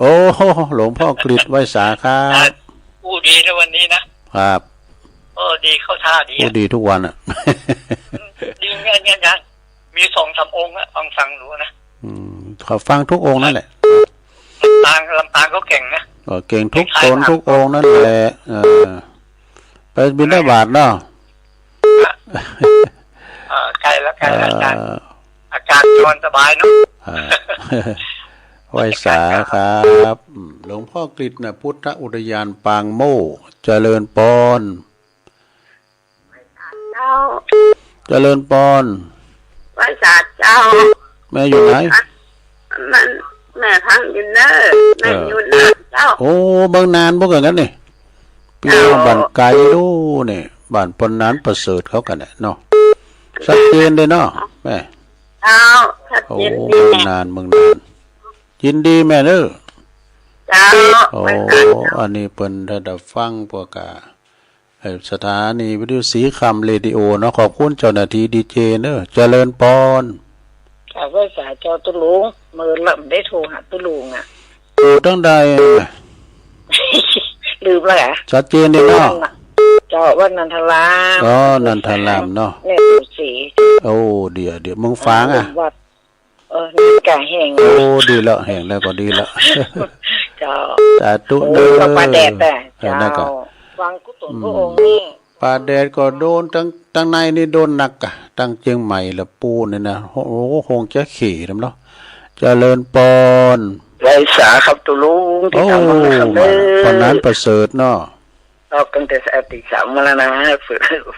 โอ้ หลวงพ่อกฤษ ไหว้สาครับ อู้ดีนะวันนี้นะ ครับ เออ ดีเข้าท่าดีอะ อู้ดีทุกวันอะ ดีเนี่ย เนี่ย เนี่ย มีสองสามองค์อะ ฟังฟังดูนะ อืม เขาฟังทุกองค์นั่นแหละ ลำปาง ลำปางก็เก่งนะ เออ เก่งทุกตนทุกองค์นั่นแหละ เออ ไปบิณฑบาตเนาะ เออ ใกล้แล้ว ใกล้แล้วอาจารย์ เออ อาจารย์นอนสบายเนาะ เออ ไหว้สาครับ อืม หลวงพ่อกฤษนะ พุทธอุทยานปางโม่ เจริญปอน เจ้า เจริญปอน ไหว้สาเจ้า แม่อยู่ไหน มัน แม่ฟังอยู่เน่อ แม่ เออ อยู่น่านเจ้า โอ้ เมืองน่านพวกกันนี่ พี่น้อง เจ้า บ้านไก๋ดูนี่ บ้านปอนหนานประเสริฐเขากั๋นเนี่ยเนาะ ชัดเจนเลยเนาะ แม่ เจ้า ชัดเจนดี โอ้ เมืองน่าน เมืองน่าน ยินดีแม่เน่อ เจ้า โอ้ ไหว้สาเจ้า อันนี้เปิ้นได้ฟังพวกกะ เอ่อ สถานีวิทยุสีคำเรดิโอเนาะ ขอบคุณเจ้าหน้าตี้ดีเจเน่อ เจริญปอน กราบไหว้สาเจ้าตุ๊ลุง เมินละบ่ได้โทรหาตุ๊ลุงอะ อยู่ตังใด เ ลืมแล้วเหรอ ชัดเจนดีเนาะ เจ้า วัดนันทาราม อ๋อ นันทารามเนาะ แม่สมศรี โอ้ เดี๋ยว เดี๋ยว เมืองฝางอะ วัด เออ นี่กะแห้ง โอ้ ดีแล้ว แห้งแล้วก็ดีแล้ว เจ้า สาธุ โอ้ เด้อ ก็ป่าแดดอะ เออ นั่นก็ เจ้า ฟังกุศลพระองค์นี่ ป่าแดดก็โดน ตัง ตังในนี่โดนหนักอะ ตังเจียงใหม่ละปูเนี่ยนะ โอ้โห คงจะเขะนำเนาะ เจริญปอน ไหว้สาครับตุ๊ลุง ตี้ต๋ามมาครับ โอ้ เด้อ ปอหนานประเสริฐเนาะ ออกตั้งแต่ตีสามมาแล้วนะ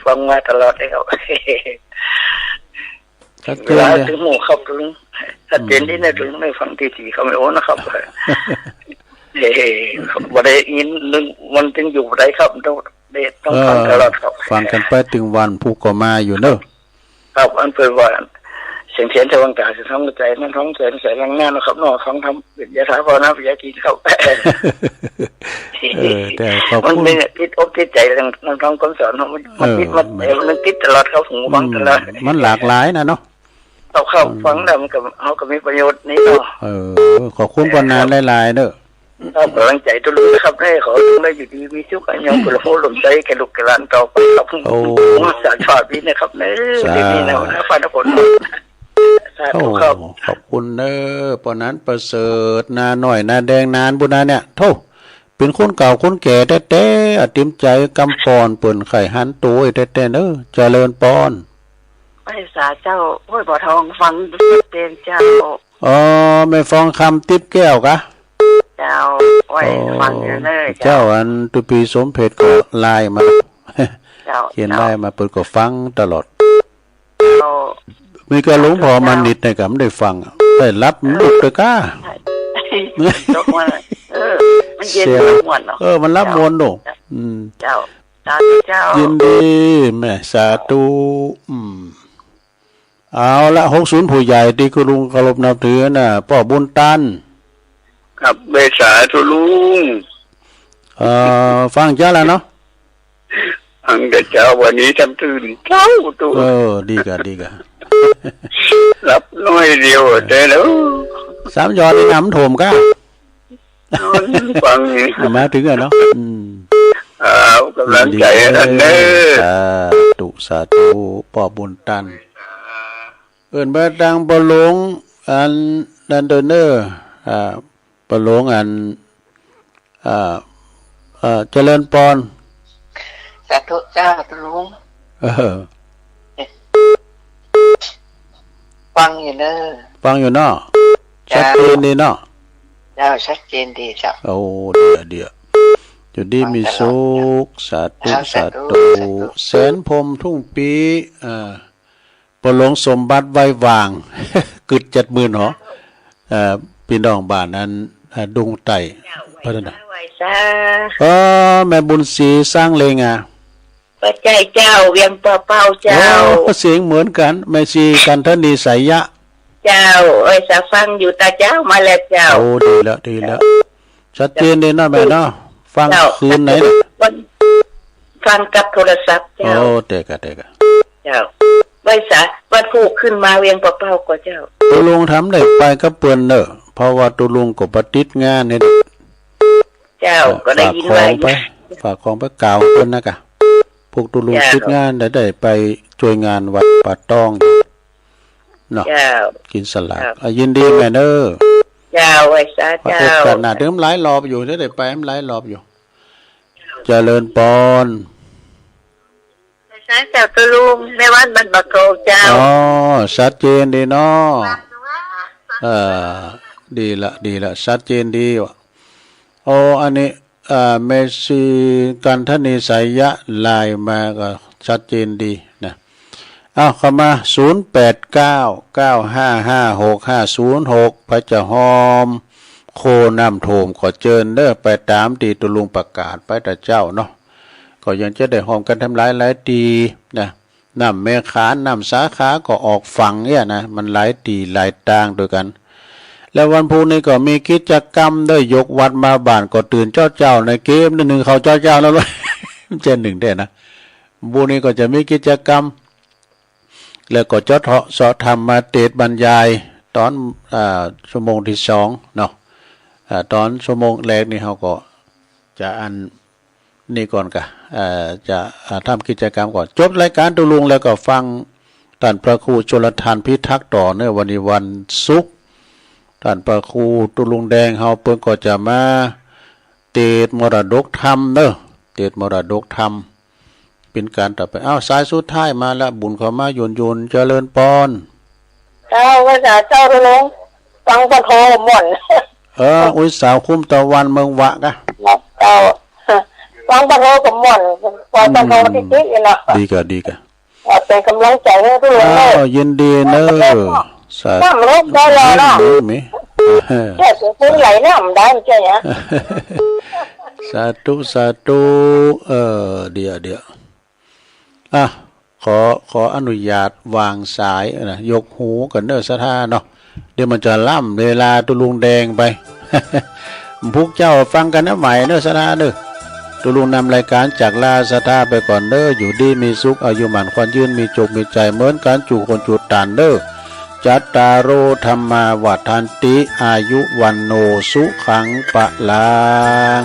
ฟังมาตลอดเลยครับ ชัดเจนเลย เวลาถึงหมู่ครับตุ๊ลุง ชัดเจนดีนะตุ๊ลุง ได้ฟังตีสี่ครับ ไม่โอ้นะครับ เฮ้ย บ่ได้ยินนึกมันจึงอยู่บ่ได้ครับ ต้อง ได้ ต้องฟังตลอดครับ เออ ฟังกั๋นไปตึงวันพุธก็มาอยู่เนาะ ครับ อันเปิ้นว่า เสียงเทียนสว่างต๋า เสียงธรรมใจ นั่นท้องใจ ใส่แรงงานนะครับเนาะ ท้องธรรม เป๋นยาถาวรนะ เป๋นยากิ๋นครับ เออ แต่ขอบคุณ มันเป๋นติดอกติดใจ๋ เรื่อง เรื่องธรรมคำสอนเนาะ มัน มันติด เออ มัน มันติดตลอดครับ หูฟังตลอด มัน มันหลากหลายนะเนาะ ครับ ครับ อืม ฟังแล้วมันก็ เฮาก็มีประโยชน์นี่เนาะ เออ ขอบคุณปอหนานหลายๆ เนาะ ครับ ก๋ำลังใจ๋ตุ๊ลุงนะครับ ให้ขอให้ตุ๊ลุงได้อยู่ดีมีสุข อะ ยังเปิดโฮมลมใสแก่ลูกแก่หลานต่อไปครับ โอ้ สาธุพี่นะครับเนาะ สาธุ ดีๆ นะ นะฟ้านะฝน สาธุครับ โอ้ ขอบคุณเนาะ ปอหนานประเสริฐ นาน้อย นาแดง นานบุญนาเนี่ย โธ่ เป๋นคนเก่าคนแก่แต๊ๆ อะ เต๋มใจ๋กำปอนเปิ้นใค่หันโตแต๊ๆ เนาะ เจริญปอน ไหว้สาเจ้า ห้วยบ่อทอง ฟังชัดเจนเจ้า อ๋อ แม่ฟองคำ ติ๊บแก้วกะ เจ้า ไหว้ อ๋อ ฟังอยู่เน่อเจ้า เจ้า อันตุ๊ปีสมเพชรก็ไลน์มา เจ้า เขียน เจ้า ไลน์มา เปิ้นก็ฟังตลอด เจ้า มีก็หลวงพ่อมานิดเนี่ยก็ไม่ได้ฟังอะ ได้หลับลุกเลยก้า ใช่ ตกมา เออ มันเย็น เสียง มันม่วนเนาะ เออ มันหลับม่วนเนาะ เจ้า อืม เจ้า สาธุเจ้า ยินดีแม่ สาธุ อืม เอาละ หกศูนย์ ผู้ใหญ่ตี้ตุ๊ลุงเคารพนับถือน่ะ ป้อบุญตัน ครับ ไหว้สาตุ๊ลุง เอ่อ ฟังเจ้าแล้วเนาะ ฟังแต่เจ๊า วันนี้ทำตื่นเจ๊าตุ๊ เออ ดีกะ ดีกะ หลับน้อยเดียว เออ แต่แล้ว สามยอดนี่น้ำท่วมก้า นอนฟัง อ่ะ มาเถิงอะเนาะ อืม เอาก๋ำลังใจ๋ ยินดี อันเน่อ สาธุ สาธุ ป้อบุญตัน เอิ้นไปตางป้อหลวง อันนั้นเต๊อะเน่อ อ่า ป้อหลวง อัน อ่า อ่า เจริญปอน สาธุเจ้าตุ๊ลุง เออ ฟังอยู่เน่อ ฟังอยู่เนาะ เจ้า ชัดเจนดีเนาะ เจ้า ชัดเจนดีเจ้า โอ้ เดี๋ยว เดี๋ยว อยู่ดีมีสุข ฟังตลอด สาธุ เจ้า สาธุ สาธุ สาธุ แสนพรหมทุ่งปี้ อ่า ป้อหลวงสมบัติไว้วาง กึ๊ดจัดมื้อเนาะ เอ่อ ปี้น้องบ้านนั้น เอ่อ ดุงไต่ เจ้า พัฒนา ไหว้สา ไหว้สา เออ แม่บุญศรี สร้างเลงอะ ป้อใจ๋เจ้า เวียงป่าเป้าเจ้า โอ้ เสียงเหมือนกั๋น แม่ชีกันทนีไสยะ เจ้า ไหว้สาฟังอยู่ตะเจ๊ามาแล้วเจ้า โอ้ ดีแล้ว ดีแล้ว ชัดเจนดีเนาะแม่เนาะ ฟัง เจ้า คืนไหนเนี่ย วัน ฟังกับโทรศัพท์เจ้า โอ้ เต๊อะกะ เต๊อะกะ เจ้า ไหว้สา วันพูกขึ้นมาเวียงป่าเป้าก่อเจ้า ตุ๊ลุงทำได้ไปกับเปิ้นเน่อ เพราะว่าตุ๊ลุงก็บ่ติดงานเนี่ย เจ้า เอ่อ ก็ได้ยินว่า ฝากของไป ฝากของไปกล่าวเปิ้นนะกะ พวกตุ๊ลุง เจ้า ติดงานได้ ได้ไปจ้วยงานวัดป่าตองเนาะ เจ้า กิ๋นสลาก เจ้า อ่ะ ยินดีแม่เน่อ เจ้า ไหว้สาเจ้า โอกาสหน้า เดี๋ยวหลายรอบอยู่ เดี๋ยวได้ไปหลายรอบอยู่ เจริญปอน ไหว้สาเจ้าตุ๊ลุง แม่วันบ้านป่าเก้าเจ้า อ๋อ ชัดเจนดีเนาะ เออ ดีละ ดีละ ชัดเจนดีว่ะ โอ้ อันนี้ อ่า แม่ชีกันทนีไสยะไลน์มาก็ชัดเจนดีนะ เอาเข้ามา ศูนย์แปดเก้า เก้าห้าห้า หกห้าศูนย์หก ไผจะฮอมโคน้ำท่วมก็เจิญเน่อ ไปต๋ามตี้ตุ๊ลุงประกาศไปตะเจ๊าเนาะ ก็ยังจะได้ฮอมกั๋นแถมหลายๆ ตี้นะ น้ำแม่ขาน น้ำสาขาก็ออกฝั่งเนี่ยนะ มันหลายตี้หลายตางตวยกั๋น แล้ววันพุธนี้ก็มีกิจกรรมเน่อ ยกวัดมาบ้านก็ตื่นเจ๊าๆ ในเกมนึ่งข้าวเจ๊าๆ นะ เจ๊นึ่งได้นะ พุธนี้ก็จะมีกิจกรรม แล้วก็เจาะเจาะเสาะธรรมมาเตสน์บรรยายต๋อน อ่า ชั่วโมงตี้สองเนาะ อ่า ต๋อนชั่วโมงแรกนี่เฮาก็จะอัน นี่ก่อนกะ เอ่อ จะ อ่า ทำกิจกรรมก่อน จบรายก๋านตุ๊ลุงแล้วก็ฟังต้านพระครูชลทานพิทักษ์ต่อเนาะ วันนี้วันศุกร์ ต้านพระครูตุ๊ลุงแดงเฮาเปิ้นก็จะมาเตสน์มรดกธรรมเนาะ เตสน์มรดกธรรม เป๋นก๋านต่อไป อ้าว สายสุดท้ายมาละ บุญเข้ามาหยวนๆ เจริญปอน เจ้า ไหว้สาเจ้าตุ๊ลุง ฟังปะโทม่วน เออ อุ๊ย สาวคุ้มตะวันเมืองวะกะ เจ้า ฟังปะโทก็ม่วน ฟังปะโทติดๆ นี่เนาะ ดีกะ ดีกะ เอ่อ เป๋นก๋ำลังใจ๋หื้อตุ๊ลุงเนาะ อ้าว ยินดีเนาะ สาธุ ร่ำรวยได้เลยเนาะ มี มี เจ้า เป๋นผู้ใหญ่นะ บ่ได้ บ่ใจ้หยัง สาธุ สาธุ เออ เดี๋ยว เดี๋ยว อ่ะ ขอ ขออนุญาตวางสายนะ ยกหูก่อนเนาะ ศรัทธาเนาะ เดี๋ยวมันจะล้ำเวลาตุ๊ลุงแดงไป พุกเจ้าฟังกั๋นนะใหม่เนาะ ศรัทธาเนาะ ตุ๊ลุงนำรายก๋านจากลาศรัทธาไปก่อนเนาะ อยู่ดีมีสุข อายุหมั้นขวัญยืน มีโจคมีใจ๋เหมือนกั๋น จู๋คนจู๋ต๋านเนาะ จัตตาโร ธัมมา วัฑฒันติ อายุ วัณโณ สุขัง พลัง